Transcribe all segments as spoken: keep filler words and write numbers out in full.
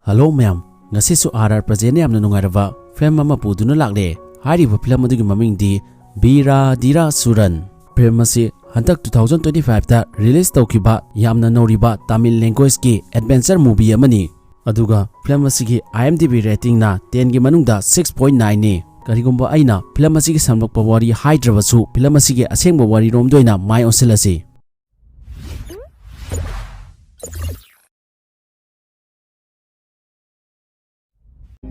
Hello ꯃꯌꯥꯝ, ꯉꯁꯤꯁꯨ R R ꯄ꯭ꯔꯖꯦꯟꯅ ꯌꯥꯝꯅ ꯅꯨꯡꯉꯥꯏꯔꯕ ꯐꯤꯂꯝ ꯑꯃ ꯄꯨꯗꯨꯅ ꯂꯥꯛꯂꯦ꯫ ꯍꯥꯏꯔꯤꯕ ꯐꯤꯂꯝ ꯑꯗꯨꯒꯤ ꯃꯃꯤꯡꯗꯤ ꯕꯤꯔꯥ ꯗꯤꯔꯥ ꯁꯨꯔꯟ꯫ ꯐꯤꯂꯝ ꯑꯁꯤ ꯍꯟꯗꯛ two thousand twenty fiveꯇ release ꯇꯧꯈꯤꯕ ꯌꯥꯝꯅ ꯅꯧꯔꯤꯕ Tamil languageꯀꯤ adventure movie ꯑꯃꯅꯤ꯫ ꯑꯗꯨꯒ ꯐꯤꯂꯝ ꯑꯁꯤꯒꯤ IMDb ratingꯅ tenꯒꯤ ꯃꯅꯨꯡꯗ six point nineꯅꯤ꯫ ꯀꯔꯤꯒꯨꯝꯕ ꯑꯩꯅ ꯐꯤꯂꯝ ꯑꯁꯤꯒꯤ ꯁꯝꯂꯞꯄ ꯋꯥꯔꯤ ꯍꯥꯏꯗ꯭ꯔꯕꯁꯨ, ꯐꯤꯂꯝ ꯑꯁꯤꯒꯤ ꯑꯁꯦꯡꯕ ꯋꯥꯔꯤꯔꯣꯝꯗ ꯑꯣꯏꯅ ꯃꯥꯏ ꯑꯣꯟꯁꯤꯜꯂꯁꯤ꯫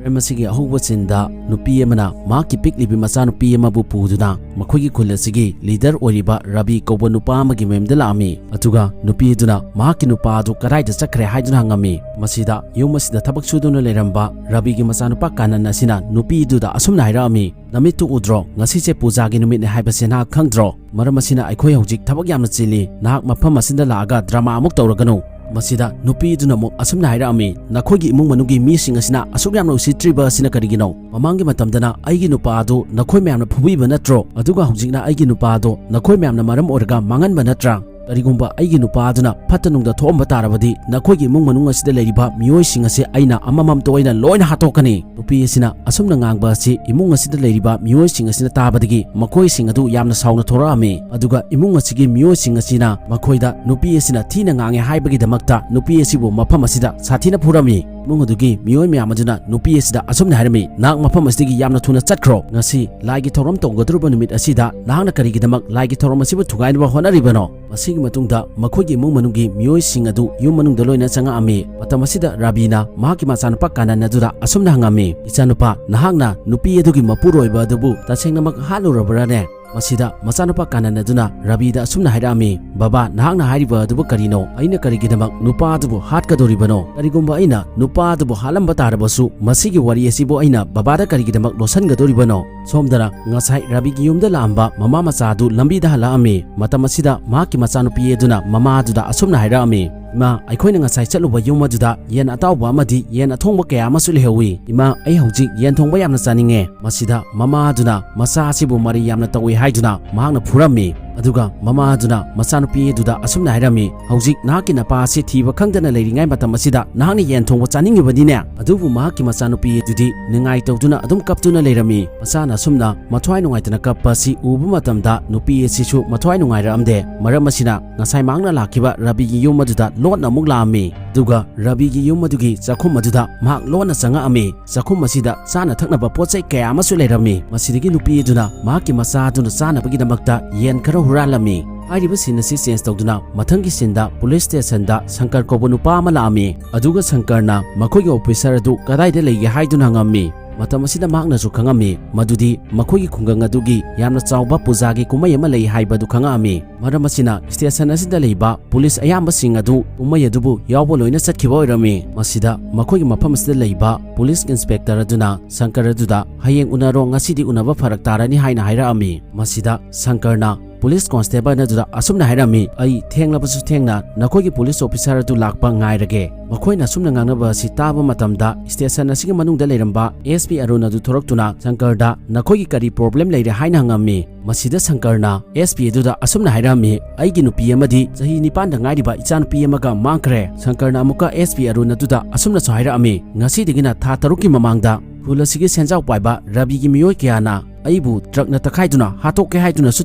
ꯐꯤꯂꯝ ꯑꯁꯤꯒꯤ ꯑꯍꯧꯕ sceneꯗ ꯅꯨꯄꯤ ꯑꯃꯅ ꯃꯍꯥꯛꯀꯤ ꯄꯤꯛꯂꯤꯕꯤ ꯃꯆꯥꯅꯨꯄꯤ ꯑꯃꯕꯨ ꯄꯨꯗꯨꯅ ꯃꯈꯣꯏꯒꯤ ꯈꯨꯜ ꯑꯁꯤꯒꯤ leader ꯑꯣꯏꯔꯤꯕ ꯔꯕꯤ ꯀꯧꯕ ꯅꯨꯄꯥ ꯑꯃꯒꯤ ꯃꯌꯨꯝꯗ ꯂꯥꯛꯑꯝꯃꯤ꯫ ꯑꯗꯨꯒ ꯅꯨꯄꯤ ꯑꯗꯨꯅ ꯃꯍꯥꯛꯀꯤ ꯅꯨꯄꯥ ꯑꯗꯨ ꯀꯗꯥꯏꯗ ꯆꯠꯈ꯭ꯔꯦ ꯍꯥꯏꯗꯨꯅ ꯍꯪꯉꯝꯃꯤ꯫ ꯃꯁꯤꯗ ꯌꯨꯝ ꯑꯁꯤꯗ ꯊꯕꯛ ꯁꯨꯗꯨꯅ ꯂꯩꯔꯝꯕ ꯔꯕꯤꯒꯤ ꯃꯆꯥꯅꯨꯄꯥ ꯀꯥꯅꯟ ꯑꯁꯤꯅ ꯅꯨꯄꯤ ꯑꯗꯨꯗ ꯑꯁꯨꯝꯅ ꯍꯥꯏꯔꯛꯑꯝꯃꯤ, "ꯅꯃꯤꯠꯇꯨ ꯎꯗ꯭ꯔꯣ? ꯉꯁꯤꯁꯦ ꯄꯨꯖꯥꯒꯤ ꯅꯨꯃꯤꯠꯅꯤ ꯍꯥꯏꯕꯁꯦ ꯅꯍꯥꯛ ꯈꯪꯗ꯭ꯔꯣ? ꯃꯔꯝ ꯑꯁꯤꯅ ꯑꯩꯈꯣꯏ ꯍꯧꯖꯤꯛ ꯊꯕꯛ ꯌꯥꯝꯅ ꯆꯤꯜꯂꯤ꯫ ꯅꯍꯥꯛ ꯃꯐꯝ ꯑꯁꯤꯗ ꯂꯥꯛꯑꯒ drama ꯑꯃꯨꯛ ꯇꯧꯔꯒꯅꯨ꯫" ꯃꯁꯤꯗ ꯅꯨꯄꯤꯗꯨꯅ ꯑꯃꯨꯛ ꯑꯁꯨꯝꯅ ꯍꯥꯏꯔꯛꯑꯝꯃꯤ, "ꯅꯈꯣꯏꯒꯤ ꯏꯃꯨꯡ ꯃꯅꯨꯡꯒꯤ ꯃꯤꯁꯤꯡ ꯑꯁꯤꯅ ꯑꯁꯨꯛ ꯌꯥꯝꯅ ꯎꯁꯤꯠꯇ꯭ꯔꯤꯕ ꯑꯁꯤꯅ ꯀꯔꯤꯒꯤꯅꯣ? ꯃꯃꯥꯡꯒꯤ ꯃꯇꯝꯗꯅ ꯑꯩꯒꯤ ꯅꯨꯄꯥ ꯑꯗꯨ ꯅꯈꯣꯏ ꯃꯌꯥꯝꯅ ꯐꯨꯕꯤꯕ ꯅꯠꯇ꯭ꯔꯣ? ꯑꯗꯨꯒ ꯍꯧꯖꯤꯛꯅ ꯑꯩꯒꯤ ꯅꯨꯄꯥ ꯑꯗꯣ ꯅꯈꯣꯏ ꯃꯌꯥꯝꯅ ꯃꯔꯝ ꯑꯣꯏꯔꯒ ꯃꯥꯡꯍꯟꯕ ꯅꯠꯇ꯭ꯔꯥ? ꯀꯔꯤꯒꯨꯝꯕ ꯑꯩꯒꯤ ꯅꯨꯄꯥ ꯑꯗꯨꯅ ꯐꯠꯇ ꯅꯨꯡꯗ ꯊꯣꯛꯑꯝꯕ ꯇꯥꯔꯕꯗꯤ ꯅꯈꯣꯏꯒꯤ ꯏꯃꯨꯡ ꯃꯅꯨꯡ ꯑꯁꯤꯗ ꯂꯩꯔꯤꯕ ꯃꯤꯑꯣꯏꯁꯤꯡ ꯑꯁꯤ ꯑꯩꯅ ꯑꯃꯃꯝꯇ ꯑꯣꯏꯅ ꯂꯣꯏꯅ ꯍꯥꯠꯇꯣꯛꯀꯅꯤ꯫" ꯅꯨꯄꯤ ꯑꯁꯤꯅ ꯑꯁꯨꯝꯅ ꯉꯥꯡꯕ ꯑꯁꯤ ꯏꯃꯨꯡ ꯑꯁꯤꯗ ꯂꯩꯔꯤꯕ ꯃꯤꯑꯣꯏꯁꯤꯡ ꯑꯁꯤꯅ ꯇꯥꯕꯗꯒꯤ ꯃꯈꯣꯏꯁꯤꯡ ꯑꯗꯨ ꯌꯥꯝꯅ ꯁꯥꯎꯅ ꯊꯣꯔꯛꯑꯝꯃꯤ꯫ ꯑꯗꯨꯒ ꯏꯃꯨꯡ ꯑꯁꯤꯒꯤ ꯃꯤꯑꯣꯏꯁꯤꯡ ꯑꯁꯤꯅ ꯃꯈꯣꯏꯗ ꯅꯨꯄꯤ ꯑꯁꯤꯅ ꯊꯤꯅ ꯉꯥꯡꯉꯦ ꯍꯥꯏꯕꯒꯤꯗꯃꯛꯇ ꯅꯨꯄꯤ ꯑꯁꯤꯕꯨ ꯃꯐꯝ ꯑꯁꯤꯗ ꯁꯥꯊꯤꯅ ꯐꯨꯔꯝꯃꯤ꯫ ꯏꯃꯨꯡ ꯑꯗꯨꯒꯤ ꯃꯤꯑꯣꯏ ꯃꯌꯥꯝ ꯑꯗꯨꯅ ꯅꯨꯄꯤ ꯑꯁꯤꯗ ꯑꯁꯨꯝꯅ ꯍꯥꯏꯔꯝꯃꯤ, "ꯅꯍꯥꯛ ꯃꯐꯝ ꯑꯁꯤꯗꯒꯤ ꯌꯥꯝꯅ ꯊꯨꯅ ꯆꯠꯈ꯭ꯔꯣ꯫ ꯉꯁꯤ ꯂꯥꯏꯒꯤ ꯊꯧꯔꯝ ꯇꯧꯒꯗꯧꯔꯤꯕ ꯅꯨꯃꯤꯠ ꯑꯁꯤꯗ ꯅꯍꯥꯛꯅ ꯀꯔꯤꯒꯤꯗꯃꯛ ꯂꯥꯏꯒꯤ ꯊꯧꯔꯝ ꯑꯁꯤꯕꯨ ꯊꯨꯒꯥꯏꯅꯕ ꯍꯣꯠꯅꯔꯤꯕꯅꯣ?" ꯃꯁꯤꯒꯤ ꯃꯇꯨꯡꯗ ꯃꯈꯣꯏꯒꯤ ꯏꯃꯨꯡ ꯃꯅꯨꯡꯒꯤ ꯃꯤꯑꯣꯏꯁꯤꯡ ꯑꯗꯨ ꯌꯨꯝ ꯃꯅꯨꯡꯗ ꯂꯣꯏꯅ ꯆꯪꯉꯛꯑꯝꯃꯤ꯫ ꯃꯇꯝ ꯑꯁꯤꯗ ꯔꯥꯕꯤꯅ ꯃꯍꯥꯛꯀꯤ ꯃꯆꯥꯅꯨꯄꯥ ꯀꯥꯅꯟ ꯑꯗꯨꯗ ꯑꯁꯨꯝꯅ ꯍꯪꯉꯝꯃꯤ, "ꯏꯆꯥꯅꯨꯄꯥ, ꯅꯍꯥꯛꯅ ꯅꯨꯄꯤ ꯑꯗꯨꯒꯤ ꯃꯄꯨꯔꯣꯏꯕ ꯑꯗꯨꯕꯨ ꯇꯁꯦꯡꯅꯃꯛ ꯍꯥꯠꯂꯨꯔꯕ꯭ꯔꯥꯅꯦ?" ꯃꯁꯤꯗ ꯃꯆꯥꯅꯨꯄꯥ ꯀꯥꯅꯟ ꯑꯗꯨꯅ ꯔꯥꯕꯤꯗ ꯑꯁꯨꯝꯅ ꯍꯥꯏꯔꯛꯑꯝꯃꯤ, "ꯕꯕꯥ, ꯅꯍꯥꯛꯅ ꯍꯥꯏꯔꯤꯕ ꯑꯗꯨꯕꯨ ꯀꯔꯤꯅꯣ? ꯑꯩꯅ ꯀꯔꯤꯒꯤꯗꯃꯛ ꯅꯨꯄꯥ ꯑꯗꯨꯕꯨ ꯍꯥꯠꯀꯗꯧꯔꯤꯕꯅꯣ? ꯀꯔꯤꯒꯨꯝꯕ ꯑꯩꯅ ꯅꯨꯄꯥ ꯑꯗꯨꯕꯨ ꯍꯥꯠꯂꯝꯕ ꯇꯥꯔꯕꯁꯨ, ꯃꯁꯤꯒꯤ ꯋꯥꯔꯤ ꯑꯁꯤꯕꯨ ꯑꯩꯅ ꯕꯕꯥꯗ ꯀꯔꯤꯒꯤꯗꯃꯛ ꯂꯣꯠꯁꯤꯟꯒꯗꯧꯔꯤꯕꯅꯣ?" ꯁꯣꯝꯗꯅ ꯉꯁꯥꯏ ꯔꯥꯕꯤꯒꯤ ꯌꯨꯝꯗ ꯂꯥꯛꯑꯝꯕ ꯃꯃꯥ ꯃꯆꯥ ꯑꯗꯨ ꯂꯝꯕꯤꯗ ꯍꯜꯂꯛꯑꯝꯃꯤ꯫ ꯃꯇꯝ ꯑꯁꯤꯗ ꯃꯍꯥꯛꯀꯤ ꯃꯆꯥꯅꯨꯄꯤ ꯑꯗꯨꯅ ꯃꯃꯥ ꯑꯗꯨꯗ ꯑꯁꯨꯝꯅ ꯍꯥꯏꯔꯛꯑꯝꯃꯤ, "ꯏꯃꯥ, ꯑꯩꯈꯣꯏꯅ ꯉꯁꯥꯏ ꯆꯠꯂꯨꯕ ꯌꯨꯝ ꯑꯗꯨꯗ ꯌꯦꯟ ꯑꯇꯥꯎꯕ ꯑꯃꯗꯤ ꯌꯦꯟ ꯑꯊꯣꯡꯕ ꯀꯌꯥ ꯑꯃꯁꯨ ꯂꯩꯍꯧꯋꯤ꯫ ꯏꯃꯥ, ꯑꯩ ꯍꯧꯖꯤꯛ ꯌꯦꯟ ꯊꯣꯡꯕ ꯌꯥꯝꯅ ꯆꯥꯅꯤꯡꯉꯦ꯫" ꯃꯁꯤꯗ ꯃꯃꯥ ꯑꯗꯨꯅ ꯃꯆꯥ ꯑꯁꯤꯕꯨ ꯃꯔꯩ ꯌꯥꯝꯅ ꯇꯧꯏ ꯍꯥꯏꯗꯨꯅ ꯃꯍꯥꯛꯅ ꯐꯨꯔꯝꯃꯤ꯫ ꯑꯗꯨꯒ ꯃꯃꯥ ꯑꯗꯨꯅ ꯃꯆꯥꯅꯨꯄꯤ ꯑꯗꯨꯗ ꯑꯁꯨꯝꯅ ꯍꯥꯏꯔꯝꯃꯤ, "ꯍꯧꯖꯤꯛ ꯅꯍꯥꯛꯀꯤ ꯅꯄꯥ ꯑꯁꯤ ꯊꯤꯕ ꯈꯪꯗꯅ ꯂꯩꯔꯤꯉꯩ ꯃꯇꯝ ꯑꯁꯤꯗ ꯅꯍꯥꯛꯅ ꯌꯦꯟ ꯊꯣꯡꯕ ꯆꯥꯅꯤꯡꯉꯤꯕꯅꯤꯅꯦ?" ꯑꯗꯨꯕꯨ ꯃꯍꯥꯛꯀꯤ ꯃꯆꯥꯅꯨꯄꯤ ꯑꯗꯨꯗꯤ ꯅꯤꯡꯉꯥꯏ ꯇꯧꯗꯨꯅ ꯑꯗꯨꯝ ꯀꯞꯇꯨꯅ ꯂꯩꯔꯝꯃꯤ꯫ ꯃꯆꯥꯅ ꯑꯁꯨꯝꯅ ꯃꯊ꯭ꯋꯥꯏ ꯅꯨꯡꯉꯥꯏꯇꯅ ꯀꯞꯄ ꯑꯁꯤ ꯎꯕ ꯃꯇꯝꯗ ꯅꯨꯄꯤ ꯑꯁꯤꯁꯨ ꯃꯊ꯭ꯋꯥꯏ ꯅꯨꯡꯉꯥꯏꯔꯛꯑꯝꯗꯦ꯫ ꯃꯔꯝ ꯑꯁꯤꯅ ꯉꯁꯥꯏ ꯃꯍꯥꯛꯅ ꯂꯥꯛꯈꯤꯕ ꯔꯕꯤꯒꯤ ꯌꯨꯝ ꯑꯗꯨꯗ ꯂꯣꯟꯅ ꯑꯃꯨꯛ ꯂꯥꯛꯑꯝꯃꯤ꯫ ꯑꯗꯨꯒ ꯔꯕꯤꯒꯤ ꯌꯨꯝ ꯑꯗꯨꯒꯤ ꯆꯥꯛꯈꯨꯝ ꯑꯗꯨꯗ ꯃꯍꯥꯛ ꯂꯣꯟꯅ ꯆꯪꯉꯛꯑꯝꯃꯤ꯫ ꯆꯥꯛꯈꯨꯝ ꯑꯁꯤꯗ ꯆꯥꯅ ꯊꯛꯅꯕ ꯄꯣꯠ ꯆꯩ ꯀꯌꯥ ꯑꯃꯁꯨ ꯂꯩꯔꯝꯃꯤ꯫ ꯃꯁꯤꯗꯒꯤ ꯅꯨꯄꯤ ꯑꯗꯨꯅ ꯃꯍꯥꯛꯀꯤ ꯃꯆꯥ ꯑꯗꯨꯅ ꯆꯥꯅꯕꯒꯤꯗꯃꯛꯇ ꯌꯦꯟ ꯈꯔ ꯍꯨꯔꯥꯜꯂꯝꯃꯤ꯫ ꯍꯥꯏꯔꯤꯕ scene ꯑꯁꯤ change ꯇꯧꯗꯨꯅ ꯃꯊꯪꯒꯤ sceneꯗ police stationꯗ ꯁꯪꯀꯔ ꯀꯧꯕ ꯅꯨꯄꯥ ꯑꯃ ꯂꯥꯛꯑꯝꯃꯤ꯫ ꯑꯗꯨꯒ ꯁꯪꯀꯔꯅ ꯃꯈꯣꯏꯒꯤ officer ꯑꯗꯨ ꯀꯗꯥꯏꯗ ꯂꯩꯒꯦ ꯍꯥꯏꯗꯨꯅ ꯍꯪꯉꯝꯃꯤ꯫ ꯃꯇꯝ ꯑꯁꯤꯗ ꯃꯍꯥꯛꯅꯁꯨ ꯈꯪꯉꯝꯃꯤ ꯃꯗꯨꯗꯤ ꯃꯈꯣꯏꯒꯤ ꯈꯨꯡꯒꯪ ꯑꯗꯨꯒꯤ ꯌꯥꯝꯅ ꯆꯥꯎꯕ ꯄꯨꯖꯥꯒꯤ ꯀꯨꯝꯍꯩ ꯑꯃ ꯂꯩ ꯍꯥꯏꯕꯗꯨ ꯈꯪꯉꯛꯑꯝꯃꯤ꯫ ꯃꯔꯝ ꯑꯁꯤꯅ station ꯑꯁꯤꯗ ꯂꯩꯕ police ꯑꯌꯥꯝꯕꯁꯤꯡ ꯑꯗꯨ ꯀꯨꯝꯍꯩ ꯑꯗꯨꯕꯨ ꯌꯥꯎꯕ ꯂꯣꯏꯅ ꯆꯠꯈꯤꯕ ꯑꯣꯏꯔꯝꯃꯤ꯫ ꯃꯁꯤꯗ ꯃꯈꯣꯏꯒꯤ ꯃꯐꯝ ꯑꯁꯤꯗ ꯂꯩꯕ police inspector ꯑꯗꯨꯅ ꯁꯪꯀꯔ ꯑꯗꯨꯗ, "ꯍꯌꯦꯡ ꯎꯅꯔꯣ, ꯉꯁꯤꯗꯤ ꯎꯅꯕ ꯐꯔꯛ ꯇꯥꯔꯅꯤ" ꯍꯥꯏꯅ ꯍꯥꯏꯔꯛꯑꯝꯃꯤ꯫ ꯃꯁꯤꯗ ꯁꯪꯀꯔꯅ police constable ꯑꯗꯨꯗ ꯑꯁꯨꯝꯅ ꯍꯥꯏꯔꯝꯃꯤ, "ꯑꯩ ꯊꯦꯡꯂꯕꯁꯨ ꯊꯦꯡꯅ ꯅꯈꯣꯏꯒꯤ police officer ꯑꯗꯨ ꯂꯥꯛꯄ ꯉꯥꯏꯔꯒꯦ꯫" ꯃꯈꯣꯏꯅ ꯑꯁꯨꯝꯅ ꯉꯥꯡꯅꯕ ꯑꯁꯤ ꯇꯥꯕ ꯃꯇꯝꯗ station ꯑꯁꯤꯒꯤ ꯃꯅꯨꯡꯗ ꯂꯩꯔꯝꯕ SP ꯑꯔꯨꯟ ꯑꯗꯨ ꯊꯣꯔꯛꯇꯨꯅ ꯁꯪꯀꯔꯗ, "ꯅꯈꯣꯏꯒꯤ ꯀꯔꯤ problem ꯂꯩꯔꯦ?" ꯍꯥꯏꯅ ꯍꯪꯉꯝꯃꯤ꯫ ꯃꯁꯤꯗ ꯁꯪꯀꯔꯅ SP ꯑꯗꯨꯗ ꯑꯁꯨꯝꯅ ꯍꯥꯏꯔꯝꯃꯤ, "ꯑꯩꯒꯤ ꯅꯨꯄꯤ ꯑꯃꯗꯤ ꯆꯍꯤ ꯅꯤꯄꯥꯟꯗ ꯉꯥꯏꯔꯤꯕ ꯏꯆꯥꯅꯨꯄꯤ ꯑꯃꯒ ꯃꯥꯡꯈ꯭ꯔꯦ꯫" ꯁꯪꯀꯔꯅ ꯑꯃꯨꯛꯀ SP ꯑꯔꯨꯟ ꯑꯗꯨꯗ ꯑꯁꯨꯝꯅꯁꯨ ꯍꯥꯏꯔꯛꯑꯝꯃꯤ, "ꯉꯁꯤꯗꯒꯤꯅ ꯊꯥ ꯇꯔꯨꯛꯀꯤ ꯃꯃꯥꯡꯗ ꯈꯨꯜ ꯑꯁꯤꯒꯤ ꯁꯦꯟꯖꯥꯎ ꯄꯥꯏꯕ ꯔꯕꯤꯒꯤ ꯃꯤꯑꯣꯏ ꯀꯌꯥꯅ ꯑꯩꯕꯨ truckꯅ ꯇꯛꯈꯥꯏꯗꯨꯅ ꯍꯥꯠꯇꯣꯛꯀꯦ ꯍꯥꯏꯗꯨꯅꯁꯨ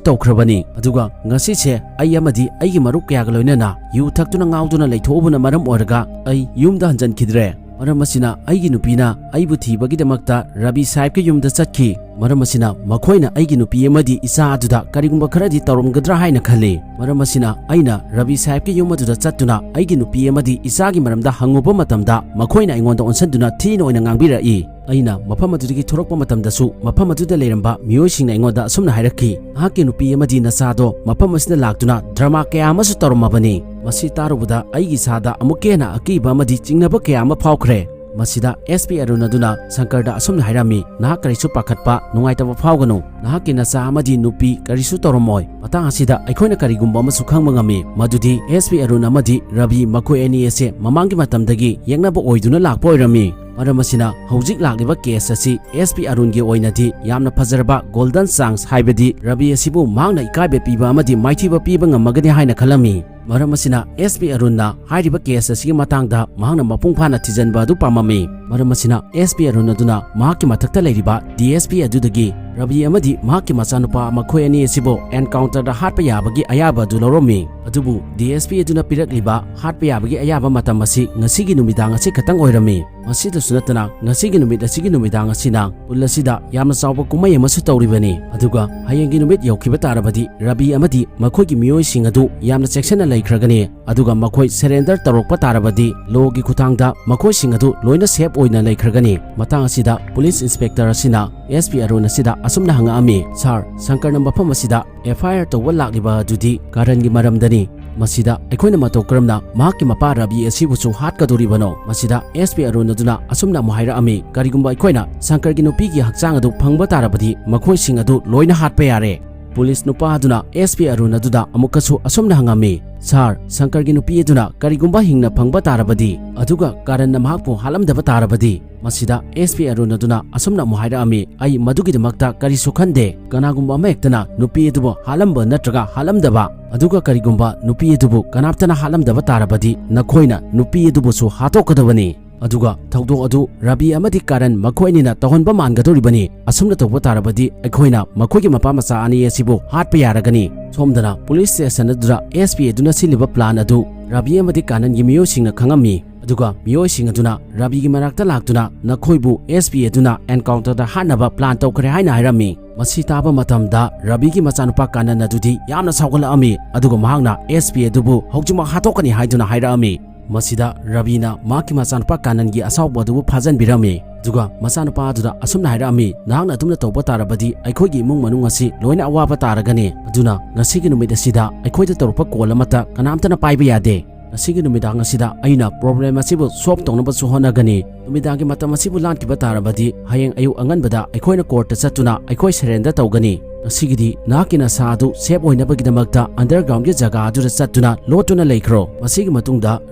ꯇꯧꯈ꯭ꯔꯕꯅꯤ꯫ ꯑꯗꯨꯒ ꯉꯁꯤꯁꯦ ꯑꯩ ꯑꯃꯗꯤ ꯑꯩꯒꯤ ꯃꯔꯨꯞ ꯀꯌꯥꯒ ꯂꯣꯏꯅꯅ ꯌꯨ ꯊꯛꯇꯨꯅ ꯉꯥꯎꯗꯨꯅ ꯂꯩꯊꯣꯛꯎꯕꯅ ꯃꯔꯝ ꯑꯣꯏꯔꯒ ꯑꯩ ꯌꯨꯝꯗ ꯍꯟꯖꯤꯟꯈꯤꯗ꯭ꯔꯦ꯫ ꯃꯔꯝ ꯑꯁꯤꯅ ꯑꯩꯒꯤ ꯅꯨꯄꯤꯅ ꯑꯩꯕꯨ ꯊꯤꯕꯒꯤꯗꯃꯛꯇ ꯔꯕꯤ ꯁꯥꯍꯦꯕꯀꯤ ꯌꯨꯝꯗ ꯆꯠꯈꯤ꯫ ꯃꯔꯝ ꯑꯁꯤꯅ ꯃꯈꯣꯏꯅ ꯑꯩꯒꯤ ꯅꯨꯄꯤ ꯑꯃꯗꯤ ꯏꯆꯥ ꯑꯗꯨꯗ ꯀꯔꯤꯒꯨꯝꯕ ꯈꯔꯗꯤ ꯇꯧꯔꯝꯒꯗ꯭ꯔꯥ ꯍꯥꯏꯅ ꯈꯜꯂꯤ꯫ ꯃꯔꯝ ꯑꯁꯤꯅ ꯑꯩꯅ ꯔꯕꯤ ꯁꯥꯍꯦꯕꯀꯤ ꯌꯨꯝ ꯑꯗꯨꯗ ꯆꯠꯇꯨꯅ ꯑꯩꯒꯤ ꯅꯨꯄꯤ ꯑꯃꯗꯤ ꯏꯆꯥꯒꯤ ꯃꯔꯝꯗ ꯍꯪꯉꯨꯕ ꯃꯇꯝꯗ ꯃꯈꯣꯏꯅ ꯑꯩꯉꯣꯟꯗ ꯑꯣꯟꯁꯤꯟꯗꯨꯅ ꯊꯤꯅ ꯑꯣꯏꯅ ꯉꯥꯡꯕꯤꯔꯛꯏ꯫ ꯑꯩꯅ ꯃꯐꯝ ꯑꯗꯨꯗꯒꯤ ꯊꯣꯔꯛꯄ ꯃꯇꯝꯗꯁꯨ ꯃꯐꯝ ꯑꯗꯨꯗ ꯂꯩꯔꯝꯕ ꯃꯤꯑꯣꯏꯁꯤꯡꯅ ꯑꯩꯉꯣꯟꯗ ꯑꯁꯨꯝꯅ ꯍꯥꯏꯔꯛꯈꯤ, "ꯅꯍꯥꯛꯀꯤ ꯅꯨꯄꯤ ꯑꯃꯗꯤ ꯅꯆꯥꯗꯣ ꯃꯐꯝ ꯑꯁꯤꯗ ꯂꯥꯛꯇꯨꯅ drama ꯀꯌꯥ ꯑꯃꯁꯨ ꯇꯧꯔꯝꯃꯕꯅꯤ꯫" ꯃꯁꯤ ꯇꯥꯔꯨꯕꯗ ꯑꯩꯒꯤ ꯏꯁꯥꯗ ꯑꯃꯨꯛꯀ ꯍꯦꯟꯅ ꯑꯀꯤꯕ ꯑꯃꯗꯤ ꯆꯤꯡꯅꯕ ꯀꯌꯥ ꯑꯃ ꯐꯥꯎꯈ꯭ꯔꯦ꯫ ꯃꯁꯤꯗ SP ꯑꯔꯨꯟ ꯑꯗꯨꯅ ꯁꯪꯀꯔꯗ ꯑꯁꯨꯝꯅ ꯍꯥꯏꯔꯝꯃꯤ, "ꯅꯍꯥꯛ ꯀꯔꯤꯁꯨ ꯄꯥꯈꯠꯄ, ꯅꯨꯡꯉꯥꯏꯇꯕ ꯐꯥꯎꯒꯅꯨ꯫ ꯅꯍꯥꯛꯀꯤ ꯅꯆꯥ ꯑꯃꯗꯤ ꯅꯨꯄꯤ ꯀꯔꯤꯁꯨ ꯇꯧꯔꯝꯃꯣꯏ꯫" ꯃꯇꯥꯡ ꯑꯁꯤꯗ ꯑꯩꯈꯣꯏꯅ ꯀꯔꯤꯒꯨꯝꯕ ꯑꯃꯁꯨ ꯈꯪꯕ ꯉꯝꯃꯤ, ꯃꯗꯨꯗꯤ SP ꯑꯔꯨꯟ ꯑꯃꯗꯤ ꯔꯕꯤ ꯃꯈꯣꯏ ꯑꯅꯤ ꯑꯁꯦ ꯃꯃꯥꯡꯒꯤ ꯃꯇꯝꯗꯒꯤ ꯌꯦꯛꯅꯕ ꯑꯣꯏꯗꯨꯅ ꯂꯥꯛꯄ ꯑꯣꯏꯔꯝꯃꯤ꯫ ꯃꯔꯝ ꯑꯁꯤꯅ ꯍꯧꯖꯤꯛ ꯂꯥꯛꯂꯤꯕ ꯀꯦꯁ ꯑꯁꯤ ꯑꯦꯁ ꯄꯤ ꯑꯔꯨꯟꯒꯤ ꯑꯣꯏꯅꯗꯤ ꯌꯥꯝꯅ ꯐꯖꯔꯕ ꯒꯣꯜꯗꯟ ꯆꯥꯟꯁ, ꯍꯥꯏꯕꯗꯤ ꯔꯕꯤ ꯑꯁꯤꯕꯨ ꯃꯍꯥꯛꯅ ꯏꯀꯥꯏꯕ ꯄꯤꯕ ꯑꯃꯗꯤ ꯃꯥꯏꯊꯤꯕ ꯄꯤꯕ ꯉꯝꯃꯒꯅꯤ ꯍꯥꯏꯅ ꯈꯜꯂꯝꯃꯤ꯫ ꯃꯔꯝ ꯑꯁꯤꯅ ꯑꯦꯁ ꯄꯤ ꯑꯔꯨꯟꯅ ꯍꯥꯏꯔꯤꯕ ꯀꯦꯁ ꯑꯁꯤꯒꯤ ꯃꯇꯥꯡꯗ ꯃꯍꯥꯛꯅ ꯃꯄꯨꯡ ꯐꯥꯅ ꯊꯤꯖꯤꯟꯕ ꯑꯗꯨ ꯄꯥꯝꯃꯝꯃꯤ꯫ ꯃꯔꯝ ꯑꯁꯤꯅ ꯑꯦꯁ ꯄꯤ ꯑꯔꯨꯟ ꯑꯗꯨꯅ ꯃꯍꯥꯛꯀꯤ ꯃꯊꯛꯇ ꯂꯩꯔꯤꯕ ꯗꯤ ꯑꯦꯁ ꯄꯤ ꯑꯗꯨꯗꯒꯤ ꯔꯕꯤ ꯑꯃꯗꯤ ꯃꯍꯥꯛꯀꯤ ꯃꯆꯥꯅꯨꯄꯥ ꯃꯈꯣꯏ ꯑꯅꯤ ꯑꯁꯤꯕꯨ ꯑꯦꯟꯀꯥꯎꯟꯇꯔꯗ ꯍꯥꯠꯄ ꯌꯥꯕꯒꯤ ꯑꯌꯥꯕ ꯑꯗꯨ ꯂꯧꯔꯝꯃꯤ꯫ ꯑꯗꯨꯕꯨ ꯗꯤ ꯑꯦꯁ ꯄꯤ ꯑꯗꯨꯅ ꯄꯤꯔꯛꯂꯤꯕ ꯍꯥꯠꯄ ꯌꯥꯕꯒꯤ ꯑꯌꯥꯕ ꯃꯇꯝ ꯑꯁꯤ ꯉꯁꯤꯒꯤ ꯅꯨꯃꯤꯗꯥꯡ ꯑꯁꯤ ꯈꯛꯇꯪ ꯑꯣꯏꯔꯝꯃꯤ꯫ ꯃꯁꯤꯗꯁꯨ ꯅꯠꯇꯅ, ꯉꯁꯤꯒꯤ ꯅꯨꯃꯤꯠ ꯑꯁꯤꯒꯤ ꯅꯨꯃꯤꯗꯥꯡ ꯑꯁꯤꯅ ꯄꯨꯜ ꯑꯁꯤꯗ ꯌꯥꯝꯅ ꯆꯥꯎꯕ ꯀꯨꯝꯍꯩ ꯑꯃꯁꯨ ꯇꯧꯔꯤꯕꯅꯤ꯫ ꯑꯗꯨꯒ ꯍꯌꯦꯡꯒꯤ ꯅꯨꯃꯤꯠ ꯌꯧꯈꯤꯕ ꯇꯥꯔꯕꯗꯤ ꯔꯕꯤ ꯑꯃꯗꯤ ꯃꯈꯣꯏꯒꯤ ꯃꯤꯑꯣꯏꯁꯤꯡ ꯑꯗꯨ ꯌꯥꯝꯅ ꯆꯦꯛꯁꯤꯟꯅ ꯂꯩꯈ꯭ꯔꯒꯅꯤ꯫ ꯑꯗꯨꯒ ꯃꯈꯣꯏ ꯁꯔꯦꯟꯗꯔ ꯇꯧꯔꯛꯄ ꯇꯥꯔꯕꯗꯤ ꯂꯣꯒꯤ ꯈꯨꯠꯊꯥꯡꯗ ꯃꯈꯣꯏꯁꯤꯡ ꯑꯗꯨ ꯂꯣꯏꯅ ꯁꯦꯐ ꯑꯣꯏꯅ ꯂꯩꯈ꯭ꯔꯒꯅꯤ꯫ ꯃꯇꯥꯡ ꯑꯁꯤꯗ ꯄꯨꯂꯤꯁ ꯏꯟꯁꯄꯦꯛꯇꯔ ꯑꯁꯤꯅ ꯑꯦꯁ ꯄꯤ ꯑꯔꯨꯟ ꯑꯁꯤꯗ ꯑꯁꯨꯝꯅ ꯍꯪꯉꯛꯑꯝꯃꯤ, "ꯁꯥꯔ, ꯁꯪꯀꯔꯅ ꯃꯐꯝ ꯑꯁꯤꯗ ꯑꯦꯐ ꯑꯥꯏ ꯑꯥꯔ ꯇꯧꯕ ꯂꯥꯛꯂꯤꯕ ꯑꯗꯨꯗꯤ ꯀꯥꯔꯟꯒꯤ ꯃꯔꯝꯗꯅꯤ꯫ ꯃꯁꯤꯗ ꯑꯩꯈꯣꯏꯅ ꯃꯇꯧ ꯀꯔꯝꯅ ꯃꯍꯥꯛꯀꯤ ꯃꯄꯥ ꯔꯕꯤ ꯑꯁꯤꯕꯨꯁꯨ ꯍꯥꯠꯀꯗꯧꯔꯤꯕꯅꯣ?" ꯃꯁꯤꯗ ꯑꯦꯁ ꯄꯤ ꯑꯔꯨꯟ ꯑꯗꯨꯅ ꯑꯁꯨꯝꯅ ꯑꯃꯨꯛ ꯍꯥꯏꯔꯛꯑꯝꯃꯤ, "ꯀꯔꯤꯒꯨꯝꯕ ꯑꯩꯈꯣꯏꯅ ꯁꯪꯀꯔꯒꯤ ꯅꯨꯄꯤꯒꯤ ꯍꯛꯆꯥꯡ ꯑꯗꯨ ꯐꯪꯕ ꯇꯥꯔꯕꯗꯤ ꯃꯈꯣꯏꯁꯤꯡ ꯑꯗꯨ ꯂꯣꯏꯅ ꯍꯥꯠꯄ ꯌꯥꯔꯦ꯫" ꯄꯨꯂꯤꯁ ꯅꯨꯄꯥ ꯑꯗꯨꯅ ꯑꯦꯁ ꯄꯤ ꯑꯔꯨꯟ ꯑꯗꯨꯗ ꯑꯃꯨꯛꯀꯁꯨ ꯑꯁꯨꯝꯅ ꯍꯪꯉꯝꯃꯤ, "ꯁꯥꯔ, ꯁꯪꯀꯔꯒꯤ ꯅꯨꯄꯤ ꯑꯗꯨꯅ ꯀꯔꯤꯒꯨꯝꯕ ꯍꯤꯡꯅ ꯐꯪꯕ ꯇꯥꯔꯕꯗꯤ, ꯑꯗꯨꯒ ꯀꯥꯔꯟꯅ ꯃꯍꯥꯛꯄꯨ ꯍꯥꯠꯂꯝꯗꯕ ꯇꯥꯔꯕꯗꯤ?" ꯃꯁꯤꯗ ꯑꯦꯁ ꯄꯤ ꯑꯔꯨꯟ ꯑꯗꯨꯅ ꯑꯁꯨꯝꯅ ꯑꯃꯨꯛ ꯍꯥꯏꯔꯛꯑꯝꯃꯤ, "ꯑꯩ ꯃꯗꯨꯒꯤꯗꯃꯛꯇ ꯀꯔꯤꯁꯨ ꯈꯟꯗꯦ꯫ ꯀꯅꯥꯒꯨꯝꯕ ꯑꯃꯍꯦꯛꯇꯅ ꯅꯨꯄꯤ ꯑꯗꯨꯕꯨ ꯍꯥꯠꯂꯝꯕ ꯅꯠꯇ꯭ꯔꯒ ꯍꯥꯠꯂꯝꯗꯕ, ꯑꯗꯨꯒ ꯀꯔꯤꯒꯨꯝꯕ ꯅꯨꯄꯤ ꯑꯗꯨꯕꯨ ꯀꯅꯥꯝꯇꯅ ꯍꯥꯠꯂꯝꯗꯕ ꯇꯥꯔꯕꯗꯤ ꯅꯈꯣꯏꯅ ꯅꯨꯄꯤ ꯑꯗꯨꯕꯨꯁꯨ ꯍꯥꯠꯇꯣꯛꯀꯗꯕꯅꯤ꯫ ꯑꯗꯨꯒ ꯊꯧꯗꯣꯛ ꯑꯗꯨ ꯔꯕꯤ ꯑꯃꯗꯤ ꯀꯥꯔꯟ ꯃꯈꯣꯏ ꯑꯅꯤꯅ ꯇꯧꯍꯟꯕ ꯃꯥꯟꯒꯗꯧꯔꯤꯕꯅꯤ꯫ ꯑꯁꯨꯝꯅ ꯇꯧꯕ ꯇꯥꯔꯕꯗꯤ ꯑꯩꯈꯣꯏꯅ ꯃꯈꯣꯏꯒꯤ ꯃꯄꯥ ꯃꯆꯥ ꯑꯅꯤ ꯑꯁꯤꯕꯨ ꯍꯥꯠꯄ ꯌꯥꯔꯒꯅꯤ꯫" ꯁꯣꯝꯗꯅ ꯄꯨꯂꯤꯁ ꯁ꯭ꯇꯦꯁꯟ ꯑꯗꯨꯗ ꯑꯦꯁ ꯄꯤ ꯑꯗꯨꯅ ꯁꯤꯜꯂꯤꯕ ꯄ꯭ꯂꯥꯟ ꯑꯗꯨ ꯔꯕꯤ ꯑꯃꯗꯤ ꯀꯥꯔꯟꯒꯤ ꯃꯤꯑꯣꯏꯁꯤꯡꯅ ꯈꯪꯉꯝꯃꯤ꯫ ꯑꯗꯨꯒ ꯃꯤꯑꯣꯏꯁꯤꯡ ꯑꯗꯨꯅ ꯔꯕꯤꯒꯤ ꯃꯅꯥꯛꯇ ꯂꯥꯛꯇꯨꯅ ꯅꯈꯣꯏꯕꯨ ꯑꯦꯁ ꯄꯤ ꯑꯗꯨꯅ ꯑꯦꯟꯀꯥꯎꯟꯇꯔꯗ ꯍꯥꯠꯅꯕ ꯄ꯭ꯂꯥꯟ ꯇꯧꯈ꯭ꯔꯦ ꯍꯥꯏꯅ ꯍꯥꯏꯔꯝꯃꯤ꯫ ꯃꯁꯤ ꯇꯥꯕ ꯃꯇꯝꯗ ꯔꯕꯤꯒꯤ ꯃꯆꯥꯅꯨꯄꯥ ꯀꯥꯔꯟ ꯑꯗꯨꯗꯤ ꯌꯥꯝꯅ ꯁꯥꯎꯒꯠꯂꯛꯑꯝꯃꯤ, ꯑꯗꯨꯒ ꯃꯍꯥꯛꯅ ꯑꯦꯁ ꯄꯤ ꯑꯗꯨꯕꯨ ꯍꯧꯖꯤꯛꯃꯛ ꯍꯥꯠꯇꯣꯛꯀꯅꯤ ꯍꯥꯏꯗꯨꯅ ꯍꯥꯏꯔꯛꯑꯝꯃꯤ꯫ ꯃꯁꯤꯗ ꯔꯕꯤꯅ ꯃꯍꯥꯛꯀꯤ ꯃꯆꯥꯅꯨꯄꯥ ꯀꯥꯔꯟꯒꯤ ꯑꯁꯥꯎꯕ ꯑꯗꯨꯕꯨ ꯐꯥꯖꯟꯕꯤꯔꯝꯃꯤ꯫ ꯑꯗꯨꯒ ꯃꯆꯥꯅꯨꯄꯥ ꯑꯗꯨꯗ ꯑꯁꯨꯝꯅ ꯍꯥꯏꯔꯛꯑꯝꯃꯤ, "ꯅꯍꯥꯛꯅ ꯑꯗꯨꯝꯅ ꯇꯧꯕ ꯇꯥꯔꯕꯗꯤ ꯑꯩꯈꯣꯏꯒꯤ ꯏꯃꯨꯡ ꯃꯅꯨꯡ ꯑꯁꯤ ꯂꯣꯏꯅ ꯑꯋꯥꯕ ꯇꯥꯔꯒꯅꯤ꯫ ꯑꯗꯨꯅ ꯉꯁꯤꯒꯤ ꯅꯨꯃꯤꯠ ꯑꯁꯤꯗ ꯑꯩꯈꯣꯏꯗ ꯇꯧꯔꯛꯄ ꯀꯣꯜ ꯑꯃꯠꯇ ꯀꯅꯥꯝꯇꯅ ꯄꯥꯏꯕ ꯌꯥꯗꯦ꯫ ꯉꯁꯤꯒꯤ ꯅꯨꯃꯤꯗꯥꯡ ꯑꯁꯤꯗ ꯑꯩꯅ ꯄ꯭ꯔꯣꯕ꯭ꯂꯦꯝ ꯑꯁꯤꯕꯨ ꯁꯣꯜꯕ ꯇꯧꯅꯕꯁꯨ ꯍꯣꯠꯅꯒꯅꯤ꯫ ꯅꯨꯃꯤꯗꯥꯡꯒꯤ ꯃꯇꯝ ꯑꯁꯤꯕꯨ ꯂꯥꯟꯈꯤꯕ ꯇꯥꯔꯕꯗꯤ ꯍꯌꯦꯡ ꯑꯌꯨꯛ ꯑꯉꯟꯕꯗ ꯑꯩꯈꯣꯏꯅ ꯀꯣꯔꯠꯇ ꯆꯠꯇꯨꯅ ꯑꯩꯈꯣꯏ ꯁꯔꯦꯟꯗꯔ ꯇꯧꯒꯅꯤ꯫ ꯉꯁꯤꯒꯤꯗꯤ ꯅꯍꯥꯛꯀꯤ ꯅꯁꯥ ꯑꯗꯨ ꯁꯦꯐ ꯑꯣꯏꯅꯕꯒꯤꯗꯃꯛꯇ ꯑꯟꯗꯔꯒ꯭ꯔꯥꯎꯟꯒꯤ ꯖꯒꯥ ꯑꯗꯨꯗ ꯆꯠꯇꯨꯅ ꯂꯣꯠꯇꯨꯅ ꯂꯩꯈ꯭ꯔꯣ꯫" ꯃꯁꯤꯒꯤ ꯃꯇꯨꯡꯗ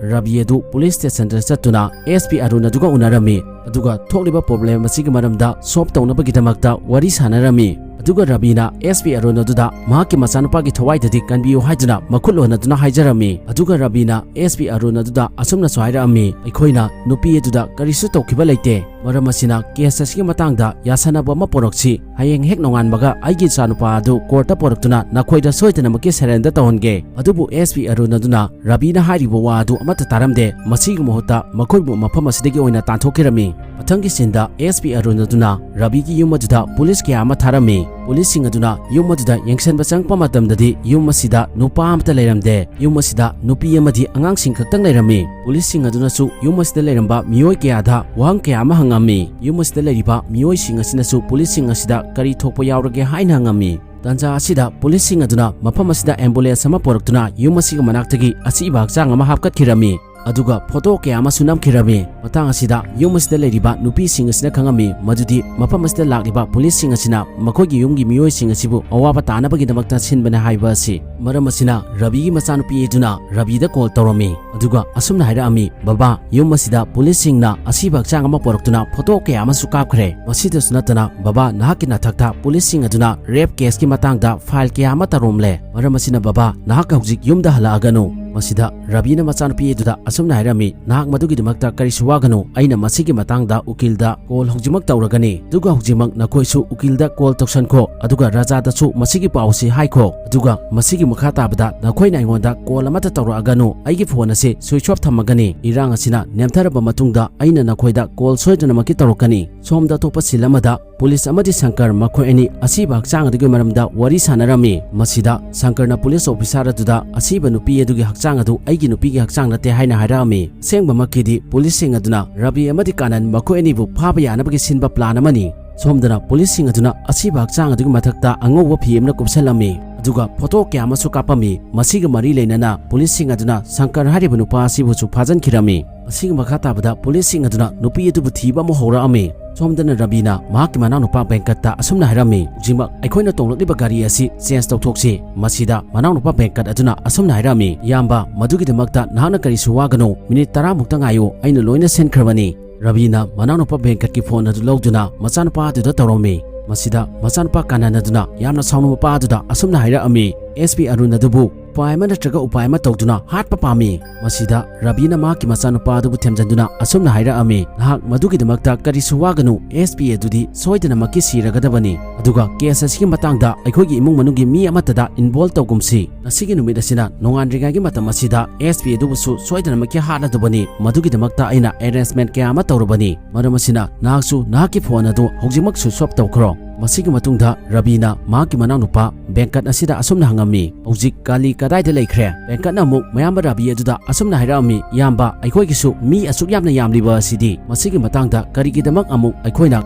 ꯔꯕꯤ ꯑꯗꯨ ꯄꯨꯂꯤꯁ ꯁ꯭ꯇꯦꯁꯟꯗ ꯆꯠꯇꯨꯅ ꯑꯦꯁ ꯄꯤ ꯑꯔꯨꯟ ꯑꯗꯨꯒ ꯎꯅꯔꯝꯃꯤ꯫ ꯑꯗꯨꯒ ꯊꯣꯛꯂꯤꯕ problem ꯑꯁꯤꯒꯤ ꯃꯔꯝꯗ solve ꯇꯧꯅꯕꯒꯤꯗꯃꯛꯇ ꯋꯥꯔꯤ ꯁꯥꯟꯅꯔꯝꯃꯤ꯫ ꯑꯗꯨꯒ ꯔꯕꯤꯅ S P ꯑꯔꯨꯟ ꯑꯗꯨꯗ ꯃꯍꯥꯛꯀꯤ ꯃꯆꯥꯅꯨꯄꯥꯒꯤ ꯊꯋꯥꯏꯗꯗꯤ ꯀꯟꯕꯤꯌꯨ ꯍꯥꯏꯗꯨꯅ ꯃꯈꯨꯠ ꯍꯣꯟꯅꯗꯨꯅ ꯍꯥꯏꯖꯔꯝꯃꯤ꯫ ꯑꯗꯨꯒ ꯔꯕꯤꯅ S P ꯑꯔꯨꯟ ꯑꯗꯨꯗ ꯑꯁꯨꯝꯅꯁꯨ ꯍꯥꯏꯔꯛꯑꯝꯃꯤ, "ꯑꯩꯈꯣꯏꯅ ꯅꯨꯄꯤ ꯑꯗꯨꯗ ꯀꯔꯤꯁꯨ ꯇꯧꯈꯤꯕ ꯂꯩꯇꯦ꯫ ꯃꯔꯝ ꯑꯁꯤꯅ case ꯑꯁꯤꯒꯤ ꯃꯇꯥꯡꯗ ꯌꯥꯁꯟꯅꯕ ꯑꯃ ꯄꯨꯔꯛꯁꯤ꯫ ꯍꯌꯦꯡ ꯍꯦꯛ ꯅꯣꯡꯉꯥꯟꯕꯒ ꯑꯩꯒꯤ ꯏꯆꯥꯅꯨꯄꯥ ꯑꯗꯨ courtꯇ ꯄꯨꯔꯛꯇꯨꯅ ꯅꯈꯣꯏꯗ ꯁꯣꯏꯗꯅꯃꯛꯀꯤ surrender ꯇꯧꯍꯟꯒꯦ"꯫ ꯑꯗꯨꯕꯨ S P ꯑꯔꯨꯟ ꯑꯗꯨꯅ ꯔꯕꯤꯅ ꯍꯥꯏꯔꯤꯕ ꯋꯥ ꯑꯗꯨ ꯑꯃꯠꯇ ꯇꯥꯔꯝꯗꯦ꯫ ꯃꯁꯤꯒꯤ ꯃꯍꯨꯠꯇ ꯃꯈꯣꯏꯕꯨ ꯃꯐꯝ ꯑꯁꯤꯗꯒꯤ ꯑꯣꯏꯅ ꯇꯥꯟꯊꯣꯛꯈꯤꯔꯝꯃꯤ꯫ ꯃꯊꯪꯒꯤ sceneꯗ S P ꯑꯔꯨꯟ ꯑꯗꯨꯅ ꯔꯕꯤꯒꯤ ꯌꯨꯝ ꯑꯗꯨꯗ police ꯀꯌꯥ ꯑꯃ ꯊꯥꯔꯝꯃꯤ꯫ Policeꯁꯤꯡ ꯑꯗꯨꯅ ꯌꯨꯝ ꯑꯗꯨꯗ ꯌꯦꯡꯁꯤꯟꯕ ꯆꯪꯉꯛꯄ ꯃꯇꯝꯗꯗꯤ ꯌꯨꯝ ꯑꯁꯤꯗ ꯅꯨꯄꯥ ꯑꯃꯠꯇ ꯂꯩꯔꯝꯗꯦ꯫ ꯌꯨꯝ ꯑꯁꯤꯗ ꯅꯨꯄꯤ ꯑꯃꯗꯤ ꯑꯉꯥꯡꯁꯤꯡ ꯈꯛꯇꯪ ꯂꯩꯔꯝꯃꯤ꯫ Policeꯁꯤꯡ ꯑꯗꯨꯅꯁꯨ ꯌꯨꯝ ꯑꯁꯤꯗ ꯂꯩꯔꯝꯕ ꯃꯤꯑꯣꯏ ꯀꯌꯥꯗ ꯋꯥꯍꯪ ꯀꯌꯥ ꯑꯃ ꯍꯪꯉꯝꯃꯤ꯫ ꯌꯨꯝ ꯑꯁꯤꯗ ꯂꯩꯔꯤꯕ ꯃꯤꯑꯣꯏꯁꯤꯡ ꯑꯁꯤꯅꯁꯨ policeꯁꯤꯡ ꯑꯁꯤꯗ ꯀꯔꯤ ꯊꯣꯛꯄ ꯌꯥꯎꯔꯒꯦ ꯍꯥꯏꯅ ꯍꯪꯉꯝꯃꯤ꯫ ꯇꯥꯟꯖꯥ ꯑꯁꯤꯗ policeꯁꯤꯡ ꯑꯗꯨꯅ ꯃꯐꯝ ꯑꯁꯤꯗ ambulance ꯑꯃ ꯄꯨꯔꯛꯇꯨꯅ ꯌꯨꯝ ꯑꯁꯤꯒꯤ ꯃꯅꯥꯛꯇꯒꯤ ꯑꯁꯤꯕ ꯍꯛꯆꯥꯡ ꯑꯃ ꯍꯥꯞꯀꯠꯈꯤꯔꯝꯃꯤ꯫ ꯑꯗꯨꯒ photo ꯀꯌꯥ ꯑꯃꯁꯨ ꯅꯝꯈꯤꯔꯝꯃꯤ꯫ ꯃꯇꯥꯡ ꯑꯁꯤꯗ ꯌꯨꯝ ꯑꯁꯤꯗ ꯂꯩꯔꯤꯕ ꯅꯨꯄꯤꯁꯤꯡ ꯑꯁꯤꯅ ꯈꯪꯉꯝꯃꯤ ꯃꯗꯨꯗꯤ ꯃꯐꯝ ꯑꯁꯤꯗ ꯂꯥꯛꯂꯤꯕ policeꯁꯤꯡ ꯑꯁꯤꯅ ꯃꯈꯣꯏꯒꯤ ꯌꯨꯝꯒꯤ ꯃꯤꯑꯣꯏꯁꯤꯡ ꯑꯁꯤꯕꯨ ꯑꯋꯥꯕ ꯇꯥꯅꯕꯒꯤꯗꯃꯛꯇ ꯁꯤꯟꯕꯅꯦ ꯍꯥꯏꯕ ꯑꯁꯤ꯫ ꯃꯔꯝ ꯑꯁꯤꯅ ꯔꯕꯤꯒꯤ ꯃꯆꯥꯅꯨꯄꯤ ꯑꯗꯨꯅ ꯔꯕꯤꯗ call ꯇꯧꯔꯝꯃꯤ꯫ ꯑꯗꯨꯒ ꯑꯁꯨꯝꯅ ꯍꯥꯏꯔꯛꯑꯝꯃꯤ, "ꯕꯕꯥ, ꯌꯨꯝ ꯑꯁꯤꯗ policeꯁꯤꯡꯅ ꯑꯁꯤꯕ ꯍꯛꯆꯥꯡ ꯑꯃ ꯄꯨꯔꯛꯇꯨꯅ photo ꯀꯌꯥ ꯑꯃꯁꯨ ꯀꯥꯞꯈ꯭ꯔꯦ꯫ ꯃꯁꯤꯗꯁꯨ ꯅꯠꯇꯅ ꯕꯕꯥ, ꯅꯍꯥꯛꯀꯤ ꯅꯊꯛꯇ policeꯁꯤꯡ ꯑꯗꯨꯅ rape caseꯀꯤ ꯃꯇꯥꯡꯗ file ꯀꯌꯥ ꯑꯃ ꯇꯧꯔꯝꯂꯦ꯫ ꯃꯔꯝ ꯑꯁꯤꯅ ꯕꯕꯥ, ꯅꯍꯥꯛ ꯍꯧꯖꯤꯛ ꯌꯨꯝꯗ ꯍꯜꯂꯛꯑꯒꯅꯨ"꯫ ꯃꯁꯤꯗ ꯔꯕꯤꯅ ꯃꯆꯥꯅꯨꯄꯤ ꯑꯗꯨꯗ ꯑꯁꯨꯝꯅ ꯍꯥꯏꯔꯝꯃꯤ, "ꯅꯍꯥꯛ ꯃꯗꯨꯒꯤꯗꯃꯛꯇ ꯀꯔꯤꯁꯨ ꯋꯥꯒꯅꯨ, ꯑꯩꯅ ꯃꯁꯤꯒꯤ ꯃꯇꯥꯡꯗ ꯎꯀꯤꯜꯗ call ꯍꯧꯖꯤꯛꯃꯛ ꯇꯧꯔꯒꯅꯤ꯫ ꯑꯗꯨꯒ ꯍꯧꯖꯤꯛꯃꯛ ꯅꯈꯣꯏꯁꯨ ꯎꯀꯤꯜꯗ call ꯇꯧꯁꯟꯈꯣ꯫ ꯑꯗꯨꯒ ꯔꯥꯖꯥꯗꯁꯨ ꯃꯁꯤꯒꯤ ꯄꯥꯎ ꯑꯁꯤ ꯍꯥꯏꯈꯣ꯫ ꯑꯗꯨꯒ ꯃꯁꯤꯒꯤ ꯃꯈꯥ ꯇꯥꯕꯗ ꯅꯈꯣꯏꯅ ꯑꯩꯉꯣꯟꯗ call ꯑꯃꯠꯇ ꯇꯧꯔꯛꯑꯒꯅꯨ꯫ ꯑꯩꯒꯤ phone ꯑꯁꯤ switch off ꯊꯝꯃꯒꯅꯤ꯫ ꯏꯔꯥꯡ ꯑꯁꯤꯅ ꯅꯦꯝꯊꯔꯕ ꯃꯇꯨꯡꯗ ꯑꯩꯅ ꯅꯈꯣꯏꯗ call ꯁꯣꯏꯗꯅꯃꯛꯀꯤ ꯇꯧꯔꯛꯀꯅꯤ"꯫ ꯁꯣꯝꯗ ꯑꯇꯣꯞꯄ scene ꯑꯃꯗ police ꯑꯃꯗꯤ ꯁꯪꯀꯔ ꯃꯈꯣꯏ ꯑꯅꯤ ꯑꯁꯤꯕ ꯍꯛꯆꯥꯡ ꯑꯗꯨꯒꯤ ꯃꯔꯝꯗ ꯋꯥꯔꯤ ꯁꯥꯟꯅꯔꯝꯃꯤ꯫ ꯃꯁꯤꯗ ꯁꯪꯀꯔꯅ police officer ꯑꯗꯨꯗ ꯑꯁꯤꯕ ꯅꯨꯄꯤ ꯑꯗꯨꯒꯤ ꯍꯛꯆꯥꯡ ꯑꯗꯨ ꯑꯩꯒꯤ ꯅꯨꯄꯤꯒꯤ ꯍꯛꯆꯥꯡ ꯅꯠꯇꯦ ꯍꯥꯏꯅ ꯍꯥꯏꯔꯛꯑꯝꯃꯤ꯫ ꯑꯁꯦꯡꯕꯃꯛꯀꯤꯗꯤ policeꯁꯤꯡ ꯑꯗꯨꯅ ꯔꯕꯤ ꯑꯃꯗꯤ ꯀꯥꯅꯟ ꯃꯈꯣꯏ ꯑꯅꯤꯕꯨ ꯐꯥꯕ ꯌꯥꯅꯕꯒꯤ ꯁꯤꯟꯕ plan ꯑꯃꯅꯤ꯫ ꯁꯣꯝꯗꯅ policeꯁꯤꯡ ꯑꯗꯨꯅ ꯑꯁꯤꯕ ꯍꯛꯆꯥꯡ ꯑꯗꯨꯒꯤ ꯃꯊꯛꯇ ꯑꯉꯧꯕ ꯐꯤ ꯑꯃꯅ ꯀꯨꯞꯁꯜꯂꯝꯃꯤ꯫ ꯑꯗꯨꯒ photo ꯀꯌꯥ ꯑꯃꯁꯨ ꯀꯥꯞꯄꯝꯃꯤ꯫ ꯃꯁꯤꯒ ꯃꯔꯤ ꯂꯩꯅꯅ policeꯁꯤꯡ ꯑꯗꯨꯅ ꯁꯪꯀꯔ ꯍꯥꯏꯔꯤꯕ ꯅꯨꯄꯥ ꯑꯁꯤꯕꯨꯁꯨ ꯐꯥꯖꯤꯟꯈꯤꯔꯝꯃꯤ꯫ ꯃꯁꯤꯒꯤ ꯃꯈꯥ ꯇꯥꯕꯗ policeꯁꯤꯡ ꯑꯗꯨꯅ ꯅꯨꯄꯤ ꯑꯗꯨꯕꯨ ꯊꯤꯕ ꯑꯃꯨꯛ ꯍꯧꯔꯛꯑꯝꯃꯤ꯫ ꯁꯣꯝꯗꯅ ꯔꯕꯤꯅ ꯃꯍꯥꯛꯀꯤ ꯃꯅꯥꯎꯅꯨꯄꯥ ꯕꯦꯡꯀꯠꯇ ꯑꯁꯨꯝꯅ ꯍꯥꯏꯔꯝꯃꯤ, "ꯍꯧꯖꯤꯛꯃꯛ ꯑꯩꯈꯣꯏꯅ ꯇꯣꯡꯂꯛꯂꯤꯕ ꯒꯥꯔꯤ ꯑꯁꯤ change ꯇꯧꯊꯣꯛꯁꯤ"꯫ ꯃꯁꯤꯗ ꯃꯅꯥꯎꯅꯨꯄꯥ ꯕꯦꯡꯀꯠ ꯑꯗꯨꯅ ꯑꯁꯨꯝꯅ ꯍꯥꯏꯔꯝꯃꯤ, "ꯏꯌꯥꯝꯕ, ꯃꯗꯨꯒꯤꯗꯃꯛꯇ ꯅꯍꯥꯛꯅ ꯀꯔꯤꯁꯨ ꯋꯥꯒꯅꯨ, minute ꯇꯔꯥꯃꯨꯛꯇ ꯉꯥꯏꯌꯨ, ꯑꯩꯅ ꯂꯣꯏꯅ ꯁꯤꯟꯈ꯭ꯔꯕꯅꯤ"꯫ ꯔꯕꯤꯅ ꯃꯅꯥꯎꯅꯨꯄꯥ ꯚꯦꯡꯀꯠꯀꯤ ꯐꯣꯟ ꯑꯗꯨ ꯂꯧꯗꯨꯅ ꯃꯆꯥꯅꯨꯄꯥ ꯑꯗꯨꯗ ꯇꯧꯔꯝꯃꯤ꯫ ꯃꯁꯤꯗ ꯃꯆꯥꯅꯨꯄꯥ ꯀꯥꯅꯟ ꯑꯗꯨꯅ ꯌꯥꯝꯅ ꯁꯥꯎꯅ ꯃꯄꯥ ꯑꯗꯨꯗ ꯑꯁꯨꯝꯅ ꯍꯥꯏꯔꯛꯑꯝꯃꯤ, "ꯑꯦꯁ ꯄꯤ ꯑꯔꯨꯟ ꯑꯗꯨꯕꯨ ꯎꯄꯥꯏ ꯑꯃ ꯅꯠꯇ꯭ꯔꯒ ꯎꯄꯥꯏ ꯑꯃ ꯇꯧꯗꯨꯅ ꯍꯥꯠꯄ ꯄꯥꯝꯃꯤ"꯫ ꯃꯁꯤꯗ ꯔꯕꯤꯅ ꯃꯍꯥꯛꯀꯤ ꯃꯆꯥꯅꯨꯄꯥ ꯑꯗꯨꯕꯨ ꯊꯦꯝꯖꯤꯟꯗꯨꯅ ꯑꯁꯨꯝꯅ ꯍꯥꯏꯔꯛꯑꯝꯃꯤ, "ꯅꯍꯥꯛ ꯃꯗꯨꯒꯤꯗꯃꯛꯇ ꯀꯔꯤꯁꯨ ꯋꯥꯒꯅꯨ, ꯑꯦꯁ ꯄꯤ ꯑꯗꯨꯗꯤ ꯁꯣꯏꯗꯅꯃꯛꯀꯤ ꯁꯤꯔꯒꯗꯕꯅꯤ, ꯑꯗꯨꯒ ꯀꯦꯁ ꯑꯁꯤꯒꯤ ꯃꯇꯥꯡꯗ ꯑꯩꯈꯣꯏꯒꯤ ꯏꯃꯨꯡ ꯃꯅꯨꯡꯒꯤ ꯃꯤ ꯑꯃꯠꯇꯗ ꯏꯟꯚꯣꯜꯕ ꯇꯧꯒꯨꯝꯁꯤ꯫ ꯉꯁꯤꯒꯤ ꯅꯨꯃꯤꯠ ꯑꯁꯤꯅ ꯅꯣꯡꯉꯥꯟꯗ꯭ꯔꯤꯉꯩꯒꯤ ꯃꯇꯝ ꯑꯁꯤꯗ ꯑꯦꯁ ꯄꯤ ꯑꯗꯨꯕꯨꯁꯨ ꯁꯣꯏꯗꯅꯃꯛꯀꯤ ꯍꯥꯠꯂꯗꯕꯅꯤ, ꯃꯗꯨꯒꯤꯗꯃꯛꯇ ꯑꯩꯅ ꯑꯦꯔꯦꯟꯖꯃꯦꯟ ꯀꯌꯥ ꯑꯃ ꯇꯧꯔꯕꯅꯤ꯫ ꯃꯔꯝ ꯑꯁꯤꯅ ꯅꯍꯥꯛꯁꯨ ꯅꯍꯥꯛꯀꯤ ꯐꯣꯟ ꯑꯗꯨ ꯍꯧꯖꯤꯛꯃꯛ ꯁ꯭ꯋꯤꯆ ꯑꯣꯐ ꯇꯧꯈ꯭ꯔꯣ"꯫ ꯃꯁꯤꯒꯤ ꯃꯇꯨꯡꯗ ꯔꯕꯤꯅ ꯃꯍꯥꯛꯀꯤ ꯃꯅꯥꯎꯅꯨꯄꯥ ꯚꯦꯡꯀꯠ ꯑꯁꯤꯗ ꯑꯁꯨꯝꯅ ꯍꯪꯉꯝꯃꯤ, "ꯍꯧꯖꯤꯛ ꯀꯥꯂꯤ ꯀꯗꯥꯏꯗ ꯂꯩꯈ꯭ꯔꯦ?" ꯚꯦꯡꯀꯠꯅ ꯑꯃꯨꯛ ꯃꯌꯥꯝꯕ ꯔꯕꯤ ꯑꯗꯨꯗ ꯑꯁꯨꯝꯅ ꯍꯥꯏꯔꯛꯑꯝꯃꯤ, "ꯏꯌꯥꯝꯕ, ꯑꯩꯈꯣꯏꯒꯤꯁꯨ ꯃꯤ ꯑꯁꯨꯛ ꯌꯥꯝꯅ ꯌꯥꯝꯂꯤꯕ ꯑꯁꯤꯗꯤ, ꯃꯁꯤꯒꯤ ꯃꯇꯥꯡꯗ ꯀꯔꯤꯒꯤꯗꯃꯛ ꯑꯃꯨꯛ ꯑꯩꯈꯣꯏꯅ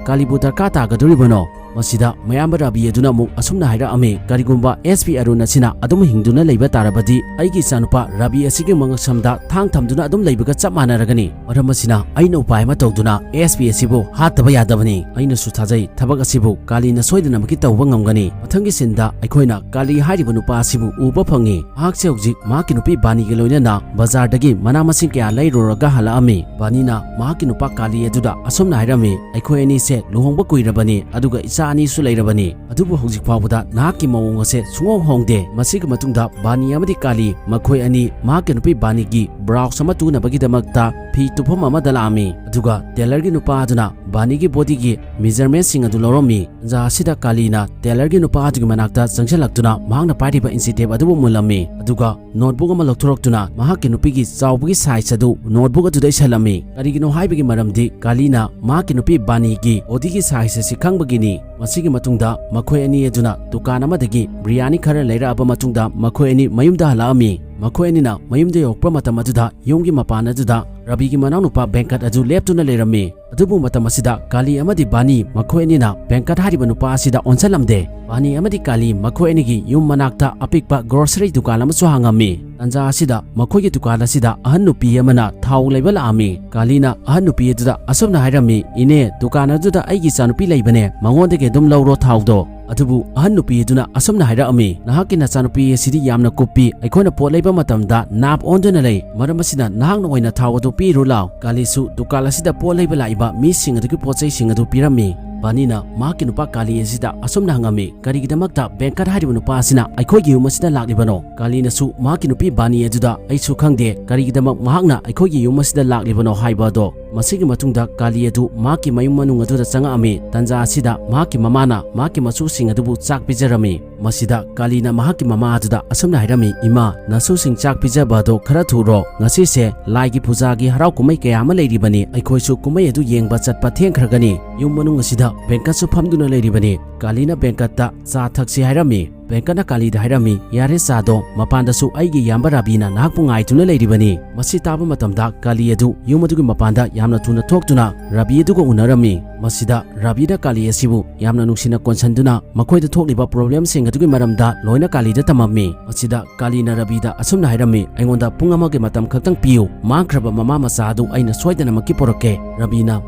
ꯀꯥꯂꯤꯕꯨ ꯗꯔꯀꯥꯔ ꯇꯥꯒꯗꯧꯔꯤꯕꯅꯣ?" ꯃꯁꯤꯗ ꯃꯌꯥꯝꯕ ꯔꯕꯤ ꯑꯗꯨꯅ ꯑꯃꯨꯛ ꯑꯁꯨꯝꯅ ꯍꯥꯏꯔꯛꯑꯝꯃꯤ, "ꯀꯔꯤꯒꯨꯝꯕ ꯑꯦꯁ ꯄꯤ ꯑꯔꯨꯟ ꯑꯁꯤꯅ ꯑꯗꯨꯝ ꯍꯤꯡꯗꯨꯅ ꯂꯩꯕ ꯇꯥꯔꯕꯗꯤ, ꯑꯩꯒꯤ ꯏꯆꯥꯅꯨꯄꯥ ꯔꯕꯤ ꯑꯁꯤꯒꯤ ꯃꯉꯛꯁꯝꯗ ꯊꯥꯡ ꯊꯝꯗꯨꯅ ꯑꯗꯨꯝ ꯂꯩꯕꯒ ꯆꯞ ꯃꯥꯟꯅꯔꯒꯅꯤ꯫ ꯃꯔꯝ ꯑꯁꯤꯅ ꯑꯩꯅ ꯎꯄꯥꯏ ꯑꯃ ꯇꯧꯗꯨꯅ ꯑꯦꯁ ꯄꯤ ꯑꯁꯤꯕꯨ ꯍꯥꯠꯇꯕ ꯌꯥꯗꯕꯅꯤ꯫ ꯑꯩꯅꯁꯨ ꯊꯥꯖꯩ ꯊꯕꯛ ꯑꯁꯤꯕꯨ ꯀꯥꯂꯤꯅ ꯁꯣꯏꯗꯅꯃꯛꯀꯤ ꯇꯧꯕ ꯉꯝꯒꯅꯤ"꯫ ꯃꯊꯪꯒꯤ ꯁꯤꯟꯗ ꯑꯩꯈꯣꯏꯅ ꯀꯥꯂꯤ ꯍꯥꯏꯔꯤꯕ ꯅꯨꯄꯥ ꯑꯁꯤꯕꯨ ꯎꯕ ꯐꯪꯉꯤ꯫ ꯃꯍꯥꯛꯁꯦ ꯍꯧꯖꯤꯛ ꯃꯍꯥꯛꯀꯤ ꯅꯨꯄꯤ ꯕꯥꯅꯤꯒ ꯂꯣꯏꯅꯅ ꯕꯖꯥꯔꯗꯒꯤ ꯃꯅꯥ ꯃꯁꯤꯡ ꯀꯌꯥ ꯂꯩꯔꯨꯔꯒ ꯍꯜꯂꯛꯑꯝꯃꯤ꯫ ꯕꯥꯅꯤꯅ ꯃꯍꯥꯛꯀꯤ ꯅꯨꯄꯥ ꯀꯥꯂꯤ ꯑꯗꯨꯗ ꯑꯁꯨꯝꯅ ꯍꯥꯏꯔꯝꯃꯤ, "ꯑꯩꯈꯣꯏ ꯑꯅꯤꯁꯦ ꯂꯨꯍꯣꯡꯕ ꯀꯨꯏꯔꯕꯅꯤ, ꯑꯗꯨꯒ ꯏꯆꯥ ꯑꯅꯤꯁꯨ ꯂꯩꯔꯕꯅꯤ, ꯑꯗꯨꯕꯨ ꯍꯧꯖꯤꯛ ꯐꯥꯎꯕꯗ ꯅꯍꯥꯛꯀꯤ ꯃꯑꯣꯡ ꯑꯁꯦ ꯁꯨꯡꯍꯣꯡ ꯍꯣꯡꯗꯦ"꯫ ꯃꯁꯤꯒꯤ ꯃꯇꯨꯡꯗ ꯕꯥꯅꯤ ꯑꯃꯗꯤ ꯀꯥꯂꯤ ꯃꯈꯣꯏ ꯑꯅꯤ ꯃꯍꯥꯛꯀꯤ ꯅꯨꯄꯤ ꯕꯥꯅꯤꯒꯤ ꯕ꯭ꯂꯥꯎꯁ ꯑꯃ ꯇꯨꯅꯕꯒꯤꯗꯃꯛꯇ ꯐꯤ ꯇꯨꯐꯝ ꯑꯃꯗ ꯂꯥꯛꯑꯝꯃꯤ꯫ ꯑꯗꯨꯒ ꯇꯦꯂꯔꯒꯤ ꯅꯨꯄꯥ ꯑꯗꯨꯅ ꯕꯥꯅꯤꯒꯤ ꯕꯣꯗꯤꯒꯤ ꯃꯦꯖꯔꯃꯦꯟꯁꯤꯡ ꯑꯗꯨ ꯂꯧꯔꯝꯃꯤ꯫ ꯇꯟꯖꯥ ꯑꯁꯤꯗ ꯀꯥꯂꯤꯅ ꯇꯦꯂꯔꯒꯤ ꯅꯨꯄꯥ ꯑꯗꯨꯒꯤ ꯃꯅꯥꯛꯇ ꯆꯪꯁꯤꯜꯂꯛꯇꯨꯅ ꯃꯍꯥꯛꯅ ꯄꯥꯏꯔꯤꯕ ꯏꯟꯆꯤ ꯇꯦꯞ ꯑꯗꯨꯕꯨ ꯃꯨꯜꯂꯝꯃꯤ꯫ ꯑꯗꯨꯒ ꯅꯣꯠꯕꯨꯛ ꯑꯃ ꯂꯧꯊꯣꯔꯛꯇꯨꯅ ꯃꯍꯥꯛꯀꯤ ꯅꯨꯄꯤꯒꯤ ꯆꯥꯎꯕꯒꯤ ꯁꯥꯏꯖ ꯑꯗꯨ ꯅꯣꯠꯕꯨꯛ ꯑꯗꯨꯗ ꯏꯁꯜꯂꯝꯃꯤ꯫ ꯀꯔꯤꯒꯤꯅꯣ ꯍꯥꯏꯕꯒꯤ ꯃꯔꯝꯗꯤ ꯀꯥꯂꯤꯅ ꯃꯍꯥꯛꯀꯤ ꯅꯨꯄꯤ ꯕꯥꯅꯤꯒꯤ ꯕꯣꯗꯤꯒꯤ ꯁꯥꯏꯖ ꯑꯁꯤ ꯈꯪꯕꯒꯤꯅꯤ꯫ ꯃꯁꯤꯒꯤ ꯃꯇꯨꯡꯗ ꯃꯈꯣꯏ ꯑꯅꯤ ꯑꯗꯨꯅ ꯗꯨꯀꯥꯟ ꯑꯃꯗꯒꯤ ꯕꯤꯔꯌꯥꯅꯤ ꯈꯔ ꯂꯩꯔꯛꯑꯕ ꯃꯇꯨꯡꯗ ꯃꯈꯣꯏ ꯑꯅꯤ ꯃꯌꯨꯝꯗ ꯍꯜꯂꯛꯑꯝꯃꯤ꯫ ꯃꯈꯣꯏ ꯑꯅꯤꯅ ꯃꯌꯨꯝꯗ ꯌꯧꯔꯛꯄ ꯃꯇꯝ ꯑꯗꯨꯗ ꯌꯨꯝꯒꯤ ꯃꯄꯥꯟ ꯑꯗꯨꯗ ꯔꯕꯤꯒꯤ ꯃꯅꯥꯎꯅꯨꯄꯥ ꯚꯦꯡꯀꯠ ꯑꯗꯨ ꯂꯦꯞꯇꯨꯅ ꯂꯩꯔꯝꯃꯤ꯫ ꯑꯗꯨꯕꯨ ꯃꯇꯝ ꯑꯁꯤꯗ ꯀꯥꯂꯤ ꯑꯃꯗꯤ ꯕꯥꯅꯤ ꯃꯈꯣꯏ ꯑꯅꯤꯅ ꯚꯦꯡꯀꯠ ꯍꯥꯏꯔꯤꯕ ꯅꯨꯄꯥ ꯑꯁꯤꯗ ꯑꯣꯟꯁꯤꯜꯂꯝꯗꯦ꯫ ꯕꯥꯅꯤ ꯑꯃꯗꯤ ꯀꯥꯂꯤ ꯃꯈꯣꯏ ꯑꯅꯤꯒꯤ ꯌꯨꯝ ꯃꯅꯥꯛꯇ ꯑꯄꯤꯛꯄ ꯒ꯭ꯔꯣꯁꯔꯤ ꯗꯨꯀꯥꯟ ꯑꯃꯁꯨ ꯍꯥꯡꯉꯝꯃꯤ꯫ ꯇꯟꯖꯥ ꯑꯁꯤꯗ ꯃꯈꯣꯏꯒꯤ ꯗꯨꯀꯥꯟ ꯑꯁꯤꯗ ꯑꯍꯟ ꯅꯨꯄꯤ ꯑꯃꯅ ꯊꯥꯎ ꯂꯩꯕ ꯂꯥꯛꯑꯝꯃꯤ꯫ ꯀꯥꯂꯤꯅ ꯑꯍꯟ ꯅꯨꯄꯤ ꯑꯗꯨꯗ ꯑꯁꯨꯝꯅ ꯍꯥꯏꯔꯝꯃꯤ, "ꯏꯅꯦ, ꯗꯨꯀꯥꯟ ꯑꯗꯨꯗ ꯑꯩꯒꯤ ꯏꯆꯥꯅꯨꯄꯤ ꯂꯩꯕꯅꯦ, ꯃꯉꯣꯟꯗꯒꯤ ꯑꯗꯨꯝ ꯂꯧꯔꯣ ꯊꯥꯎꯗꯣ"꯫ ꯑꯗꯨꯕꯨ ꯑꯍꯟ ꯅꯨꯄꯤ ꯑꯗꯨꯅ ꯑꯁꯨꯝꯅ ꯍꯥꯏꯔꯛꯑꯝꯃꯤ, "ꯅꯍꯥꯛꯀꯤ ꯅꯆꯥꯅꯨꯄꯤ ꯑꯁꯤꯗꯤ ꯌꯥꯝꯅ ꯀꯨꯞꯄꯤ, ꯑꯩꯈꯣꯏꯅ ꯄꯣꯠ ꯂꯩꯕ ꯃꯇꯝꯗ ꯅꯥꯞ ꯑꯣꯟꯗꯨꯅ ꯂꯩ, ꯃꯔꯝ ꯑꯁꯤꯅ ꯅꯍꯥꯛꯅ ꯑꯣꯏꯅ ꯊꯥꯎ ꯑꯗꯨ ꯄꯤꯔꯨ ꯂꯥꯎ꯫ ꯀꯥꯂꯤꯁꯨ ꯗꯨꯀꯥꯟ ꯑꯁꯤꯗ ꯄꯣꯠ ꯂꯩꯕ ꯂꯥꯛꯏꯕ ꯃꯤꯁꯤꯡ ꯑꯗꯨꯒꯤ ꯄꯣꯠ ꯆꯩꯁꯤꯡ ꯑꯗꯨ ꯄꯤꯔꯝꯃꯤ꯫ ꯕꯥꯅꯤꯅ ꯃꯍꯥꯛꯀꯤ ꯅꯨꯄꯥ ꯀꯥꯂꯤ ꯑꯁꯤꯗ ꯑꯁꯨꯝꯅ ꯍꯪꯉꯝꯃꯤ, "ꯀꯔꯤꯒꯤꯗꯃꯛꯇ ꯕꯦꯡꯀꯠ ꯍꯥꯏꯔꯤꯕ ꯅꯨꯄꯥ ꯑꯁꯤꯅ ꯑꯩꯈꯣꯏꯒꯤ ꯌꯨꯝ ꯑꯁꯤꯗ ꯂꯥꯛꯂꯤꯕꯅꯣ?" ꯀꯥꯂꯤꯅꯁꯨ ꯃꯍꯥꯛꯀꯤ ꯅꯨꯄꯤ ꯕꯥꯅꯤ ꯑꯗꯨꯗ, "ꯑꯩꯁꯨ ꯈꯪꯗꯦ ꯀꯔꯤꯒꯤꯗꯃꯛ ꯃꯍꯥꯛꯅ ꯑꯩꯈꯣꯏꯒꯤ ꯌꯨꯝ ꯑꯁꯤꯗ ꯂꯥꯛꯂꯤꯕꯅꯣ" ꯍꯥꯏꯕ ꯑꯗꯣ꯫ ꯃꯁꯤꯒꯤ ꯃꯇꯨꯡꯗ ꯀꯥꯂꯤ ꯑꯗꯨ ꯃꯍꯥꯛꯀꯤ ꯃꯌꯨꯝ ꯃꯅꯨꯡ ꯑꯗꯨꯗ ꯆꯪꯉꯛꯑꯝꯃꯤ꯫ ꯇꯟꯖꯥ ꯑꯁꯤꯗ ꯃꯍꯥꯛꯀꯤ ꯃꯃꯥꯅ ꯃꯍꯥꯛꯀꯤ ꯃꯁꯨꯁꯤꯡ ꯑꯗꯨꯕꯨ ꯆꯥꯛ ꯄꯤꯖꯔꯝꯃꯤ꯫ ꯃꯁꯤꯗ ꯀꯥꯂꯤꯅ ꯃꯍꯥꯛꯀꯤ ꯃꯃꯥ ꯑꯗꯨꯗ ꯑꯁꯨꯝꯅ ꯍꯥꯏꯔꯝꯃꯤ, "ꯏꯃꯥ, ꯅꯁꯨꯁꯤꯡ ꯆꯥꯛ ꯄꯤꯖꯕ ꯑꯗꯣ ꯈꯔ ꯊꯨꯔꯣ꯫ ꯉꯁꯤꯁꯦ ꯂꯥꯏꯒꯤ ꯄꯨꯖꯥꯒꯤ ꯍꯔꯥꯎ ꯀꯨꯝꯍꯩ ꯀꯌꯥ ꯑꯃ ꯂꯩꯔꯤꯕꯅꯤ꯫ ꯑꯩꯈꯣꯏꯁꯨ ꯀꯨꯝꯍꯩ ꯑꯗꯨ ꯌꯦꯡꯕ ꯆꯠꯄ ꯊꯦꯡꯈ꯭ꯔꯒꯅꯤ꯫ ꯌꯨꯝ ꯃꯅꯨꯡ ꯑꯁꯤꯗ ꯕꯦꯡꯀꯠꯁꯨ ꯐꯝꯗꯨꯅ ꯂꯩꯔꯤꯕꯅꯤ꯫" ꯀꯥꯂꯤꯅ ꯕꯦꯡꯀꯠꯇ ꯆꯥ ꯊꯛꯁꯤ ꯍꯥꯏꯔꯝꯃꯤ꯫ ꯕꯦꯡꯀꯠꯅ ꯀꯥꯂꯤꯗ ꯍꯥꯏꯔꯝꯃꯤ, "ꯌꯥꯔꯦ ꯆꯥꯗꯣ, ꯃꯄꯥꯟꯗꯁꯨ ꯑꯩꯒꯤ ꯏꯌꯥꯝꯕ ꯔꯥꯕꯤꯅ ꯅꯍꯥꯛꯄꯨ ꯉꯥꯏꯗꯨꯅ ꯂꯩꯔꯤꯕꯅꯤ꯫" ꯃꯁꯤ ꯇꯥꯕ ꯃꯇꯝꯗ ꯀꯥꯂꯤ ꯑꯗꯨ ꯌꯨꯝ ꯑꯗꯨꯒꯤ ꯃꯄꯥꯟꯗ ꯌꯥꯝꯅ ꯊꯨꯅ ꯊꯣꯛꯇꯨꯅ ꯔꯥꯕꯤ ꯑꯗꯨꯒ ꯎꯅꯔꯝꯃꯤ꯫ ꯃꯁꯤꯗ ꯔꯥꯕꯤꯅ ꯀꯥꯂꯤ ꯑꯁꯤꯕꯨ ꯌꯥꯝꯅ ꯅꯨꯡꯁꯤꯅ ꯀꯣꯟꯁꯟꯗꯨꯅ ꯃꯈꯣꯏꯗ ꯊꯣꯛꯂꯤꯕ ꯄ꯭ꯔꯣꯕ꯭ꯂꯦꯝꯁꯤꯡ ꯑꯗꯨꯒꯤ ꯃꯔꯝꯗ ꯂꯣꯏꯅ ꯀꯥꯂꯤꯗ ꯇꯝꯃꯝꯃꯤ꯫ ꯃꯁꯤꯗ ꯀꯥꯂꯤꯅ ꯔꯥꯕꯤꯗ ꯑꯁꯨꯝꯅ ꯍꯥꯏꯔꯝꯃꯤ, "ꯑꯩꯉꯣꯟꯗ ꯄꯨꯡ ꯑꯃꯒꯤ ꯃꯇꯝ ꯈꯛꯇꯪ ꯄꯤꯌꯨ꯫ ꯃꯥꯡꯈ꯭ꯔꯕ ꯃꯃꯥ ꯃꯆꯥ ꯑꯗꯨ ꯑꯩꯅ ꯁꯣꯏꯗꯅꯃꯛꯀꯤ ꯄꯨꯔꯛꯀꯦ꯫" ꯔꯥꯕꯤꯅ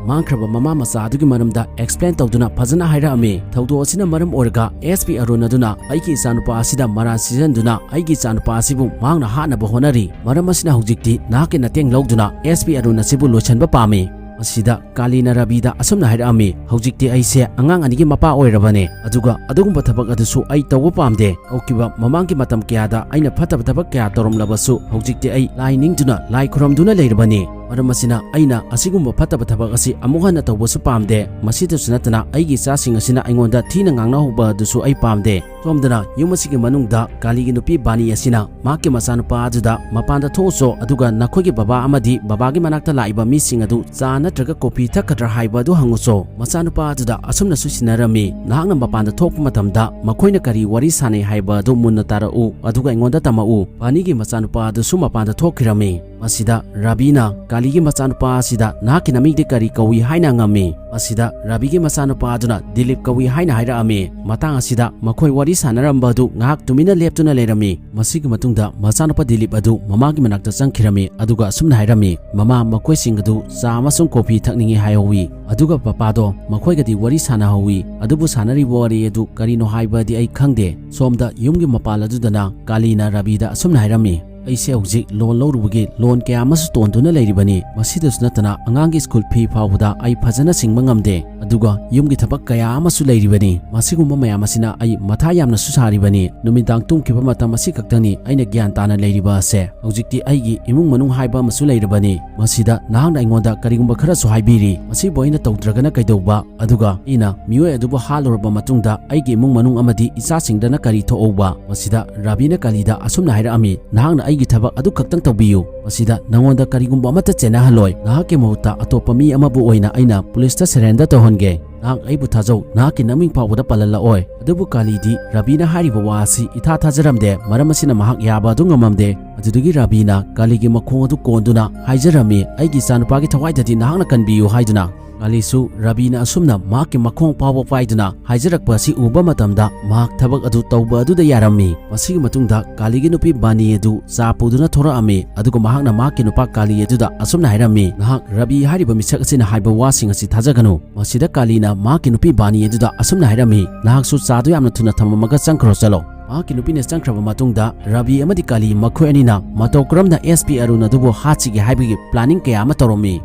ꯃꯥꯡꯈ꯭ꯔꯕ ꯃꯃꯥ ꯃꯆꯥ ꯑꯗꯨꯒꯤ ꯃꯔꯝꯗ ꯑꯦꯛꯁꯄ꯭ꯂꯦꯟ ꯇꯧꯗꯨꯅ ꯐꯖꯅ ꯍꯥꯏꯔꯛꯑꯝꯃꯤ꯫ ꯊꯧꯗꯣꯛ ꯑꯁꯤꯅ ꯃꯔꯝ ꯑꯣꯏꯔꯒ ꯑꯦꯁ ꯄꯤ ꯑꯔꯨꯟ ꯑꯗꯨꯅ ꯑꯩꯒꯤ ꯏꯆꯥꯅꯨꯄꯥ ꯑꯁꯤꯗ ꯃꯔꯥꯜ ꯁꯤꯖꯤꯟꯗꯨꯅ ꯑꯩꯒꯤ ꯏꯆꯥꯅꯨꯄꯥ ꯑꯁꯤꯕꯨ ꯃꯍꯥꯛꯅ ꯍꯥꯠꯅꯕ ꯍꯣꯠꯅꯔꯤ꯫ ꯃꯔꯝ ꯑꯁꯤꯅ ꯍꯧꯖꯤꯛꯇꯤ ꯅꯍꯥꯛꯀꯤ ꯃꯇꯦꯡ ꯂꯧꯗꯨꯅ ꯑꯦꯁ ꯄꯤ ꯑꯔꯨꯟ ꯑꯁꯤꯕꯨ ꯂꯣꯏꯁꯤꯟꯕ ꯄꯥꯝꯃꯤ꯫ ꯃꯁꯤꯗ ꯀꯥꯂꯤꯅ ꯔꯥꯕꯤꯗ ꯑꯁꯨꯝꯅ ꯍꯥꯏꯔꯛꯑꯝꯃꯤ, "ꯍꯧꯖꯤꯛꯇꯤ ꯑꯩꯁꯦ ꯑꯉꯥꯡ ꯑꯅꯤꯒꯤ ꯃꯄꯥ ꯑꯣꯏꯔꯕꯅꯦ, ꯑꯗꯨꯒ ꯑꯗꯨꯒꯨꯝꯕ ꯊꯕꯛ ꯑꯗꯨꯁꯨ ꯑꯩ ꯇꯧꯕ ꯄꯥꯝꯗꯦ꯫ ꯍꯧꯈꯤꯕ ꯃꯃꯥꯡꯒꯤ ꯃꯇꯝ ꯀꯌꯥꯗ ꯑꯩꯅ ꯐꯠꯇꯕ ꯊꯕꯛ ꯀꯌꯥ ꯇꯧꯔꯝꯂꯕꯁꯨ ꯍꯧꯖꯤꯛꯇꯤ ꯑꯩ ꯂꯥꯏ ꯅꯤꯡꯗꯨꯅ, ꯂꯥꯏ ꯈꯨꯔꯨꯝꯗꯨꯅ ꯂꯩꯔꯕꯅꯤ꯫ ꯃꯔꯝ ꯑꯁꯤꯅ ꯑꯩꯅ ꯑꯁꯤꯒꯨꯝꯕ ꯐꯠꯇꯕ ꯊꯕꯛ ꯑꯁꯤ ꯑꯃꯨꯛ ꯍꯟꯅ ꯇꯧꯕꯁꯨ ꯄꯥꯝꯗꯦ꯫ ꯃꯁꯤꯗꯁꯨ ꯅꯠꯇꯅ ꯑꯩꯒꯤ ꯏꯆꯥꯁꯤꯡ ꯑꯁꯤꯅ ꯑꯩꯉꯣꯟꯗ ꯊꯤꯅ ꯉꯥꯡꯅꯍꯧꯕ ꯑꯗꯨꯁꯨ ꯑꯩ ꯄꯥꯝꯗꯦ꯫" ꯁꯣꯝꯗꯅ ꯌꯨꯝ ꯑꯁꯤꯒꯤ ꯃꯅꯨꯡꯗ ꯀꯥꯂꯤꯒꯤ ꯅꯨꯄꯤ ꯕꯥꯅꯤ ꯑꯁꯤꯅ ꯃꯍꯥꯛꯀꯤ ꯃꯆꯥꯅꯨꯄꯥ ꯑꯗꯨꯗ, "ꯃꯄꯥꯟꯗ ꯊꯣꯛꯎꯆꯣ, ꯑꯗꯨꯒ ꯅꯈꯣꯏꯒꯤ ꯕꯕꯥ ꯑꯃꯗꯤ ꯕꯕꯥꯒꯤ ꯃꯅꯥꯛꯇ ꯂꯥꯛꯏꯕ ꯃꯤꯁꯤꯡ ꯑꯗꯨ ꯆꯥ ꯅꯠꯇ꯭ꯔꯒ ꯀꯣꯐꯤ ꯊꯛꯀꯗ꯭ꯔꯥ ꯍꯥꯏꯕ ꯑꯗꯨ ꯍꯪꯉꯨꯆꯣ꯫" ꯃꯆꯥꯅꯨꯄꯥ ꯑꯗꯨꯗ ꯑꯁꯨꯝꯅꯁꯨ ꯁꯤꯟꯅꯔꯝꯃꯤ, "ꯅꯍꯥꯛꯅ ꯃꯄꯥꯟꯗ ꯊꯣꯛꯄ ꯃꯇꯝꯗ ꯃꯈꯣꯏꯅ ꯀꯔꯤ ꯋꯥꯔꯤ ꯁꯥꯟꯅꯩ ꯍꯥꯏꯕ ꯑꯗꯨ ꯃꯨꯟꯅ ꯇꯥꯔꯛꯎ, ꯑꯗꯨꯒ ꯑꯩꯉꯣꯟꯗ ꯇꯝꯃꯛꯎ꯫" ꯕꯥꯅꯤꯒꯤ ꯃꯆꯥꯅꯨꯄꯥ ꯑꯗꯨꯁꯨ ꯃꯄꯥꯟꯗ ꯊꯣꯛꯈꯤꯔꯝꯃꯤ꯫ ꯃꯁꯤꯗ ꯔꯥꯕꯤꯅ ꯀꯥꯂꯤꯒꯤ ꯃꯆꯥꯅꯨꯄꯥ ꯑꯁꯤꯗ, "ꯅꯍꯥꯛꯀꯤ ꯅꯃꯤꯡꯗꯤ ꯀꯔꯤ ꯀꯧꯏ?" ꯍꯥꯏꯅ ꯍꯪꯉꯝꯃꯤ꯫ ꯃꯁꯤꯗ ꯔꯥꯕꯤꯒꯤ ꯃꯆꯥꯅꯨꯄꯥ ꯑꯗꯨꯅ ꯗꯤꯂꯤꯞ ꯀꯧꯏ ꯍꯥꯏꯅ ꯍꯥꯏꯔꯛꯑꯝꯃꯤ꯫ ꯃꯇꯥꯡ ꯑꯁꯤꯗ ꯃꯈꯣꯏ ꯋꯥꯔꯤ ꯁꯥꯟꯅꯔꯝꯕ ꯑꯗꯨ ꯉꯥꯏꯍꯥꯛ ꯇꯨꯃꯤꯟꯅ ꯂꯦꯞꯇꯨꯅ ꯂꯩꯔꯝꯃꯤ꯫ ꯃꯁꯤꯒꯤ ꯃꯇꯨꯡꯗ ꯃꯆꯥꯅꯨꯄꯥ ꯗꯤꯂꯤꯞ ꯑꯗꯨ ꯃꯃꯥꯒꯤ ꯃꯅꯥꯛꯇ ꯆꯪꯈꯤꯔꯝꯃꯤ, ꯑꯗꯨꯒ ꯑꯁꯨꯝꯅ ꯍꯥꯏꯔꯝꯃꯤ, "ꯃꯃꯥ, ꯃꯈꯣꯏꯁꯤꯡ ꯑꯗꯨ ꯆꯥ ꯑꯃꯁꯨꯡ ꯀꯣꯐꯤ ꯊꯛꯅꯤꯡꯏ ꯍꯥꯏꯍꯧꯋꯤ, ꯑꯗꯨꯒ ꯄꯄꯥꯗꯣ ꯃꯈꯣꯏꯒꯗꯤ ꯋꯥꯔꯤ ꯁꯥꯟꯅꯍꯧꯋꯤ, ꯑꯗꯨꯕꯨ ꯁꯥꯟꯅꯔꯤꯕ ꯋꯥꯔꯤ ꯑꯗꯨ ꯀꯔꯤꯅꯣ ꯍꯥꯏꯕꯗꯤ ꯑꯩ ꯈꯪꯗꯦ꯫" ꯁꯣꯝꯗ ꯌꯨꯝꯒꯤ ꯃꯄꯥꯜ ꯑꯗꯨꯗꯅ ꯀꯥꯂꯤꯅ ꯔꯥꯕꯤꯗ ꯑꯁꯨꯝꯅ ꯍꯥꯏꯔꯝꯃꯤ, ꯑꯩꯁꯦ ꯍꯧꯖꯤꯛ ꯂꯣꯟ ꯂꯧꯔꯨꯕꯒꯤ ꯂꯣꯟ ꯀꯌꯥ ꯑꯃꯁꯨ ꯇꯣꯟꯗꯨꯅ ꯂꯩꯔꯤꯕꯅꯤ꯫ ꯃꯁꯤꯗꯁꯨ ꯅꯠꯇꯅ ꯑꯉꯥꯡꯒꯤ ꯁ꯭ꯀꯨꯜ ꯐꯤ ꯐꯥꯎꯕꯗ ꯑꯩ ꯐꯖꯅ ꯁꯤꯡꯕ ꯉꯝꯗꯦ, ꯑꯗꯨꯒ ꯌꯨꯝꯒꯤ ꯊꯕꯛ ꯀꯌꯥ ꯑꯃꯁꯨ ꯂꯩꯔꯤꯕꯅꯤ꯫ ꯃꯁꯤꯒꯨꯝꯕ ꯃꯌꯥꯝ ꯑꯁꯤꯅ ꯑꯩ ꯃꯊꯥ ꯌꯥꯝꯅꯁꯨ ꯁꯥꯔꯤꯕꯅꯤ꯫ ꯅꯨꯃꯤꯗꯥꯡ ꯇꯨꯝꯈꯤꯕ ꯃꯇꯝ ꯑꯁꯤ ꯈꯛꯇꯅꯤ ꯑꯩꯅ ꯒ꯭ꯌꯥꯟ ꯇꯥꯅ ꯂꯩꯔꯤꯕ ꯑꯁꯦ꯫ ꯍꯧꯖꯤꯛꯇꯤ ꯑꯩꯒꯤ ꯏꯃꯨꯡ ꯃꯅꯨꯡ ꯍꯥꯏꯕ ꯑꯃꯁꯨ ꯂꯩꯔꯕꯅꯤ꯫ ꯃꯁꯤꯗ ꯅꯍꯥꯛꯅ ꯑꯩꯉꯣꯟꯗ ꯀꯔꯤꯒꯨꯝꯕ ꯈꯔꯁꯨ ꯍꯥꯏꯕꯤꯔꯤ꯫ ꯃꯁꯤꯕꯨ ꯑꯩꯅ ꯇꯧꯗ꯭ꯔꯒꯅ ꯀꯩꯗꯧꯕ? ꯑꯗꯨꯒ ꯑꯩꯅ ꯃꯤꯑꯣꯏ ꯑꯗꯨꯕꯨ ꯍꯥꯠꯂꯨꯔꯕ ꯃꯇꯨꯡꯗ ꯑꯩꯒꯤ ꯏꯃꯨꯡ ꯃꯅꯨꯡ ꯑꯃꯗꯤ ꯏꯆꯥꯁꯤꯡꯗꯅ ꯀꯔꯤ ꯊꯣꯛꯍꯧꯕ? ꯃꯁꯤꯗ ꯔꯕꯤꯅ ꯀꯥꯂꯤꯗ ꯑꯁꯨꯝꯅ ꯍꯥꯏꯔꯛꯑꯝꯃꯤ, "ꯅꯍꯥꯛꯅ ꯑꯩꯒꯤ ꯊꯕꯛ ꯑꯗꯨ ꯈꯛꯇꯪ ꯇꯧꯕꯤꯌꯨ꯫ ꯃꯁꯤꯗ ꯅꯉꯣꯟꯗ ꯀꯔꯤꯒꯨꯝꯕ ꯑꯃꯠꯇ ꯆꯦꯟꯅꯍꯜꯂꯣꯏ꯫ ꯅꯍꯥꯛꯀꯤ ꯃꯍꯨꯠꯇ ꯑꯇꯣꯞꯄ ꯃꯤ ꯑꯃꯕꯨ ꯑꯣꯏꯅ ꯑꯩꯅ ꯄꯨꯂꯤꯁꯇ ꯁꯔꯦꯟꯗꯔ ꯇꯧꯍꯟꯒꯦ꯫ ꯅꯍꯥꯛ ꯑꯩꯕꯨ ꯊꯥꯖꯧ, ꯅꯍꯥꯛꯀꯤ ꯅꯃꯤꯡ ꯐꯥꯎꯕꯗ ꯄꯜꯍꯜꯂꯛꯑꯣꯏ"꯫ ꯑꯗꯨꯕꯨ ꯀꯥꯂꯤꯗꯤ ꯔꯕꯤꯅ ꯍꯥꯏꯔꯤꯕ ꯋꯥ ꯑꯁꯤ ꯏꯊꯥ ꯊꯥꯖꯔꯝꯗꯦ, ꯃꯔꯝ ꯑꯁꯤꯅ ꯃꯍꯥꯛ ꯌꯥꯕ ꯑꯗꯨ ꯉꯝꯃꯝꯗꯦ꯫ ꯑꯗꯨꯗꯒꯤ ꯔꯕꯤꯅ ꯀꯥꯂꯤꯒꯤ ꯃꯈꯣꯡ ꯑꯗꯨ ꯀꯣꯟꯗꯨꯅ ꯍꯥꯏꯖꯔꯝꯃꯤ, "ꯑꯩꯒꯤ ꯏꯆꯥꯅꯨꯄꯥꯒꯤ ꯊꯋꯥꯏꯗꯗꯤ ꯅꯍꯥꯛꯅ ꯀꯟꯕꯤꯌꯨ" ꯍꯥꯏꯗꯨꯅ꯫ ꯀꯥꯂꯤꯁꯨ ꯔꯕꯤꯅ ꯑꯁꯨꯝꯅ ꯃꯍꯥꯛꯀꯤ ꯃꯈꯣꯡ ꯐꯥꯎꯕ ꯄꯥꯏꯗꯨꯅ ꯍꯥꯏꯖꯔꯛꯄ ꯑꯁꯤ ꯎꯕ ꯃꯇꯝꯗ ꯃꯍꯥꯛ ꯊꯕꯛ ꯑꯗꯨ ꯇꯧꯕ ꯑꯗꯨꯗ ꯌꯥꯔꯝꯃꯤ꯫ ꯃꯁꯤꯒꯤ ꯃꯇꯨꯡꯗ ꯀꯥꯂꯤꯒꯤ ꯅꯨꯄꯤ ꯕꯥꯅꯤ ꯑꯗꯨ ꯆꯥ ꯄꯨꯗꯨꯅ ꯊꯣꯔꯛꯑꯝꯃꯤ, ꯑꯗꯨꯒ ꯃꯍꯥꯛꯅ ꯃꯍꯥꯛꯀꯤ ꯅꯨꯄꯥ ꯀꯥꯂꯤ ꯑꯗꯨꯗ ꯑꯁꯨꯝꯅ ꯍꯥꯏꯔꯝꯃꯤ, "ꯅꯍꯥꯛ ꯔꯕꯤ ꯍꯥꯏꯔꯤꯕ ꯃꯤꯁꯛ ꯑꯁꯤꯅ ꯍꯥꯏꯕ ꯋꯥꯁꯤꯡ ꯑꯁꯤ ꯊꯥꯖꯒꯅꯨ"꯫ ꯃꯁꯤꯗ ꯀꯥꯂꯤꯅ ꯃꯍꯥꯛꯀꯤ ꯅꯨꯄꯤ ꯕꯥꯅꯤ ꯑꯗꯨꯗ ꯑꯁꯨꯝꯅ ꯍꯥꯏꯔꯝꯃꯤ, "ꯅꯍꯥꯛꯁꯨ ꯆꯥꯗꯨ ꯌꯥꯝꯅ ꯊꯨꯅ ꯊꯝꯃꯝꯃꯒ ꯆꯪꯈ꯭ꯔꯣ ꯆꯠꯂꯣ"꯫ ꯃꯍꯥꯛꯀꯤ ꯅꯨꯄꯤꯅ ꯆꯪꯈ꯭ꯔꯕ ꯃꯇꯨꯡꯗ ꯔꯕꯤ ꯑꯃꯗꯤ ꯀꯥꯂꯤ ꯃꯈꯣꯏ ꯑꯅꯤꯅ ꯃꯇꯧ ꯀꯔꯝꯅ ꯑꯦꯁ ꯄꯤ ꯑꯔꯨꯟ ꯑꯗꯨꯕꯨ ꯍꯥꯠꯁꯤꯒꯦ ꯍꯥꯏꯕꯒꯤ ꯄ꯭ꯂꯥꯅꯤꯡ ꯀꯌꯥ ꯑꯃ ꯇꯧꯔꯝꯃꯤ꯫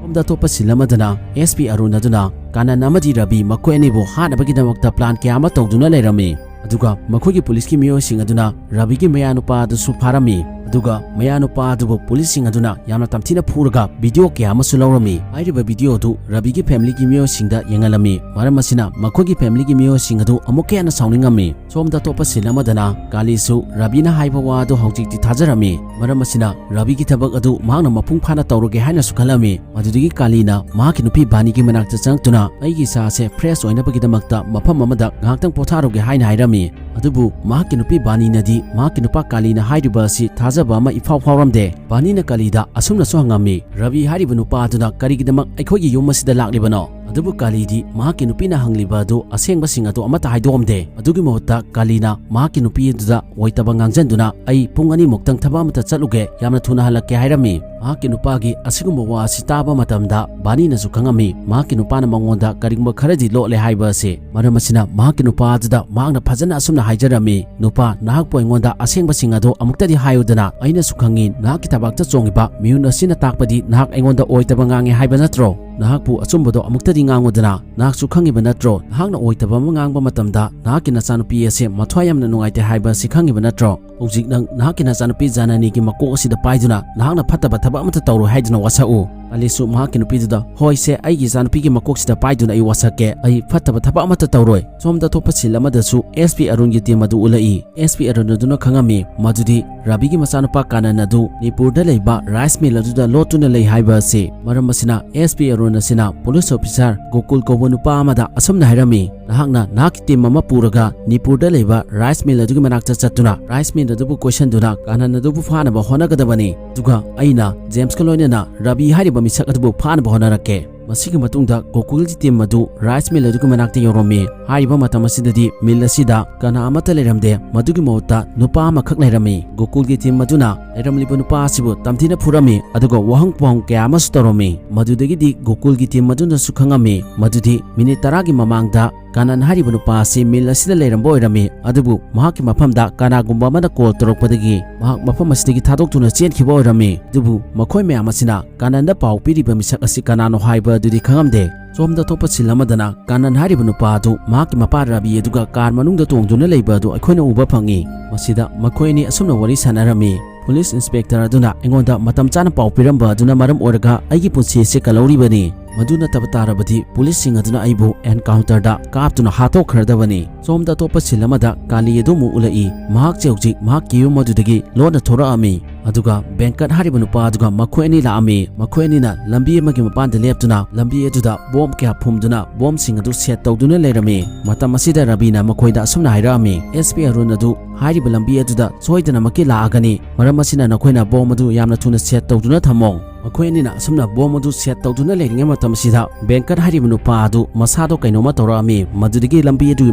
ꯁꯣꯝꯗ ꯑꯇꯣꯞꯄ ꯁꯤꯟ ꯑꯃꯗꯅ ꯑꯦꯁ ꯄꯤ ꯑꯔꯨꯟ ꯑꯗꯨꯅ ꯀꯥꯅꯟ ꯑꯃꯗꯤ ꯔꯕꯤ ꯃꯈꯣꯏ ꯑꯅꯤꯕꯨ ꯍꯥꯠꯅꯕꯒꯤꯗꯃꯛꯇ ꯄ꯭ꯂꯥꯟ ꯀꯌꯥ ꯑꯃ ꯇꯧꯗꯨꯅ ꯂꯩꯔꯝꯃꯤ꯫ ꯑꯗꯨꯒ ꯃꯈꯣꯏꯒꯤ ꯄꯨꯂꯤꯁꯀꯤ ꯃꯤꯑꯣꯏꯁꯤꯡ ꯑꯗꯨꯅ ꯔꯕꯤꯒꯤ ꯃꯌꯥꯅꯨꯄꯥ ꯑꯗꯨꯁꯨ ꯐꯥꯔꯝꯃꯤ꯫ ꯑꯗꯨꯒ ꯃꯌꯥꯅꯨꯄꯥ ꯑꯗꯨꯕꯨ ꯄꯨꯂꯤꯁꯁꯤꯡ ꯑꯗꯨꯅ ꯌꯥꯝꯅ ꯇꯝꯊꯤꯅ ꯐꯨꯔꯒ ꯚꯤꯗꯤꯑꯣ ꯀꯌꯥ ꯑꯃꯁꯨ ꯂꯧꯔꯝꯃꯤ꯫ ꯍꯥꯏꯔꯤꯕ ꯚꯤꯗꯤꯑꯣ ꯑꯗꯨ ꯔꯕꯤꯒꯤ ꯐꯦꯃꯤꯂꯤꯒꯤ ꯃꯤꯑꯣꯏꯁꯤꯡꯗ ꯌꯦꯡꯍꯜꯂꯝꯃꯤ꯫ ꯃꯔꯝ ꯑꯁꯤꯅ ꯃꯈꯣꯏꯒꯤ ꯐꯦꯃꯤꯂꯤꯒꯤ ꯃꯤꯑꯣꯏꯁꯤꯡ ꯑꯗꯨ ꯑꯃꯨꯛꯀ ꯍꯦꯟꯅ ꯁꯥꯎꯅꯤꯡꯉꯝꯃꯤ꯫ ꯁꯣꯝꯗ ꯑꯇꯣꯞꯄ ꯁꯤꯟ ꯑꯃꯗꯅ ꯀꯥꯂꯤꯁꯨ ꯔꯕꯤꯅ ꯍꯥꯏꯕ ꯋꯥ ꯑꯗꯨ ꯍꯧꯖꯤꯛꯇꯤ ꯊꯥꯖꯔꯝꯃꯤ꯫ ꯃꯔꯝ ꯑꯁꯤꯅ ꯔꯕꯤꯒꯤ ꯊꯕꯛ ꯑꯗꯨ ꯃꯍꯥꯛꯅ ꯃꯄꯨꯡ ꯐꯥꯅ ꯇꯧꯔꯒꯦ ꯍꯥꯏꯅꯁꯨ ꯈꯜꯂꯝꯃꯤ꯫ ꯃꯗꯨꯗꯒꯤ ꯀꯥꯂꯤꯅ ꯃꯍꯥꯛꯀꯤ ꯅꯨꯄꯤ ꯕꯥꯅꯤꯒꯤ ꯃꯅꯥꯛꯇ ꯆꯪꯂꯛꯇꯨꯅ ꯑꯩꯒꯤ ꯏꯁꯥꯁꯦ ꯐ꯭ꯔꯦꯁ ꯑꯣꯏꯅꯕꯒꯤꯗꯃꯛꯇ ꯃꯐꯝ ꯑꯃꯗ ꯉꯥꯏꯍꯥꯛꯇꯪ ꯄꯣꯊꯥꯔꯨꯒꯦ ꯍꯥꯏꯅ ꯍꯥꯏꯔꯝꯃꯤ꯫ ꯑꯗꯨꯕꯨ ꯃꯍꯥꯛꯀꯤ ꯅꯨꯄꯤ ꯕꯥꯅꯤꯅꯗꯤ ꯃꯍꯥꯛꯀꯤ ꯅꯨꯄꯥ ꯀꯥꯂꯤꯅ ꯍꯥꯏꯔꯤꯕ ꯑꯁꯤ ꯊꯥꯖꯕ ꯑꯃ ꯏꯐꯥꯎ ꯐꯥꯎꯔꯝꯗꯦ꯫ ꯕꯥꯅꯤꯅ ꯀꯥꯂꯤꯗ ꯑꯁꯨꯝꯅꯁꯨ ꯍꯪꯉꯝꯃꯤ, "ꯔꯕꯤ ꯍꯥꯏꯔꯤꯕ ꯅꯨꯄꯥ ꯑꯗꯨꯅ ꯀꯔꯤꯒꯤꯗꯃꯛ ꯑꯩꯈꯣꯏꯒꯤ ꯌꯨꯝ ꯑꯁꯤꯗ ꯂꯥꯛꯂꯤꯕꯅꯣ?" ꯑꯗꯨꯕꯨ ꯀꯥꯂꯤꯗꯤ ꯃꯍꯥꯛꯀꯤ ꯅꯨꯄꯤꯅ ꯍꯪꯂꯤꯕ ꯑꯗꯨ ꯑꯁꯦꯡꯕꯁꯤꯡ ꯑꯗꯨ ꯑꯃꯠꯇ ꯍꯥꯏꯗꯣꯛꯑꯝꯗꯦ꯫ ꯑꯗꯨꯒꯤ ꯃꯍꯨꯠꯇ ꯀꯥꯂꯤꯅ ꯃꯍꯥꯛꯀꯤ ꯅꯨꯄꯤ ꯑꯗꯨꯗ ꯑꯣꯏꯇꯕ ꯉꯥꯡꯖꯟꯗꯨꯅ, "ꯑꯩ ꯄꯨꯡ ꯑꯅꯤꯃꯨꯛꯇꯪ ꯊꯕꯛ ꯑꯃꯠꯇ ꯆꯠꯂꯨꯒꯦ, ꯌꯥꯝꯅ ꯊꯨꯅ ꯍꯜꯂꯛꯀꯦ" ꯍꯥꯏꯔꯝꯃꯤ꯫ ꯃꯍꯥꯛꯀꯤ ꯅꯨꯄꯥꯒꯤ ꯑꯁꯤꯒꯨꯝꯕ ꯋꯥ ꯑꯁꯤ ꯇꯥꯕ ꯃꯇꯝꯗ ꯕꯥꯅꯤꯅꯁꯨ ꯈꯪꯉꯝꯃꯤ, ꯃꯍꯥꯛꯀꯤ ꯅꯨꯄꯥꯅ ꯃꯉꯣꯟꯗ ꯀꯔꯤꯒꯨꯝꯕ ꯈꯔꯗꯤ ꯂꯣꯠꯂꯦ ꯍꯥꯏꯕ ꯑꯁꯤ꯫ ꯃꯔꯝ ꯑꯁꯤꯅ ꯃꯍꯥꯛꯀꯤ ꯅꯨꯄꯥ ꯑꯗꯨꯗ ꯃꯍꯥꯛꯅ ꯐꯖꯅ ꯑꯁꯨꯝꯅ ꯍꯥꯏꯖꯔꯝꯃꯤ, "ꯅꯨꯄꯥ, ꯅꯍꯥꯛꯄꯨ ꯑꯩꯉꯣꯟꯗ ꯑꯁꯦꯡꯕꯁꯤꯡ ꯑꯗꯨ ꯑꯃꯨꯛꯇꯗꯤ ꯍꯥꯏꯌꯨꯗꯅ꯫ ꯑꯩꯅꯁꯨ ꯈꯪꯉꯤ, ꯅꯍꯥꯛꯀꯤ ꯊꯕꯥꯛꯇ ꯆꯣꯡꯉꯤꯕ ꯃꯤꯍꯨꯟ ꯑꯁꯤꯅ ꯇꯥꯛꯄꯗꯤ ꯅꯍꯥꯛ ꯑꯩꯉꯣꯟꯗ ꯑꯣꯏꯗꯕ ꯉꯥꯡꯉꯦ ꯍꯥꯏꯕ ꯅꯠꯇ꯭ꯔꯣ? ꯅꯍꯥꯛꯄꯨ ꯑꯆꯨꯝꯕꯗꯣ ꯑꯃꯨꯛꯇꯗꯤ ꯉꯥꯡꯉꯨꯗꯅ꯫ ꯅꯍꯥꯛꯁꯨ ꯈꯪꯉꯤꯕ ꯅꯠꯇ꯭ꯔꯣ? ꯅꯍꯥꯛꯅ ꯑꯣꯏꯗꯕ ꯑꯃ ꯉꯥꯡꯕ ꯃꯇꯝꯗ ꯅꯍꯥꯛꯀꯤ ꯅꯆꯥꯅꯨꯄꯤ ꯑꯁꯤ ꯃꯊ꯭ꯋꯥꯏ ꯌꯥꯝꯅ ꯅꯨꯡꯉꯥꯏꯇꯦ ꯍꯥꯏꯕ ꯑꯁꯤ ꯈꯪꯉꯤꯕ ꯅꯠꯇ꯭ꯔꯣ? ꯍꯧꯖꯤꯛ ꯅꯪ ꯅꯍꯥꯛꯀꯤ ꯅꯆꯥꯅꯨꯄꯤ ꯖꯥꯅꯅꯤꯒꯤ ꯃꯀꯣꯛ ꯑꯁꯤꯗ ꯄꯥꯏꯗꯨꯅ ꯅꯍꯥꯛꯅ ꯐꯠꯇꯕ ꯊꯕꯛ ꯑꯃꯠꯇ ꯇꯧꯔꯣꯏ ꯍꯥꯏꯗꯨꯅ ꯋꯥꯁꯛꯎ꯫" ꯀꯥꯂꯤꯁꯨ ꯃꯍꯥꯛꯀꯤ ꯅꯨꯄꯤꯗꯨꯗ, "ꯍꯣꯏ ꯁꯦ, ꯑꯩꯒꯤ ꯏꯆꯥꯅꯨꯄꯤꯒꯤ ꯃꯀꯣꯛꯁꯤꯗ ꯄꯥꯏꯗꯨꯅ ꯑꯩ ꯋꯥꯁꯛꯀꯦ꯫ ꯑꯩ ꯐꯠꯇꯕ ꯊꯕꯛ ꯑꯃꯠꯇ ꯇꯧꯔꯣꯏ꯫" ꯁꯣꯝꯗ ꯊꯣꯛꯄ ꯁꯤꯟ ꯑꯃꯗꯁꯨ ꯑꯦꯁ ꯄꯤ ꯑꯔꯨꯟꯒꯤ ꯇꯤꯝ ꯑꯗꯨ ꯎꯠꯂꯛꯏ꯫ ꯑꯦꯁ ꯄꯤ ꯑꯔꯨꯟ ꯑꯗꯨꯅ ꯈꯪꯉꯝꯃꯤ ꯃꯗꯨꯗꯤ ꯔꯕꯤꯒꯤ ꯃꯆꯥꯅꯨꯄꯥ ꯀꯥꯅꯟ ꯑꯗꯨ ꯅꯤꯄꯨꯔꯗ ꯂꯩꯕ ꯔꯥꯏꯁ ꯃꯤꯜ ꯑꯗꯨꯗ ꯂꯣꯠꯇꯨꯅ ꯂꯩ ꯍꯥꯏꯕ ꯑꯁꯤ꯫ ꯃꯔꯝ ꯑꯁꯤꯅ ꯑꯦꯁ ꯄꯤ ꯑꯔꯨꯟ ꯑꯁꯤꯅ ꯄꯨꯂꯤꯁ ꯑꯣꯐꯤꯁꯥꯔ ꯒꯣꯀꯨꯜ ꯀꯧꯕ ꯅꯨꯄꯥ ꯑꯃꯗ ꯑꯁꯨꯝꯅ ꯍꯥꯏꯔꯝꯃꯤ, "ꯅꯍꯥꯛꯅ ꯅꯍꯥꯛꯀꯤ ꯇꯤꯝ ꯑꯃ ꯄꯨꯔꯒ ꯅꯤꯄꯨꯔꯗ ꯂꯩꯕ ꯔꯥꯏꯁ ꯃꯤꯜ ꯑꯗꯨꯒꯤ ꯃꯅꯥꯛꯇ ꯆꯠꯇꯨꯅ ꯔꯥꯏꯁ ꯃꯤꯜ ꯑꯗꯨꯕꯨ ꯀꯣꯏꯁꯟꯗꯨꯅ ꯀꯥꯅꯟ ꯑꯗꯨꯕꯨ ꯐꯥꯅꯕ ꯍꯣꯠꯅꯒꯗꯕꯅꯤ꯫ ꯑꯗꯨꯒ ꯑꯩꯅ ꯖꯦꯝꯁꯀ ꯂꯣꯏꯅꯅ ꯔꯕꯤ ꯍꯥꯏꯔꯤꯕ ꯃꯤꯁꯛ ꯑꯗꯨꯕꯨ ꯐꯥꯅꯕ ꯍꯣꯠꯅꯔꯛꯀꯦ꯫" ꯃꯁꯤꯒꯤ ꯃꯇꯨꯡꯗ ꯒꯣꯀꯨꯜꯒꯤ ꯇꯤꯝ ꯑꯗꯨ ꯔꯥꯏꯁ ꯃꯤꯜ ꯑꯗꯨꯒꯤ ꯃꯅꯥꯛꯇ ꯌꯧꯔꯝꯃꯤ꯫ ꯍꯥꯏꯔꯤꯕ ꯃꯇꯝ ꯑꯁꯤꯗꯗꯤ ꯃꯤꯜ ꯑꯁꯤꯗ ꯀꯅꯥ ꯑꯃꯠꯇ ꯂꯩꯔꯝꯗꯦ꯫ ꯃꯗꯨꯒꯤ ꯃꯍꯨꯠꯇ ꯅꯨꯄꯥ ꯑꯃꯈꯛ ꯂꯩꯔꯝꯃꯤ꯫ ꯒꯣꯀꯨꯜꯒꯤ ꯇꯤꯝ ꯑꯗꯨꯅ ꯂꯩꯔꯝꯂꯤꯕ ꯅꯨꯄꯥ ꯑꯁꯤꯕꯨ ꯇꯝꯊꯤꯅ ꯐꯨꯔꯝꯃꯤ, ꯑꯗꯨꯒ ꯋꯥꯍꯪ ꯄꯥꯎꯍꯪ ꯀꯌꯥ ꯑꯃꯁꯨ ꯇꯧꯔꯝꯃꯤ꯫ ꯃꯗꯨꯗꯒꯤꯗꯤ ꯒꯣꯀꯨꯜꯒꯤ ꯇꯤꯝ ꯑꯗꯨꯅꯁꯨ ꯈꯪꯉꯝꯃꯤ ꯃꯗꯨꯗꯤ ꯃꯤꯅꯤꯠ ꯇꯔꯥꯒꯤ ꯃꯃꯥꯡꯗ ꯀꯥꯅꯟ ꯍꯥꯏꯔꯤꯕ ꯅꯨꯄꯥ ꯑꯁꯤ ꯃꯤꯜ ꯑꯁꯤꯗ ꯂꯩꯔꯝꯕ ꯑꯣꯏꯔꯝꯃꯤ, ꯑꯗꯨꯕꯨ ꯃꯍꯥꯛꯀꯤ ꯃꯐꯝꯗ ꯀꯅꯥꯒꯨꯝꯕ ꯑꯃꯅ ꯀꯣꯜ ꯇꯧꯔꯛꯄꯗꯒꯤ ꯃꯍꯥꯛ ꯃꯐꯝ ꯑꯁꯤꯗꯒꯤ ꯊꯥꯗꯣꯛꯇꯨꯅ ꯆꯦꯟꯈꯤꯕ ꯑꯣꯏꯔꯝꯃꯤ꯫ ꯑꯗꯨꯕꯨ ꯃꯈꯣꯏ ꯃꯌꯥꯝ ꯑꯁꯤꯅ ꯀꯥꯅꯟꯗ ꯄꯥꯎ ꯄꯤꯔꯤꯕ ꯃꯤꯁꯛ ꯑꯁꯤ ꯀꯅꯥꯅꯣ ꯍꯥꯏꯕ ꯑꯗꯨꯗꯤ ꯈꯪꯉꯝꯗꯦ꯫ ꯁꯣꯝꯗ ꯊꯣꯛꯄ ꯁꯤꯟ ꯑꯃꯗꯅ ꯀꯥꯅꯟ ꯍꯥꯏꯔꯤꯕ ꯅꯨꯄꯥ ꯑꯗꯨ ꯃꯍꯥꯛꯀꯤ ꯃꯄꯥ ꯔꯕꯤ ꯑꯗꯨꯒ ꯀꯥꯔ ꯃꯅꯨꯡꯗ ꯇꯣꯡꯗꯨꯅ ꯂꯩꯕ ꯑꯗꯨ ꯑꯩꯈꯣꯏꯅ ꯎꯕ ꯐꯪꯉꯤ꯫ ꯃꯁꯤꯗ ꯃꯈꯣꯏ ꯑꯅꯤ ꯑꯁꯨꯝꯅ ꯋꯥꯔꯤ ꯁꯥꯟꯅꯔꯝꯃꯤ꯫ ꯄꯨꯂꯤꯁ ꯏꯟꯁꯄꯦꯛꯇꯔ ꯑꯗꯨꯅ ꯑꯩꯉꯣꯟꯗ ꯃꯇꯝ ꯆꯥꯅ ꯄꯥꯎ ꯄꯤꯔꯝꯕ ꯑꯗꯨꯅ ꯃꯔꯝ ꯑꯣꯏꯔꯒ ꯑꯩꯒꯤ ꯄꯨꯟꯁꯤ ꯑꯁꯤ ꯀꯜꯍꯧꯔꯤꯕꯅꯤ꯫ ꯃꯗꯨ ꯅꯠꯇꯕ ꯇꯥꯔꯕꯗꯤ ꯄꯨꯂꯤꯁꯁꯤꯡ ꯑꯗꯨꯅ ꯑꯩꯕꯨ ꯑꯦꯟꯀꯥꯎꯟꯇꯔꯗ ꯀꯥꯞꯇꯨꯅ ꯍꯥꯠꯇꯣꯛꯈ꯭ꯔꯗꯕꯅꯤ꯫ ꯁꯣꯝꯗ ꯑꯇꯣꯞꯄ ꯁꯤꯟ ꯑꯃꯗ ꯀꯥꯂꯤ ꯑꯗꯨ ꯑꯃꯨꯛ ꯎꯠꯂꯛꯏ꯫ ꯃꯍꯥꯛꯁꯦ ꯍꯧꯖꯤꯛ ꯃꯍꯥꯛꯀꯤ ꯌꯨꯝ ꯑꯗꯨꯗꯒꯤ ꯂꯣꯟꯅ ꯊꯣꯔꯛꯑꯝꯃꯤ꯫ ꯑꯗꯨꯒ ꯕꯦꯡꯀꯠ ꯍꯥꯏꯔꯤꯕ ꯅꯨꯄꯥ ꯑꯗꯨꯒ ꯃꯈꯣꯏ ꯑꯅꯤ ꯂꯥꯛꯑꯝꯃꯤ꯫ ꯃꯈꯣꯏ ꯑꯅꯤꯅ ꯂꯝꯕꯤ ꯑꯃꯒꯤ ꯃꯄꯥꯟꯗ ꯂꯦꯞꯇꯨꯅ ꯂꯝꯕꯤ ꯑꯗꯨꯗ ꯕꯣꯝ ꯀꯌꯥ ꯐꯨꯝꯗꯨꯅ ꯕꯣꯝꯁꯤꯡ ꯑꯗꯨ ꯁꯦꯠ ꯇꯧꯗꯨꯅ ꯂꯩꯔꯝꯃꯤ꯫ ꯃꯇꯝ ꯑꯁꯤꯗ ꯔꯕꯤꯅ ꯃꯈꯣꯏꯗ ꯑꯁꯨꯝꯅ ꯍꯥꯏꯔꯛꯑꯝꯃꯤ, "ꯑꯦꯁ ꯄꯤ ꯑꯔꯨꯟ ꯑꯗꯨ ꯍꯥꯏꯔꯤꯕ ꯂꯝꯕꯤ ꯑꯗꯨꯗ ꯁꯣꯏꯗꯅꯃꯛꯀꯤ ꯂꯥꯛꯑꯒꯅꯤ꯫ ꯃꯔꯝ ꯑꯁꯤꯅ ꯅꯈꯣꯏꯅ ꯕꯣꯝ ꯑꯗꯨ ꯌꯥꯝꯅ ꯊꯨꯅ ꯁꯦꯠ ꯇꯧꯗꯨꯅ ꯊꯝꯃꯣ꯫" ꯃꯈꯣꯏ ꯑꯅꯤꯅ ꯑꯁꯨꯝꯅ ꯕꯣꯝ ꯑꯗꯨ ꯁꯦꯠ ꯇꯧꯗꯨꯅ ꯂꯩꯔꯤꯉꯩ ꯃꯇꯝꯁꯤꯗ ꯕꯦꯡꯀꯠ ꯍꯥꯏꯔꯤꯕ ꯅꯨꯄꯥ ꯑꯗꯨ ꯃꯁꯥꯗꯣ ꯀꯩꯅꯣꯝꯃ ꯇꯧꯔꯛꯑꯝꯃꯤ꯫ ꯃꯗꯨꯗꯒꯤ ꯂꯝꯕꯤ ꯑꯗꯨꯒꯤ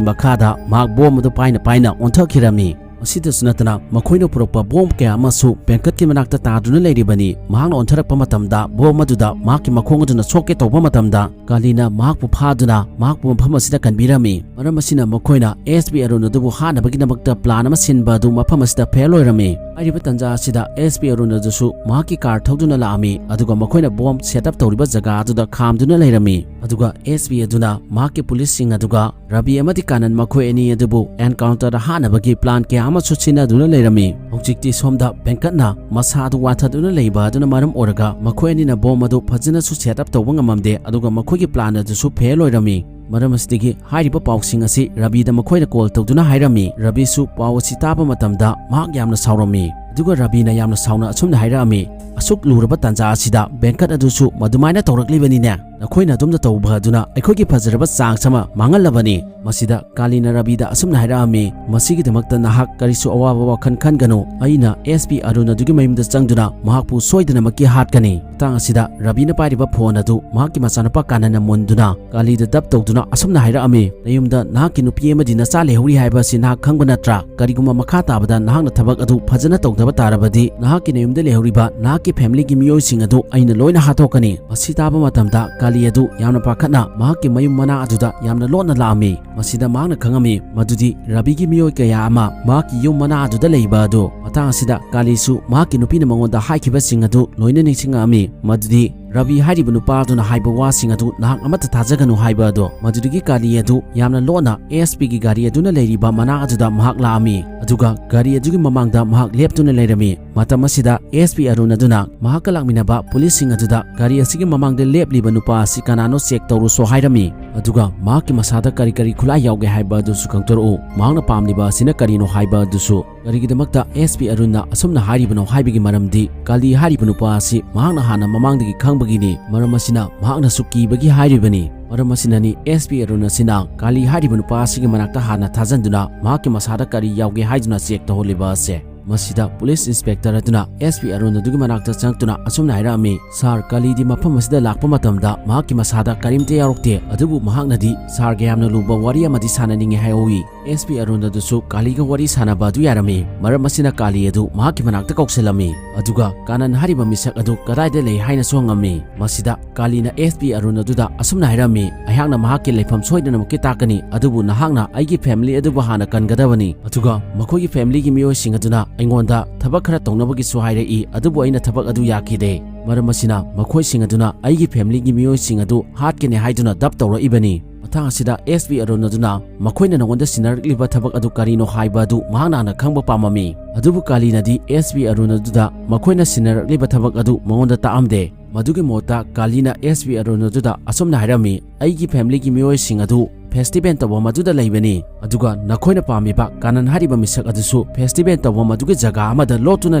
ꯃꯈꯥꯗ ꯃꯍꯥꯛ ꯕꯣꯝ ꯑꯗꯨ ꯄꯥꯏꯅ ꯄꯥꯏꯅ ꯑꯣꯟꯊꯈꯤꯔꯝꯃꯤ꯫ ꯑꯁꯤꯗꯁꯨ ꯅꯠꯇꯅ ꯃꯈꯣꯏꯅ ꯄꯨꯔꯛꯄ ꯕꯣꯝ ꯀꯌꯥ ꯑꯃꯁꯨ ꯕꯦꯡꯀꯠꯀꯤ ꯃꯅꯥꯛꯇ ꯇꯥꯗꯨꯅ ꯂꯩꯔꯤꯕꯅꯤ꯫ ꯃꯍꯥꯛꯅ ꯑꯣꯟꯊꯔꯛꯄ ꯃꯇꯝꯗ ꯕꯣꯝ ꯑꯗꯨꯗ ꯃꯍꯥꯛꯀꯤ ꯃꯈꯣꯡ ꯑꯗꯨꯅ ꯁꯣꯛꯀꯦ ꯇꯧꯕ ꯃꯇꯝꯗ ꯀꯥꯂꯤꯅ ꯃꯍꯥꯛꯄꯨ ꯐꯥꯗꯨꯅ ꯃꯍꯥꯛꯄꯨ ꯃꯐꯝ ꯑꯁꯤꯗ ꯀꯟꯕꯤꯔꯝꯃꯤ꯫ ꯃꯔꯝ ꯑꯁꯤꯅ ꯃꯈꯣꯏꯅ ꯑꯦꯁ ꯄꯤ ꯑꯔꯨꯟ ꯑꯗꯨꯕꯨ ꯍꯥꯠꯅꯕꯒꯤꯗꯃꯛꯇ ꯄ꯭ꯂꯥꯟ ꯑꯃ ꯁꯤꯟꯕ ꯑꯗꯨ ꯃꯐꯝ ꯑꯁꯤꯗ ꯐꯦꯜ ꯑꯣꯏꯔꯝꯃꯤ꯫ ꯍꯥꯏꯔꯤꯕ ꯇꯥꯟꯖꯥ ꯑꯁꯤꯗ ꯑꯦꯁ ꯄꯤ ꯑꯔꯨꯟ ꯑꯗꯨꯁꯨ ꯃꯍꯥꯛꯀꯤ ꯀꯥꯔ ꯊꯧꯗꯨꯅ ꯂꯥꯛꯑꯝꯃꯤ, ꯑꯗꯨꯒ ꯃꯈꯣꯏꯅ ꯕꯣꯝ ꯁꯦꯠ ꯑꯞ ꯇꯧꯔꯤꯕ ꯖꯒꯥ ꯑꯗꯨꯗ ꯈꯥꯝꯗꯨꯅ ꯂꯩꯔꯝꯃꯤ꯫ ꯑꯗꯨꯒ ꯑꯦꯁ ꯄꯤ ꯑꯗꯨꯅ ꯃꯍꯥꯛꯀꯤ ꯄꯨꯂꯤꯁꯁꯤꯡ ꯑꯗꯨꯒ ꯔꯕꯤ ꯑꯃꯗꯤ ꯀꯥꯅꯟ ꯃꯈꯣꯏ ꯑꯅꯤ ꯑꯗꯨꯕꯨ ꯑꯦꯟꯀꯥꯎꯟꯇꯔꯗ ꯍꯥꯠꯅꯕꯒꯤ ꯄ꯭ꯂꯥꯟ ꯀꯌꯥ ꯑꯃꯁꯨ ꯁꯤꯟꯅꯗꯨꯅ ꯂꯩꯔꯝꯃꯤ꯫ ꯍꯧꯖꯤꯛꯇꯤ ꯁꯣꯝꯗ ꯕꯦꯡꯀꯠꯅ ꯃꯁꯥ ꯑꯗꯨ ꯋꯥꯟꯊꯗꯨꯅ ꯂꯩꯕ ꯑꯗꯨꯅ ꯃꯔꯝ ꯑꯣꯏꯔꯒ ꯃꯈꯣꯏ ꯑꯅꯤꯅ ꯕꯣꯝ ꯑꯗꯨ ꯐꯖꯅꯁꯨ ꯁꯦꯠ ꯑꯞ ꯇꯧꯕ ꯉꯝꯃꯝꯗꯦ, ꯑꯗꯨꯒ ꯃꯈꯣꯏꯒꯤ ꯄ꯭ꯂꯥꯟ ꯑꯗꯨꯁꯨ ꯐꯦꯜ ꯑꯣꯏꯔꯝꯃꯤ꯫ ꯃꯔꯝ ꯑꯁꯤꯗꯒꯤ ꯍꯥꯏꯔꯤꯕ ꯄꯥꯎꯁꯤꯡ ꯑꯁꯤ ꯔꯕꯤꯗ ꯃꯈꯣꯏꯅ ꯀꯣꯜ ꯇꯧꯗꯨꯅ ꯍꯥꯏꯔꯝꯃꯤ꯫ ꯔꯕꯤꯁꯨ ꯄꯥꯎ ꯑꯁꯤ ꯇꯥꯕ ꯃꯇꯝꯗ ꯃꯍꯥꯛ ꯌꯥꯝꯅ ꯁꯥꯎꯔꯝꯃꯤ, ꯑꯗꯨꯒ ꯔꯕꯤꯅ ꯌꯥꯝꯅ ꯁꯥꯎꯅ ꯑꯁꯨꯝꯅ ꯍꯥꯏꯔꯛꯑꯝꯃꯤ, "ꯑꯁꯨꯛ ꯂꯨꯔꯕ ꯇꯥꯟꯖꯥ ꯑꯁꯤꯗ ꯕꯦꯡꯀꯠ ꯑꯗꯨꯁꯨ ꯃꯗꯨꯃꯥꯏꯅ ꯇꯧꯔꯛꯂꯤꯕꯅꯤꯅꯦ꯫ ꯅꯈꯣꯏꯅ ꯑꯗꯨꯝꯅ ꯇꯧꯕ ꯑꯗꯨꯅ ꯑꯩꯈꯣꯏꯒꯤ ꯐꯖꯔꯕ ꯆꯥꯟꯁ ꯑꯃ ꯃꯥꯡꯍꯜꯂꯕꯅꯤ꯫" ꯃꯁꯤꯗ ꯀꯥꯂꯤꯅ ꯔꯕꯤꯗ ꯑꯁꯨꯝꯅ ꯍꯥꯏꯔꯛꯑꯝꯃꯤ, "ꯃꯁꯤꯒꯤꯗꯃꯛꯇ ꯅꯍꯥꯛ ꯀꯔꯤꯁꯨ ꯑꯋꯥꯕ ꯋꯥꯈꯜ ꯈꯟꯒꯅꯨ꯫ ꯑꯩꯅ ꯑꯦꯁ ꯄꯤ ꯑꯔꯨꯟ ꯑꯗꯨꯒꯤ ꯃꯌꯨꯝꯗ ꯆꯪꯗꯨꯅ ꯃꯍꯥꯛꯄꯨ ꯁꯣꯏꯗꯅꯃꯛꯀꯤ ꯍꯥꯠꯀꯅꯤ꯫" ꯃꯇꯥꯡ ꯑꯁꯤꯗ ꯔꯕꯤꯅ ꯄꯥꯏꯔꯤꯕ ꯐꯣꯟ ꯑꯗꯨ ꯃꯍꯥꯛꯀꯤ ꯃꯆꯥꯅꯨꯄꯥ ꯀꯥꯅꯟꯅ ꯃꯨꯟꯗꯨꯅ ꯀꯥꯂꯤꯗ ꯗꯞ ꯇꯧꯗꯨꯅ ꯑꯁꯨꯝꯅ ꯍꯥꯏꯔꯛꯑꯝꯃꯤ, "ꯅꯌꯨꯝꯗ ꯅꯍꯥꯛꯀꯤ ꯅꯨꯄꯤ ꯑꯃꯗꯤ ꯅꯆꯥ ꯂꯩꯍꯧꯔꯤ ꯍꯥꯏꯕ ꯑꯁꯤ ꯅꯍꯥꯛ ꯈꯪꯕ ꯅꯠꯇ꯭ꯔꯥ? ꯀꯔꯤꯒꯨꯝꯕ ꯃꯈꯥ ꯇꯥꯕꯗ ꯅꯍꯥꯛꯅ ꯊꯕꯛ ꯑꯗꯨ ꯐꯖꯅ ꯇꯧꯗꯕ ꯇꯥꯔꯕꯗꯤ ꯅꯍꯥꯛꯀꯤ ꯅꯌꯨꯝꯗ ꯂꯩꯍꯧꯔꯤꯕ ꯅꯍꯥꯛꯀꯤ ꯐꯦꯃꯤꯂꯤꯒꯤ ꯃꯤꯑꯣꯏꯁꯤꯡ ꯑꯗꯨ ꯑꯩꯅ ꯂꯣꯏꯅ ꯍꯥꯠꯇꯣꯛꯀꯅꯤ꯫" ꯃꯁꯤ ꯇꯥꯕ ꯃꯇꯝꯗ ꯀꯥꯂꯤ ꯑꯗꯨ ꯌꯥꯝꯅ ꯄꯥꯈꯠꯅ ꯃꯍꯥꯛꯀꯤ ꯃꯌꯨꯝ ꯃꯅꯥ ꯑꯗꯨꯗ ꯌꯥꯝꯅ ꯂꯣꯟꯅ ꯂꯥꯛꯑꯝꯃꯤ꯫ ꯃꯁꯤꯗ ꯃꯍꯥꯛꯅ ꯈꯪꯉꯝꯃꯤ ꯃꯗꯨꯗꯤ ꯔꯕꯤꯒꯤ ꯃꯤꯑꯣꯏ ꯀꯌꯥ ꯑꯃ ꯃꯍꯥꯛꯀꯤ ꯌꯨꯝ ꯃꯅꯥ ꯑꯗꯨꯗ ꯂꯩꯕ ꯑꯗꯨ꯫ ꯃꯇꯥꯡ ꯑꯁꯤꯗ ꯀꯥꯂꯤꯁꯨ ꯃꯍꯥꯛꯀꯤ ꯅꯨꯄꯤꯅ ꯃꯉꯣꯟꯗ ꯍꯥꯏꯈꯤꯕꯁꯤꯡ ꯑꯗꯨ ꯂꯣꯏꯅ ꯅꯤꯡꯁꯤꯡꯉꯛꯑꯝꯃꯤ, ꯃꯗꯨꯗꯤ ꯔꯕꯤ ꯍꯥꯏꯔꯤꯕ ꯅꯨꯄꯥ ꯑꯗꯨꯅ ꯍꯥꯏꯕ ꯋꯥꯁꯤꯡ ꯑꯗꯨ ꯅꯍꯥꯛ ꯑꯃꯠꯇ ꯊꯥꯖꯒꯅꯨ ꯍꯥꯏꯕ ꯑꯗꯣ꯫ ꯃꯗꯨꯗꯒꯤ ꯀꯥꯂꯤ ꯑꯗꯨ ꯌꯥꯝꯅ ꯂꯣꯟꯅ ꯑꯦꯁ ꯄꯤꯒꯤ ꯒꯥꯔꯤ ꯑꯗꯨꯅ ꯂꯩꯔꯤꯕ ꯃꯅꯥ ꯑꯗꯨꯗ ꯃꯍꯥꯛ ꯂꯥꯛꯑꯝꯃꯤ, ꯑꯗꯨꯒ ꯒꯥꯔꯤ ꯑꯗꯨꯒꯤ ꯃꯃꯥꯡꯗ ꯃꯍꯥꯛ ꯂꯦꯞꯇꯨꯅ ꯂꯩꯔꯝꯃꯤ꯫ ꯃꯇꯝ ꯑꯁꯤꯗ ꯑꯦꯁ ꯄꯤ ꯑꯔꯨꯟ ꯑꯗꯨꯅ ꯃꯍꯥꯛꯀ ꯂꯥꯛꯃꯤꯟꯅꯕ ꯄꯨꯂꯤꯁꯁꯤꯡ ꯑꯗꯨꯗ ꯒꯥꯔꯤ ꯑꯁꯤꯒꯤ ꯃꯃꯥꯡꯗ ꯂꯦꯞꯂꯤꯕ ꯅꯨꯄꯥ ꯑꯁꯤ ꯀꯅꯥꯅꯣ ꯆꯦꯛ ꯇꯧꯔꯨꯁꯣ ꯍꯥꯏꯔꯝꯃꯤ, ꯑꯗꯨꯒ ꯃꯍꯥꯛꯀꯤ ꯃꯁꯥꯗ ꯀꯔꯤ ꯀꯔꯤ ꯈꯨꯠꯂꯥꯏ ꯌꯥꯎꯒꯦ ꯍꯥꯏꯕ ꯑꯗꯨꯁꯨ ꯈꯪꯗꯣꯔꯛꯎ, ꯃꯍꯥꯛꯅ ꯄꯥꯝꯂꯤꯕ ꯑꯁꯤꯅ ꯀꯔꯤꯅꯣ ꯍꯥꯏꯕ ꯑꯗꯨꯁꯨ꯫ ꯀꯔꯤꯒꯤꯗꯃꯛꯇ ꯑꯦꯁ ꯄꯤ ꯑꯔꯨꯟꯅ ꯑꯁꯨꯝꯅ ꯍꯥꯏꯔꯤꯕꯅꯣ ꯍꯥꯏꯕꯒꯤ ꯃꯔꯝꯗꯤ ꯀꯥꯂꯤ ꯍꯥꯏꯔꯤꯕ ꯅꯨꯄꯥ ꯑꯁꯤ ꯃꯍꯥꯛꯅ ꯍꯥꯟꯅ ꯃꯃꯥꯡꯗꯒꯤ ꯈꯪꯕꯒꯤꯅꯤ꯫ ꯃꯔꯝ ꯑꯁꯤꯅ ꯃꯍꯥꯛꯅꯁꯨ ꯀꯤꯕꯒꯤ ꯍꯥꯏꯔꯤꯕꯅꯤ꯫ ꯃꯔꯝ ꯑꯁꯤꯅꯅꯤ ꯑꯦꯁ ꯄꯤ ꯑꯔꯨꯟ ꯑꯁꯤꯅ ꯀꯥꯂꯤ ꯍꯥꯏꯔꯤꯕ ꯅꯨꯄꯥ ꯑꯁꯤꯒꯤ ꯃꯅꯥꯛꯇ ꯍꯥꯟꯅ ꯊꯥꯖꯟꯗꯨꯅ ꯃꯍꯥꯛꯀꯤ ꯃꯁꯥꯗ ꯀꯔꯤ ꯌꯥꯎꯒꯦ ꯍꯥꯏꯗꯨꯅ ꯆꯦꯛ ꯇꯧꯍꯜꯂꯤꯕ ꯑꯁꯦ꯫ ꯃꯁꯤꯗ ꯄꯨꯂꯤꯁ ꯏꯟꯁꯄꯦꯛꯇꯔ ꯑꯗꯨꯅ ꯑꯦꯁ ꯄꯤ ꯑꯔꯨꯟ ꯑꯗꯨꯒꯤ ꯃꯅꯥꯛꯇ ꯆꯪꯂꯛꯇꯨꯅ ꯑꯁꯨꯝꯅ ꯍꯥꯏꯔꯛꯑꯝꯃꯤ, "ꯁꯥꯔ, ꯀꯥꯂꯤꯗꯤ ꯃꯐꯝ ꯑꯁꯤꯗ ꯂꯥꯛꯄ ꯃꯇꯝꯗ ꯃꯍꯥꯛꯀꯤ ꯃꯁꯥꯗ ꯀꯔꯤꯝꯇ ꯌꯥꯎꯔꯛꯇꯦ, ꯑꯗꯨꯕꯨ ꯃꯍꯥꯛꯅꯗꯤ ꯁꯥꯔꯒ ꯌꯥꯝꯅ ꯂꯨꯕ ꯋꯥꯔꯤ ꯑꯃꯗꯤ ꯁꯥꯟꯅꯅꯤꯡꯉꯤ" ꯍꯥꯏꯍꯧꯏ꯫ ꯑꯦꯁ ꯄꯤ ꯑꯔꯨꯟ ꯑꯗꯨꯁꯨ ꯀꯥꯂꯤꯒ ꯋꯥꯔꯤ ꯁꯥꯟꯅꯕ ꯑꯗꯨ ꯌꯥꯔꯝꯃꯤ꯫ ꯃꯔꯝ ꯑꯁꯤꯅ ꯀꯥꯂꯤ ꯑꯗꯨ ꯃꯍꯥꯛꯀꯤ ꯃꯅꯥꯛꯇ ꯀꯧꯁꯤꯜꯂꯝꯃꯤ꯫ ꯑꯗꯨꯒ ꯀꯥꯅꯟ ꯍꯥꯏꯔꯤꯕ ꯃꯤꯁꯛ ꯑꯗꯨ ꯀꯗꯥꯏꯗ ꯂꯩ ꯍꯥꯏꯅꯁꯨ ꯍꯪꯉꯝꯃꯤ꯫ ꯃꯁꯤꯗ ꯀꯥꯂꯤꯅ ꯑꯦꯁ ꯄꯤ ꯑꯔꯨꯟ ꯑꯗꯨꯗ ꯑꯁꯨꯝꯅ ꯍꯥꯏꯔꯝꯃꯤ, "ꯑꯩꯍꯥꯛꯅ ꯃꯍꯥꯛꯀꯤ ꯂꯩꯐꯝ ꯁꯣꯏꯗꯅꯃꯛꯀꯤ ꯇꯥꯛꯀꯅꯤ, ꯑꯗꯨꯕꯨ ꯅꯍꯥꯛꯅ ꯑꯩꯒꯤ ꯐꯦꯃꯤꯂꯤ ꯑꯗꯨꯕꯨ ꯍꯥꯟꯅ ꯀꯟꯒꯗꯕꯅꯤ꯫ ꯑꯗꯨꯒ ꯃꯈꯣꯏꯒꯤ ꯐꯦꯃꯤꯂꯤꯒꯤ ꯃꯤꯑꯣꯏꯁꯤꯡ ꯑꯗꯨꯅ ꯑꯩꯉꯣꯟꯗ ꯊꯕꯛ ꯈꯔ ꯇꯧꯅꯕꯒꯤꯁꯨ ꯍꯥꯏꯔꯛꯏ, ꯑꯗꯨꯕꯨ ꯑꯩꯅ ꯊꯕꯛ ꯑꯗꯨ ꯌꯥꯈꯤꯗꯦ꯫ ꯃꯔꯝ ꯑꯁꯤꯅ ꯃꯈꯣꯏꯁꯤꯡ ꯑꯗꯨꯅ ꯑꯩꯒꯤ ꯐꯦꯃꯤꯂꯤꯒꯤ ꯃꯤꯑꯣꯏꯁꯤꯡ ꯑꯗꯨ ꯍꯥꯠꯀꯅꯤ ꯍꯥꯏꯗꯨꯅ ꯗꯞ ꯇꯧꯔꯛꯏꯕꯅꯤ"꯫ ꯃꯇꯥꯡ ꯑꯁꯤꯗ ꯑꯦꯁ ꯄꯤ ꯑꯔꯨꯟ ꯑꯗꯨꯅ ꯃꯈꯣꯏꯅ ꯅꯉꯣꯟꯗ ꯁꯤꯟꯅꯔꯛꯂꯤꯕ ꯊꯕꯛ ꯑꯗꯨ ꯀꯔꯤꯅꯣ ꯍꯥꯏꯕ ꯑꯗꯨ ꯃꯍꯥꯛꯅ ꯍꯥꯟꯅ ꯈꯪꯕ ꯄꯥꯝꯃꯝꯃꯤ꯫ ꯑꯗꯨꯕꯨ ꯀꯥꯂꯤꯅꯗꯤ ꯑꯦꯁ ꯄꯤ ꯑꯔꯨꯟ ꯑꯗꯨꯗ ꯃꯈꯣꯏꯅ ꯁꯤꯟꯅꯔꯛꯂꯤꯕ ꯊꯕꯛ ꯑꯗꯨ ꯃꯉꯣꯟꯗ ꯇꯥꯛꯑꯝꯗꯦ꯫ ꯃꯗꯨꯒꯤ ꯃꯍꯨꯠꯇ ꯀꯥꯂꯤꯅ ꯑꯦꯁ ꯄꯤ ꯑꯔꯨꯟ ꯑꯗꯨꯗ ꯑꯁꯨꯝꯅ ꯍꯥꯏꯔꯝꯃꯤ, "ꯑꯩꯒꯤ ꯐꯦꯃꯤꯂꯤꯒꯤ ꯃꯤꯑꯣꯏꯁꯤꯡ ꯑꯗꯨ ꯐꯦꯁꯇꯤꯚꯦꯜ ꯇꯧꯐꯝ ꯑꯗꯨꯗ ꯂꯩꯕꯅꯤ, ꯑꯗꯨꯒ ꯅꯈꯣꯏꯅ ꯄꯥꯝꯃꯤꯕ ꯀꯥꯅꯟ ꯍꯥꯏꯔꯤꯕ ꯃꯤꯁꯛ ꯑꯗꯨꯁꯨ ꯐꯦꯁꯇꯤꯚꯦꯜ ꯇꯧꯐꯝ ꯑꯗꯨꯒꯤ ꯖꯒꯥ ꯑꯃꯗ ꯂꯣꯠꯇꯨꯅ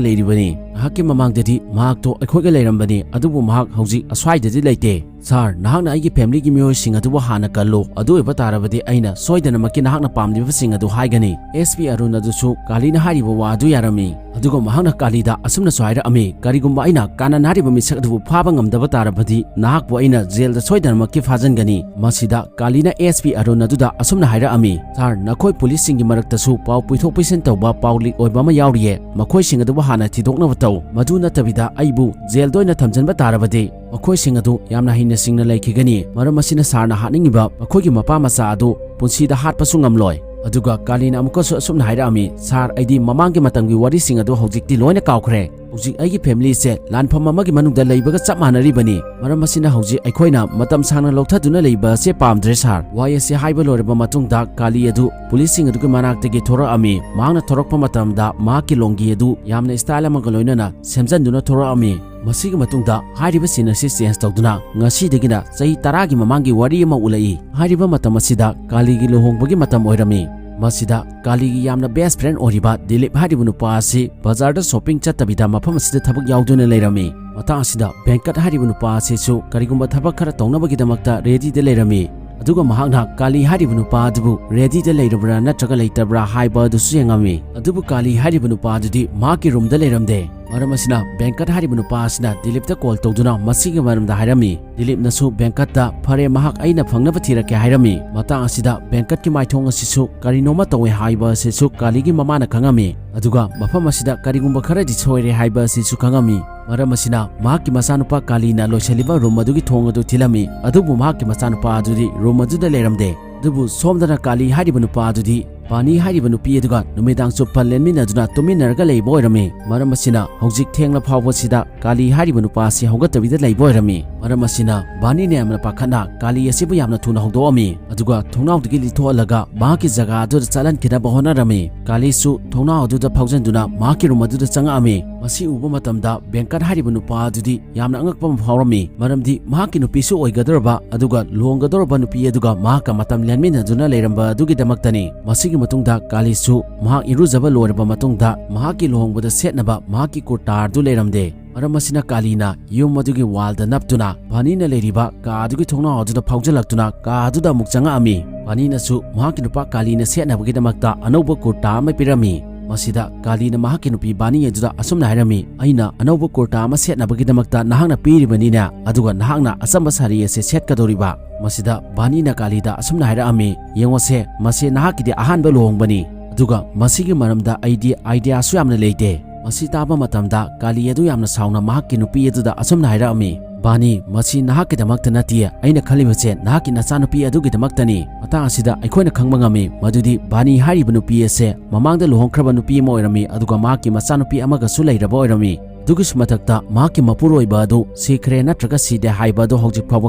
ꯂꯩꯔꯤꯕꯅꯤ꯫ ꯉꯥꯏꯍꯥꯛꯀꯤ ꯃꯃꯥꯡꯗꯗꯤ ꯃꯍꯥꯛꯇꯣ ꯑꯩꯈꯣꯏꯒ ꯂꯩꯔꯝꯕꯅꯤ, ꯑꯗꯨꯕꯨ ꯃꯍꯥꯛ ꯍꯧꯖꯤꯛ ꯑꯁ꯭ꯋꯥꯏꯗꯗꯤ ꯂꯩꯇꯦ꯫ ꯁꯥꯔ, ꯅꯍꯥꯛꯅ ꯑꯩꯒꯤ ꯐꯦꯃꯤꯂꯤꯒꯤ ꯃꯤꯑꯣꯏꯁꯤꯡ ꯑꯗꯨꯕꯨ ꯍꯥꯟꯅ ꯀꯜꯂꯨ, ꯑꯗꯨ ꯑꯣꯏꯕ ꯇꯥꯔꯕꯗꯤ ꯑꯩꯅ ꯁꯣꯏꯗꯅꯃꯛꯀꯤ ꯅꯍꯥꯛꯅ ꯄꯥꯝꯂꯤꯕꯁꯤꯡ ꯑꯗꯨ ꯍꯥꯏꯒꯅꯤ"꯫ ꯑꯦꯁ ꯄꯤ ꯑꯔꯨꯟ ꯑꯗꯨꯁꯨ ꯀꯥꯂꯤꯅ ꯍꯥꯏꯔꯤꯕ ꯋꯥ ꯑꯗꯨ ꯌꯥꯔꯝꯃꯤ꯫ ꯑꯗꯨꯒ ꯃꯍꯥꯛꯅ ꯀꯥꯂꯤꯗ ꯑꯁꯨꯝꯅꯁꯨ ꯍꯥꯏꯔꯛꯑꯝꯃꯤ, "ꯀꯔꯤꯒꯨꯝꯕ ꯑꯩꯅ ꯀꯥꯅꯟ ꯍꯥꯏꯔꯤꯕ ꯃꯤꯁꯛ ꯑꯗꯨꯕꯨ ꯐꯥꯕ ꯉꯝꯗꯕ ꯇꯥꯔꯕꯗꯤ ꯅꯍꯥꯛꯄꯨ ꯑꯩꯅ ꯖꯦꯜꯗ ꯁꯣꯏꯗꯅꯃꯛꯀꯤ ꯐꯥꯖꯤꯟꯒꯅꯤ"꯫ ꯃꯁꯤꯗ ꯀꯥꯂꯤꯅ ꯑꯦꯁ ꯄꯤ ꯑꯔꯨꯟ ꯑꯗꯨꯗ ꯑꯁꯨꯝꯅ ꯍꯥꯏꯔꯛꯑꯝꯃꯤ, "ꯁꯥꯔ, ꯅꯈꯣꯏ ꯄꯨꯂꯤꯁꯁꯤꯡꯒꯤ ꯃꯔꯛꯇꯁꯨ ꯄꯥꯎ ꯄꯨꯊꯣꯛ ꯄꯨꯁꯤꯟ ꯇꯧꯕ ꯄꯥꯎ ꯂꯤꯛ ꯑꯣꯏꯕ ꯑꯃ ꯌꯥꯎꯔꯤꯌꯦ꯫ ꯃꯈꯣꯏꯁꯤꯡ ꯑꯗꯨꯕꯨ ꯍꯥꯟꯅ ꯊꯤꯗꯣꯛꯅꯕ ꯇꯧ꯫ ꯃꯗꯨ ꯅꯠꯇꯕꯤꯗ ꯑꯩꯕꯨ ꯖꯦꯜꯗ ꯑꯣꯏꯅ ꯊꯝꯖꯤꯟꯕ ꯇꯥꯔꯕꯗꯤ ꯃꯈꯣꯏꯁꯤꯡ ꯑꯗꯨ ꯌꯥꯝꯅ ꯍꯩꯅ ꯁꯤꯡꯅ ꯂꯩꯈꯤꯒꯅꯤ꯫ ꯃꯔꯝ ꯑꯁꯤꯅ ꯁꯥꯔꯅ ꯍꯥꯠꯅꯤꯡꯉꯤꯕ ꯃꯈꯣꯏꯒꯤ ꯃꯄꯥ ꯃꯆꯥ ꯑꯗꯨ ꯄꯨꯟꯁꯤꯗ ꯍꯥꯠꯄꯁꯨ ꯉꯝꯂꯣꯏ"꯫ ꯑꯗꯨꯒ ꯀꯥꯂꯤꯅ ꯑꯃꯨꯛꯀꯁꯨ ꯑꯁꯨꯝꯅ ꯍꯥꯏꯔꯛꯑꯝꯃꯤ, "ꯁꯥꯔ, ꯑꯩꯗꯤ ꯃꯃꯥꯡꯒꯤ ꯃꯇꯝꯒꯤ ꯋꯥꯔꯤꯁꯤꯡ ꯑꯗꯨ ꯍꯧꯖꯤꯛꯇꯤ ꯂꯣꯏꯅ ꯀꯥꯎꯈ꯭ꯔꯦ꯫ ꯍꯧꯖꯤꯛ ꯑꯩꯒꯤ ꯐꯦꯃꯤꯂꯤꯁꯦ ꯂꯥꯟꯐꯝ ꯑꯃꯒꯤ ꯃꯅꯨꯡꯗ ꯂꯩꯕꯒ ꯆꯞ ꯃꯥꯟꯅꯔꯤꯕꯅꯤ꯫ ꯃꯔꯝ ꯑꯁꯤꯅ ꯍꯧꯖꯤꯛ ꯑꯩꯈꯣꯏꯅ ꯃꯇꯝ ꯁꯥꯡꯅ ꯂꯧꯊꯗꯨꯅ ꯂꯩꯕ ꯑꯁꯦ ꯄꯥꯝꯗ꯭ꯔꯦ ꯁꯥꯔ"꯫ ꯋꯥꯍꯩ ꯑꯁꯤ ꯍꯥꯏꯕ ꯂꯣꯏꯔꯕ ꯃꯇꯨꯡꯗ ꯀꯥꯂꯤ ꯑꯗꯨ ꯄꯨꯂꯤꯁꯁꯤꯡ ꯑꯗꯨꯒꯤ ꯃꯅꯥꯛꯇꯒꯤ ꯊꯣꯔꯛꯑꯝꯃꯤ꯫ ꯃꯍꯥꯛꯅ ꯊꯣꯔꯛꯄ ꯃꯇꯝꯗ ꯃꯍꯥꯛꯀꯤ ꯂꯣꯡꯒꯤ ꯑꯗꯨ ꯌꯥꯝꯅ ꯁ꯭ꯇꯥꯏꯜ ꯑꯃꯒ ꯂꯣꯏꯅꯅ ꯁꯦꯝꯖꯟꯗꯨꯅ ꯊꯣꯔꯛꯑꯝꯃꯤ꯫ ꯃꯁꯤꯒꯤ ꯃꯇꯨꯡꯗ ꯍꯥꯏꯔꯤꯕ ꯁꯤꯟ ꯑꯁꯤ ꯆꯦꯟꯖ ꯇꯧꯗꯨꯅ ꯉꯁꯤꯗꯒꯤꯅ ꯆꯍꯤ ꯇꯔꯥꯒꯤ ꯃꯃꯥꯡꯒꯤ ꯋꯥꯔꯤ ꯑꯃ ꯎꯠꯂꯛꯏ꯫ ꯍꯥꯏꯔꯤꯕ ꯃꯇꯝ ꯑꯁꯤꯗ ꯀꯥꯂꯤꯒꯤ ꯂꯨꯍꯣꯡꯕꯒꯤ ꯃꯇꯝ ꯑꯣꯏꯔꯝꯃꯤ꯫ ꯃꯁꯤꯗ ꯀꯥꯂꯤꯒꯤ ꯌꯥꯝꯅ ꯕꯦꯁ ꯐ꯭ꯔꯦꯟ ꯑꯣꯏꯔꯤꯕ ꯗꯤꯂꯤꯞ ꯍꯥꯏꯔꯤꯕ ꯅꯨꯄꯥ ꯑꯁꯤ ꯕꯖꯥꯔꯗ ꯁꯣꯄꯤꯡ ꯆꯠꯇꯕꯤꯗ ꯃꯐꯝ ꯑꯁꯤꯗ ꯊꯕꯛ ꯌꯥꯎꯗꯨꯅ ꯂꯩꯔꯝꯃꯤ꯫ ꯃꯇꯥꯡ ꯑꯁꯤꯗ ꯚꯦꯡꯀꯠ ꯍꯥꯏꯔꯤꯕ ꯅꯨꯄꯥ ꯑꯁꯤꯁꯨ ꯀꯔꯤꯒꯨꯝꯕ ꯊꯕꯛ ꯈꯔ ꯇꯧꯅꯕꯒꯤꯗꯃꯛꯇ ꯔꯦꯗꯤꯗ ꯂꯩꯔꯝꯃꯤ꯫ ꯑꯗꯨꯒ ꯃꯍꯥꯛꯅ ꯀꯥꯂꯤ ꯍꯥꯏꯔꯤꯕ ꯅꯨꯄꯥ ꯑꯗꯨꯕꯨ ꯔꯦꯗꯤꯗ ꯂꯩꯔꯕ꯭ꯔꯥ ꯅꯠꯇ꯭ꯔꯒ ꯂꯩꯇꯕ꯭ꯔꯥ ꯍꯥꯏꯕ ꯑꯗꯨꯁꯨ ꯌꯦꯡꯉꯝꯃꯤ꯫ ꯑꯗꯨꯕꯨ ꯀꯥꯂꯤ ꯍꯥꯏꯔꯤꯕ ꯅꯨꯄꯥ ꯑꯗꯨꯗꯤ ꯃꯍꯥꯛꯀꯤ ꯔꯨꯝꯗ ꯂꯩꯔꯝꯗꯦ꯫ ꯃꯔꯝ ꯑꯁꯤꯅ ꯕꯦꯡꯀꯠ ꯍꯥꯏꯔꯤꯕ ꯅꯨꯄꯥ ꯑꯁꯤꯅ ꯗꯤꯂꯤꯞꯇ ꯀꯣꯜ ꯇꯧꯗꯨꯅ ꯃꯁꯤꯒꯤ ꯃꯔꯝꯗ ꯍꯥꯏꯔꯝꯃꯤ꯫ ꯗꯤꯂꯤꯞꯅꯁꯨ ꯕꯦꯡꯀꯠꯇ "ꯐꯔꯦ, ꯃꯍꯥꯛ ꯑꯩꯅ ꯐꯪꯅꯕ ꯊꯤꯔꯛꯀꯦ" ꯍꯥꯏꯔꯝꯃꯤ꯫ ꯃꯇꯥꯡ ꯑꯁꯤꯗ ꯕꯦꯡꯀꯠꯀꯤ ꯃꯥꯏꯊꯣꯡ ꯑꯁꯤꯁꯨ ꯀꯔꯤꯅꯣꯃ ꯇꯧꯋꯦ ꯍꯥꯏꯕ ꯑꯁꯤꯁꯨ ꯀꯥꯂꯤꯒꯤ ꯃꯃꯥꯅ ꯈꯪꯉꯝꯃꯤ꯫ ꯑꯗꯨꯒ ꯃꯐꯝ ꯑꯁꯤꯗ ꯀꯔꯤꯒꯨꯝꯕ ꯈꯔꯗꯤ ꯁꯣꯏꯔꯦ ꯍꯥꯏꯕ ꯑꯁꯤꯁꯨ ꯈꯪꯉꯝꯃꯤ꯫ ꯃꯔꯝ ꯑꯁꯤꯅ ꯃꯍꯥꯛꯀꯤ ꯃꯆꯥꯅꯨꯄꯥ ꯀꯥꯂꯤꯅ ꯂꯣꯏꯁꯤꯜꯂꯤꯕ ꯔꯨꯝ ꯑꯗꯨꯒꯤ ꯊꯣꯡ ꯑꯗꯨ ꯊꯤꯜꯂꯝꯃꯤ꯫ ꯑꯗꯨꯕꯨ ꯃꯍꯥꯛꯀꯤ ꯃꯆꯥꯅꯨꯄꯥ ꯑꯗꯨꯗꯤ ꯔꯨꯝ ꯑꯗꯨꯗ ꯂꯩꯔꯝꯗꯦ꯫ ꯑꯗꯨꯕꯨ ꯁꯣꯝꯗꯅ ꯀꯥꯂꯤ ꯍꯥꯏꯔꯤꯕ ꯅꯨꯄꯥ ꯑꯗꯨꯗꯤ ꯕꯥꯅꯤ ꯍꯥꯏꯔꯤꯕ ꯅꯨꯄꯤ ꯑꯗꯨꯒ ꯅꯨꯃꯤꯗꯥꯡ ꯆꯨꯞꯄ ꯂꯦꯟꯃꯤꯟꯅꯗꯨꯅ ꯇꯨꯝꯃꯤꯟꯅꯔꯒ ꯂꯩꯕ ꯑꯣꯏꯔꯝꯃꯤ꯫ ꯃꯔꯝ ꯑꯁꯤꯅ ꯍꯧꯖꯤꯛ ꯊꯦꯡꯂ ꯐꯥꯎꯕꯁꯤꯗ ꯀꯥꯂꯤ ꯍꯥꯏꯔꯤꯕ ꯅꯨꯄꯥ ꯑꯁꯤ ꯍꯧꯒꯠꯇꯕꯤꯗ ꯂꯩꯕ ꯑꯣꯏꯔꯝꯃꯤ꯫ ꯃꯔꯝ ꯑꯁꯤꯅ ꯕꯥꯅꯤꯅ ꯌꯥꯝꯅ ꯄꯥꯈꯠꯅ ꯀꯥꯂꯤ ꯑꯁꯤꯕꯨ ꯌꯥꯝꯅ ꯊꯨꯅ ꯍꯧꯗꯣꯛꯑꯝꯃꯤ꯫ ꯑꯗꯨꯒ ꯊꯣꯡꯅꯥꯎꯗꯒꯤ ꯂꯤꯊꯣꯛꯍꯜꯂꯒ ꯃꯍꯥꯛꯀꯤ ꯖꯒꯥ ꯑꯗꯨꯗ ꯆꯠꯍꯟꯈꯤꯅꯕ ꯍꯣꯠꯅꯔꯝꯃꯤ꯫ ꯀꯥꯂꯤꯁꯨ ꯊꯣꯡꯅꯥꯎ ꯑꯗꯨꯗ ꯐꯥꯎꯖꯟꯗꯨꯅ ꯃꯍꯥꯛꯀꯤ ꯔꯨꯝ ꯑꯗꯨꯗ ꯆꯪꯉꯛꯑꯝꯃꯤ꯫ ꯃꯁꯤ ꯎꯕ ꯃꯇꯝꯗ ꯕꯦꯡꯀꯠ ꯍꯥꯏꯔꯤꯕ ꯅꯨꯄꯥ ꯑꯗꯨꯗꯤ ꯌꯥꯝꯅ ꯑꯉꯛꯄ ꯑꯃ ꯐꯥꯎꯔꯝꯃꯤ꯫ ꯃꯔꯝꯗꯤ ꯃꯍꯥꯛꯀꯤ ꯅꯨꯄꯤꯁꯨ ꯑꯣꯏꯒꯗꯧꯔꯕ, ꯑꯗꯨꯒ ꯂꯨꯍꯣꯡꯒꯗꯧꯔꯕ ꯅꯨꯄꯤ ꯑꯗꯨꯒ ꯃꯍꯥꯛꯀ ꯃꯇꯝ ꯂꯦꯟꯃꯤꯟꯅꯗꯨꯅ ꯂꯩꯔꯝꯕ ꯑꯗꯨꯒꯤꯗꯃꯛꯇꯅꯤ꯫ ꯃꯁꯤꯒꯤ ꯃꯇꯨꯡꯗ ꯀꯥꯂꯤꯁꯨ ꯃꯍꯥꯛ ꯏꯔꯨꯖꯕ ꯂꯣꯏꯔꯕ ꯃꯇꯨꯡꯗ ꯃꯍꯥꯛꯀꯤ ꯂꯨꯍꯣꯡꯕꯗ ꯁꯦꯠꯅꯕ ꯃꯍꯥꯛꯀꯤ ꯀꯨꯔꯇꯥ ꯑꯗꯨ ꯂꯩꯔꯝꯗꯦ꯫ ꯃꯔꯝ ꯑꯁꯤꯅ ꯀꯥꯂꯤꯅ ꯌꯨꯝ ꯑꯗꯨꯒꯤ ꯋꯥꯜꯗ ꯅꯞꯇꯨꯅ ꯕꯥꯅꯤꯅ ꯂꯩꯔꯤꯕ ꯀꯥ ꯑꯗꯨꯒꯤ ꯊꯣꯡꯅꯥꯎ ꯑꯗꯨꯗ ꯐꯥꯎꯖꯤꯜꯂꯛꯇꯨꯅ ꯀꯥ ꯑꯗꯨꯗ ꯑꯃꯨꯛ ꯆꯪꯉꯛꯑꯝꯃꯤ꯫ ꯕꯥꯅꯤꯅꯁꯨ ꯃꯍꯥꯛꯀꯤ ꯅꯨꯄꯥ ꯀꯥꯂꯤꯅ ꯁꯦꯠꯅꯕꯒꯤꯗꯃꯛꯇ ꯑꯅꯧꯕ ꯀꯨꯔꯇꯥ ꯑꯃ ꯄꯤꯔꯝꯃꯤ꯫ ꯃꯁꯤꯗ ꯀꯥꯂꯤꯅ ꯃꯍꯥꯛꯀꯤ ꯅꯨꯄꯤ ꯕꯥꯅꯤ ꯑꯗꯨꯗ ꯑꯁꯨꯝꯅ ꯍꯥꯏꯔꯝꯃꯤ, "ꯑꯩꯅ ꯑꯅꯧꯕ ꯀꯨꯔꯇꯥ ꯑꯃ ꯁꯦꯠꯅꯕꯒꯤꯗꯃꯛꯇ ꯅꯍꯥꯛꯅ ꯄꯤꯔꯤꯕꯅꯤꯅꯦ, ꯑꯗꯨꯒ ꯅꯍꯥꯛꯅ ꯑꯆꯝꯕ ꯁꯥꯔꯤ ꯑꯁꯤ ꯁꯦꯠꯀꯗꯧꯔꯤꯕ?" ꯃꯁꯤꯗ ꯕꯥꯅꯤꯅ ꯀꯥꯂꯤꯗ ꯑꯁꯨꯝꯅ ꯍꯥꯏꯔꯛꯑꯝꯃꯤ, "ꯌꯦꯡꯉꯣꯁꯦ, ꯃꯁꯤ ꯅꯍꯥꯛꯀꯤꯗꯤ ꯑꯍꯥꯟꯕ ꯂꯨꯍꯣꯡꯕꯅꯤ, ꯑꯗꯨꯒ ꯃꯁꯤꯒꯤ ꯃꯔꯝꯗ ꯑꯩꯗꯤ ꯑꯥꯏꯗꯤꯌꯥꯁꯨ ꯌꯥꯝꯅ ꯂꯩꯇꯦ꯫" ꯃꯁꯤ ꯇꯥꯕ ꯃꯇꯝꯗ ꯀꯥꯂꯤ ꯑꯗꯨ ꯌꯥꯝꯅ ꯁꯥꯎꯅ ꯃꯍꯥꯛꯀꯤ ꯅꯨꯄꯤ ꯑꯗꯨꯗ ꯑꯁꯨꯝꯅ ꯍꯥꯏꯔꯛꯑꯝꯃꯤ, "ꯕꯥꯅꯤ, ꯃꯁꯤ ꯅꯍꯥꯛꯀꯤꯗꯃꯛꯇ ꯅꯠꯇꯦ, ꯑꯩꯅ ꯈꯜꯂꯤꯕꯁꯦ ꯅꯍꯥꯛꯀꯤ ꯅꯆꯥꯅꯨꯄꯤ ꯑꯗꯨꯒꯤꯗꯃꯛꯇꯅꯤ꯫" ꯃꯇꯥꯡ ꯑꯁꯤꯗ ꯑꯩꯈꯣꯏꯅ ꯈꯪꯕ ꯉꯝꯃꯤ ꯃꯗꯨꯗꯤ ꯕꯥꯅꯤ ꯍꯥꯏꯔꯤꯕ ꯅꯨꯄꯤ ꯑꯁꯦ ꯃꯃꯥꯡꯗ ꯂꯨꯍꯣꯡꯈ꯭ꯔꯕ ꯅꯨꯄꯤ ꯑꯃ ꯑꯣꯏꯔꯝꯃꯤ, ꯑꯗꯨꯒ ꯃꯍꯥꯛꯀꯤ ꯃꯆꯥꯅꯨꯄꯤ ꯑꯃꯒꯁꯨ ꯂꯩꯔꯕ ꯑꯣꯏꯔꯝꯃꯤ꯫ ꯑꯗꯨꯒꯤꯁꯨ ꯃꯊꯛꯇ ꯃꯍꯥꯛꯀꯤ ꯃꯄꯨꯔꯣꯏꯕ ꯑꯗꯨ ꯁꯤꯈ꯭ꯔꯦ ꯅꯠꯇ꯭ꯔꯒ ꯁꯤꯗꯦ ꯍꯥꯏꯕ ꯑꯗꯨ ꯍꯧꯖꯤꯛ ꯐꯥꯎꯕ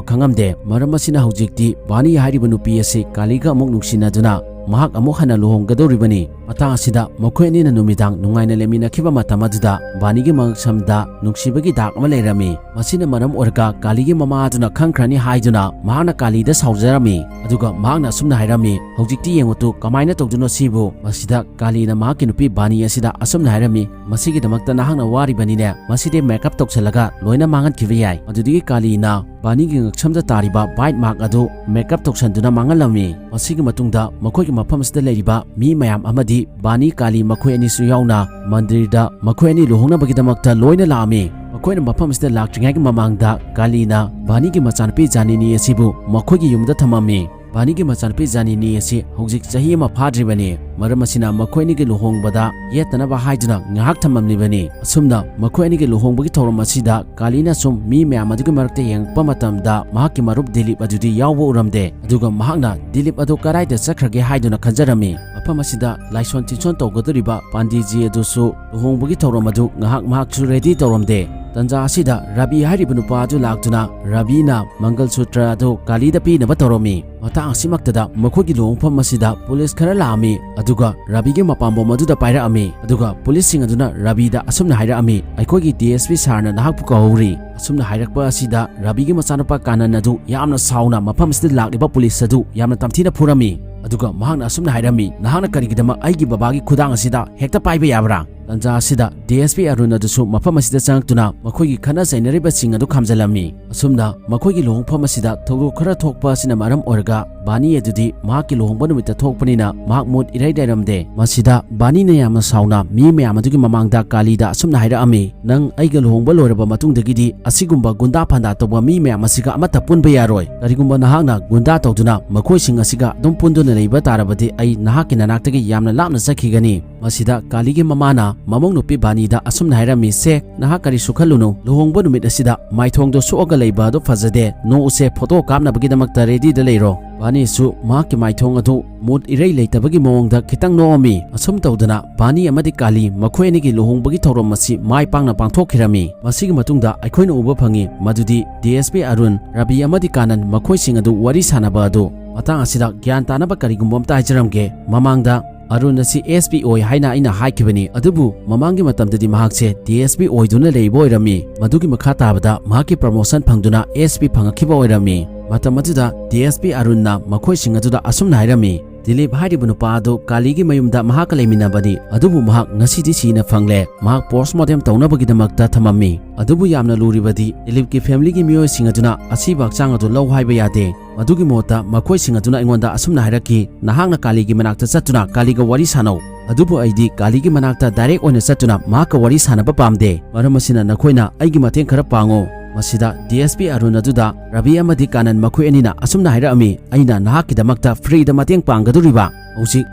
ꯈꯪꯉꯝꯗꯦ꯫ ꯃꯔꯝ ꯑꯁꯤꯅ ꯍꯧꯖꯤꯛꯇꯤ ꯕꯥꯅꯤ ꯍꯥꯏꯔꯤꯕ ꯅꯨꯄꯤ ꯑꯁꯤ ꯀꯥꯂꯤꯒ ꯑꯃꯨꯛ ꯅꯨꯡꯁꯤꯅꯗꯨꯅ ꯃꯍꯥꯛ ꯑꯃꯨꯛ ꯍꯟꯅ ꯂꯨꯍꯣꯡꯒꯗꯧꯔꯤꯕꯅꯤ꯫ ꯃꯇꯥꯡ ꯑꯁꯤꯗ ꯃꯈꯣꯏ ꯑꯅꯤꯅ ꯅꯨꯃꯤꯗꯥꯡ ꯅꯨꯡꯉꯥꯏꯅ ꯂꯩꯃꯤꯟꯅꯈꯤꯕ ꯃꯇꯝ ꯑꯗꯨꯗ ꯕꯥꯅꯤꯒꯤ ꯃꯉꯛꯁꯝꯗ ꯅꯨꯡꯁꯤꯕꯒꯤ ꯗꯥꯛ ꯑꯃ ꯂꯩꯔꯝꯃꯤ꯫ ꯃꯁꯤꯅ ꯃꯔꯝ ꯑꯣꯏꯔꯒ ꯀꯥꯂꯤꯒꯤ ꯃꯃꯥ ꯑꯗꯨꯅ ꯈꯪꯈ꯭ꯔꯅꯤ ꯍꯥꯏꯗꯨꯅ ꯃꯍꯥꯛꯅ ꯀꯥꯂꯤꯗ ꯁꯥꯎꯖꯔꯝꯃꯤ꯫ ꯑꯗꯨꯒ ꯃꯍꯥꯛꯅ ꯑꯁꯨꯝꯅ ꯍꯥꯏꯔꯝꯃꯤ, "ꯍꯧꯖꯤꯛꯇꯤ ꯌꯦꯡꯉꯨ ꯇꯨ, ꯀꯃꯥꯏꯅ ꯇꯧꯗꯣꯏꯅꯣ ꯁꯤꯕꯨ?" ꯃꯁꯤꯗ ꯀꯥꯂꯤꯅ ꯃꯍꯥꯛꯀꯤ ꯅꯨꯄꯤ ꯕꯥꯅꯤ ꯑꯁꯤꯗ ꯑꯁꯨꯝꯅ ꯍꯥꯏꯔꯝꯃꯤ, "ꯃꯁꯤꯒꯤꯗꯃꯛꯇ ꯅꯍꯥꯛꯅ ꯋꯥꯔꯤꯕꯅꯤꯅꯦ, ꯃꯁꯤꯗꯤ ꯃꯦꯀꯞ ꯇꯧꯁꯤꯜꯂꯒ ꯂꯣꯏꯅ ꯃꯥꯡꯍꯟꯈꯤꯕ ꯌꯥꯏ"꯫ ꯃꯗꯨꯗꯒꯤ ꯀꯥꯂꯤꯅ ꯕꯥꯅꯤꯒꯤ ꯉꯛꯁꯝꯗ ꯇꯥꯔꯤꯕ ꯕꯥꯏꯠ ꯃꯥꯔꯛ ꯑꯗꯨ ꯃꯦꯀꯞ ꯇꯧꯁꯟꯗꯨꯅ ꯃꯥꯡꯍꯜꯂꯝꯃꯤ꯫ ꯃꯁꯤꯒꯤ ꯃꯇꯨꯡꯗ ꯃꯈꯣꯏꯒꯤ ꯃꯐꯝ ꯑꯁꯤꯗ ꯂꯩꯔꯤꯕ ꯃꯤ ꯃꯌꯥꯝ ꯑꯃꯗꯤ ꯕꯥꯅꯤ, ꯀꯥꯂꯤ ꯃꯈꯣꯏ ꯑꯅꯤꯁꯨ ꯌꯥꯎꯅ ꯃꯟꯗꯤꯔꯗ ꯃꯈꯣꯏ ꯑꯅꯤ ꯂꯨꯍꯣꯡꯅꯕꯒꯤꯗꯃꯛꯇ ꯂꯣꯏꯅ ꯂꯥꯛꯑꯝꯃꯤ꯫ ꯃꯈꯣꯏꯅ ꯃꯐꯝ ꯑꯁꯤꯗ ꯂꯥꯛꯇ꯭ꯔꯤꯉꯩꯒꯤ ꯃꯃꯥꯡꯗ ꯀꯥꯂꯤꯅ ꯕꯥꯅꯤꯒꯤ ꯃꯆꯥꯅꯨꯄꯤ ꯖꯥꯅꯤꯅꯤ ꯑꯁꯤꯕꯨ ꯃꯈꯣꯏꯒꯤ ꯌꯨꯝꯗ ꯊꯝꯃꯝꯃꯤ꯫ ꯕꯥꯅꯤꯒꯤ ꯃꯆꯥꯅꯨꯄꯤ ꯖꯥꯅꯤꯅꯤ ꯑꯁꯤ ꯍꯧꯖꯤꯛ ꯆꯍꯤ ꯑꯃ ꯐꯥꯗ꯭ꯔꯤꯕꯅꯤ꯫ ꯃꯔꯝ ꯑꯁꯤꯅ ꯃꯈꯣꯏ ꯑꯅꯤꯒꯤ ꯂꯨꯍꯣꯡꯕꯗ ꯌꯦꯠꯇꯅꯕ ꯍꯥꯏꯗꯨꯅ ꯉꯥꯏꯍꯥꯛ ꯊꯝꯃꯝꯂꯤꯕꯅꯤ꯫ ꯑꯁꯨꯝꯅ ꯃꯈꯣꯏ ꯑꯅꯤꯒꯤ ꯂꯨꯍꯣꯡꯕꯒꯤ ꯊꯧꯔꯝ ꯑꯁꯤꯗ ꯀꯥꯂꯤꯅ ꯁꯨꯝ ꯃꯤ ꯃꯌꯥꯝ ꯑꯗꯨꯒꯤ ꯃꯔꯛꯇ ꯌꯦꯡꯉꯛꯄ ꯃꯇꯝꯗ ꯃꯍꯥꯛꯀꯤ ꯃꯔꯨꯞ ꯗꯤꯂꯤꯞ ꯑꯗꯨꯗꯤ ꯌꯥꯎꯕ ꯎꯔꯝꯗꯦ꯫ ꯑꯗꯨꯒ ꯃꯍꯥꯛꯅ ꯗꯤꯂꯤꯞ ꯑꯗꯨ ꯀꯗꯥꯏꯗ ꯆꯠꯈ꯭ꯔꯒꯦ ꯍꯥꯏꯗꯨꯅ ꯈꯟꯖꯔꯝꯃꯤ꯫ ꯃꯐꯝ ꯑꯁꯤꯗ ꯂꯥꯏꯁꯣꯟ ꯇꯤꯟꯁꯣꯟ ꯇꯧꯒꯗꯧꯔꯤꯕ ꯄꯥꯟꯗꯤꯖꯤ ꯑꯗꯨꯁꯨ ꯂꯨꯍꯣꯡꯕꯒꯤ ꯊꯧꯔꯝ ꯑꯗꯨ ꯉꯥꯏꯍꯥꯛ ꯃꯍꯥꯛꯁꯨ ꯔꯦꯗꯤ ꯇꯧꯔꯝꯗꯦ꯫ ꯇꯟꯖꯥ ꯑꯁꯤꯗ ꯔꯕꯤ ꯍꯥꯏꯔꯤꯕ ꯅꯨꯄꯥ ꯑꯗꯨ ꯂꯥꯛꯇꯨꯅ ꯔꯕꯤꯅ ꯃꯪꯒꯜ ꯁꯨꯇ꯭ꯔ ꯑꯗꯨ ꯀꯥꯂꯤꯗ ꯄꯤꯅꯕ ꯇꯧꯔꯝꯃꯤ꯫ ꯃꯇꯥꯡ ꯑꯁꯤꯃꯛꯇꯗ ꯃꯈꯣꯏꯒꯤ ꯂꯨꯍꯣꯡꯐꯝ ꯑꯁꯤꯗ ꯄꯨꯂꯤꯁ ꯈꯔ ꯂꯥꯛꯑꯝꯃꯤ, ꯑꯗꯨꯒ ꯔꯕꯤꯒꯤ ꯃꯄꯥꯝꯕꯣꯝ ꯑꯗꯨꯗ ꯄꯥꯏꯔꯛꯑꯝꯃꯤ꯫ ꯑꯗꯨꯒ ꯄꯨꯂꯤꯁꯁꯤꯡ ꯑꯗꯨꯅ ꯔꯕꯤꯗ ꯑꯁꯨꯝꯅ ꯍꯥꯏꯔꯛꯑꯝꯃꯤ, "ꯑꯩꯈꯣꯏꯒꯤ ꯗꯤ ꯑꯦꯁ ꯄꯤ ꯁꯥꯔꯅ ꯅꯍꯥꯛꯄꯨ ꯀꯧꯍꯧꯔꯤ"꯫ ꯑꯁꯨꯝꯅ ꯍꯥꯏꯔꯛꯄ ꯑꯁꯤꯗ ꯔꯕꯤꯒꯤ ꯃꯆꯥꯅꯨꯄꯥ ꯀꯥꯅꯟ ꯑꯗꯨ ꯌꯥꯝꯅ ꯁꯥꯎꯅ ꯃꯐꯝ ꯑꯁꯤꯗ ꯂꯥꯛꯂꯤꯕ ꯄꯨꯂꯤꯁ ꯑꯗꯨ ꯌꯥꯝꯅ ꯇꯝꯊꯤꯅ ꯐꯨꯔꯝꯃꯤ꯫ ꯑꯗꯨꯒ ꯃꯍꯥꯛꯅ ꯑꯁꯨꯝꯅ ꯍꯥꯏꯔꯝꯃꯤ, "ꯅꯍꯥꯛꯅ ꯀꯔꯤꯒꯤꯗꯃꯛ ꯑꯩꯒꯤ ꯕꯕꯥꯒꯤ ꯈꯨꯗꯥꯡ ꯑꯁꯤꯗ ꯍꯦꯛꯇ ꯄꯥꯏꯕ ꯌꯥꯕ꯭ꯔꯥ?" ꯇꯟꯖꯥ ꯑꯁꯤꯗ ꯗꯤ ꯑꯦꯁ ꯄꯤ ꯑꯔꯨꯟ ꯑꯗꯨꯁꯨ ꯃꯐꯝ ꯑꯁꯤꯗ ꯆꯪꯂꯛꯇꯨꯅ ꯃꯈꯣꯏꯒꯤ ꯈꯠꯅ ꯆꯩꯅꯔꯤꯕꯁꯤꯡ ꯑꯗꯨ ꯈꯥꯝꯖꯤꯜꯂꯝꯃꯤ꯫ ꯑꯁꯨꯝꯅ ꯃꯈꯣꯏꯒꯤ ꯂꯨꯍꯣꯡꯐꯝ ꯑꯁꯤꯗ ꯊꯧꯗꯣꯛ ꯈꯔ ꯊꯣꯛꯄ ꯑꯁꯤꯅ ꯃꯔꯝ ꯑꯣꯏꯔꯒ ꯕꯥꯅꯤ ꯑꯗꯨꯗꯤ ꯃꯍꯥꯛꯀꯤ ꯂꯨꯍꯣꯡꯕ ꯅꯨꯃꯤꯠꯇ ꯊꯣꯛꯄꯅꯤꯅ ꯃꯍꯥꯛ ꯃꯨꯠ ꯏꯔꯩ ꯂꯩꯔꯝꯗꯦ꯫ ꯃꯁꯤꯗ ꯕꯥꯅꯤꯅ ꯌꯥꯝꯅ ꯁꯥꯎꯅ ꯃꯤ ꯃꯌꯥꯝ ꯑꯗꯨꯒꯤ ꯃꯃꯥꯡꯗ ꯀꯥꯂꯤꯗ ꯑꯁꯨꯝꯅ ꯍꯥꯏꯔꯛꯑꯝꯃꯤ, "ꯅꯪ ꯑꯩꯒ ꯂꯨꯍꯣꯡꯕ ꯂꯣꯏꯔꯕ ꯃꯇꯨꯡꯗꯒꯤꯗꯤ ꯑꯁꯤꯒꯨꯝꯕ ꯒꯨꯟꯗꯥ ꯐꯟꯗꯥ ꯇꯧꯕ ꯃꯤ ꯃꯌꯥꯝ ꯑꯁꯤꯒ ꯑꯃꯠꯇ ꯄꯨꯟꯕ ꯌꯥꯔꯣꯏ꯫ ꯀꯔꯤꯒꯨꯝꯕ ꯅꯍꯥꯛꯅ ꯒꯨꯟꯗꯥ ꯇꯧꯗꯨꯅ ꯃꯈꯣꯏꯁꯤꯡ ꯑꯁꯤꯒ ꯑꯗꯨꯝ ꯄꯨꯟꯗꯨꯅ ꯂꯩꯕ ꯇꯥꯔꯕꯗꯤ ꯑꯩ ꯅꯍꯥꯛꯀꯤ ꯅꯅꯥꯛꯇꯒꯤ ꯌꯥꯝꯅ ꯂꯥꯞꯅ ꯆꯠꯈꯤꯒꯅꯤ"꯫ ꯃꯁꯤꯗ ꯀꯥꯂꯤꯒꯤ ꯃꯃꯥꯅ ꯃꯃꯧ ꯅꯨꯄꯤ ꯕꯥꯅꯤꯗ ꯑꯁꯨꯝꯅ ꯍꯥꯏꯔꯝꯃꯤ, "ꯁꯦ, ꯅꯍꯥꯛ ꯀꯔꯤꯁꯨ ꯈꯜꯂꯨꯅꯨ꯫ ꯂꯨꯍꯣꯡꯕ ꯅꯨꯃꯤꯠ ꯑꯁꯤꯗ ꯃꯥꯏꯊꯣꯡꯗꯣ ꯁꯣꯛꯑꯒ ꯂꯩꯕ ꯑꯗꯨ ꯐꯖꯗꯦ꯫ ꯅꯣꯛꯎꯁꯦ, ꯐꯣꯇꯣ ꯀꯥꯞꯅꯕꯒꯤꯗꯃꯛꯇ ꯔꯦꯗꯤꯗ ꯂꯩꯔꯣ"꯫ ꯕꯥꯅꯤꯁꯨ ꯃꯍꯥꯛꯀꯤ ꯃꯥꯏꯊꯣꯡ ꯑꯗꯨ ꯃꯨꯠ ꯏꯔꯩ ꯂꯩꯇꯕꯒꯤ ꯃꯑꯣꯡꯗ ꯈꯤꯇꯪ ꯅꯣꯛꯑꯝꯃꯤ꯫ ꯑꯁꯨꯝ ꯇꯧꯗꯅ ꯕꯥꯅꯤ ꯑꯃꯗꯤ ꯀꯥꯂꯤ ꯃꯈꯣꯏ ꯑꯅꯤꯒꯤ ꯂꯨꯍꯣꯡꯕꯒꯤ ꯊꯧꯔꯝ ꯑꯁꯤ ꯃꯥꯏ ꯄꯥꯛꯅ ꯄꯥꯡꯊꯣꯛꯈꯤꯔꯝꯃꯤ꯫ ꯃꯁꯤꯒꯤ ꯃꯇꯨꯡꯗ ꯑꯩꯈꯣꯏꯅ ꯎꯕ ꯐꯪꯉꯤ ꯃꯗꯨꯗꯤ D S P Arun, Ravi ꯑꯃꯗꯤ ꯀꯥꯅꯟ ꯃꯈꯣꯏꯁꯤꯡ ꯑꯗꯨ ꯋꯥꯔꯤ ꯁꯥꯟꯅꯕ ꯑꯗꯨ ꯃꯇꯥꯡ ꯑꯁꯤꯗ ꯒ꯭ꯌꯥꯟ ꯇꯥꯅꯕ ꯀꯔꯤꯒꯨꯝꯕ ꯑꯝꯇ ꯍꯥꯏꯖꯔꯝꯒꯦ꯫ ꯃꯃꯥꯡꯗ ꯑꯔꯨꯟ ꯑꯁꯤ ꯑꯦꯁ ꯄꯤ ꯑꯣꯏ ꯍꯥꯏꯅ ꯑꯩꯅ ꯍꯥꯏꯈꯤꯕꯅꯤ, ꯑꯗꯨꯕꯨ ꯃꯃꯥꯡꯒꯤ ꯃꯇꯝꯗꯗꯤ ꯃꯍꯥꯛꯁꯦ ꯗꯤ ꯑꯦꯁ ꯄꯤ ꯑꯣꯏꯗꯨꯅ ꯂꯩꯕ ꯑꯣꯏꯔꯝꯃꯤ꯫ ꯃꯗꯨꯒꯤ ꯃꯈꯥ ꯇꯥꯕꯗ ꯃꯍꯥꯛꯀꯤ ꯄ꯭ꯔꯃꯣꯁꯟ ꯐꯪꯗꯨꯅ ꯑꯦꯁ ꯄꯤ ꯐꯪꯉꯛꯈꯤꯕ ꯑꯣꯏꯔꯝꯃꯤ꯫ ꯃꯇꯝ ꯑꯗꯨꯗ ꯗꯤ ꯑꯦꯁ ꯄꯤ ꯑꯔꯨꯟꯅ ꯃꯈꯣꯏꯁꯤꯡ ꯑꯗꯨꯗ ꯑꯁꯨꯝꯅ ꯍꯥꯏꯔꯝꯃꯤ, "ꯗꯤꯂꯤꯞ ꯍꯥꯏꯔꯤꯕ ꯅꯨꯄꯥ ꯑꯗꯨ ꯀꯥꯂꯤꯒꯤ ꯃꯌꯨꯝꯗ ꯃꯍꯥꯛꯀ ꯂꯩꯃꯤꯟꯅꯕꯅꯤ, ꯑꯗꯨꯕꯨ ꯃꯍꯥꯛ ꯉꯁꯤꯗꯤ ꯁꯤꯅ ꯐꯪꯂꯦ꯫ ꯃꯍꯥꯛ ꯄꯣꯁꯃꯣꯔꯇꯦꯝ ꯇꯧꯅꯕꯒꯤꯗꯃꯛꯇ ꯊꯝꯃꯝꯃꯤ꯫ ꯑꯗꯨꯕꯨ ꯌꯥꯝꯅ ꯂꯨꯔꯤꯕꯗꯤ ꯗꯤꯂꯤꯞꯀꯤ ꯐꯦꯃꯤꯂꯤꯒꯤ ꯃꯤꯑꯣꯏꯁꯤꯡ ꯑꯗꯨꯅ ꯑꯁꯤꯕ ꯍꯛꯆꯥꯡ ꯑꯗꯨ ꯂꯧ ꯍꯥꯏꯕ ꯌꯥꯗꯦ꯫ ꯃꯗꯨꯒꯤ ꯃꯍꯨꯠꯇ ꯃꯈꯣꯏꯁꯤꯡ ꯑꯗꯨꯅ ꯑꯩꯉꯣꯟꯗ ꯑꯁꯨꯝꯅ ꯍꯥꯏꯔꯛꯈꯤ, 'ꯅꯍꯥꯛꯅ ꯀꯥꯂꯤꯒꯤ ꯃꯅꯥꯛꯇ ꯆꯠꯇꯨꯅ ꯀꯥꯂꯤꯒ ꯋꯥꯔꯤ ꯁꯥꯟꯅꯧ꯫ ꯑꯗꯨꯕꯨ ꯑꯩꯗꯤ ꯀꯥꯂꯤꯒꯤ ꯃꯅꯥꯛꯇ ꯗꯥꯏꯔꯦꯛ ꯑꯣꯏꯅ ꯆꯠꯇꯨꯅ ꯃꯍꯥꯛꯀ ꯋꯥꯔꯤ ꯁꯥꯟꯅꯕ ꯄꯥꯝꯗꯦ꯫ ꯃꯔꯝ ꯑꯁꯤꯅ ꯅꯈꯣꯏꯅ ꯑꯩꯒꯤ ꯃꯇꯦꯡ ꯈꯔ ꯄꯥꯡꯉꯨ.' ꯃꯁꯤꯗ ꯗꯤ ꯑꯦꯁ ꯄꯤ ꯑꯔꯨꯟ ꯑꯗꯨꯗ ꯔꯕꯤ ꯑꯃꯗꯤ ꯀꯥꯅꯟ ꯃꯈꯣꯏ ꯑꯅꯤꯅ ꯑꯁꯨꯝꯅ ꯍꯥꯏꯔꯛꯑꯝꯃꯤ, "ꯑꯩꯅ ꯅꯍꯥꯛꯀꯤꯗꯃꯛꯇ ꯐ꯭ꯔꯤꯗ ꯃꯇꯦꯡ ꯄꯥꯡꯒꯗꯧꯔꯤꯕ? ꯍꯧꯖꯤꯛ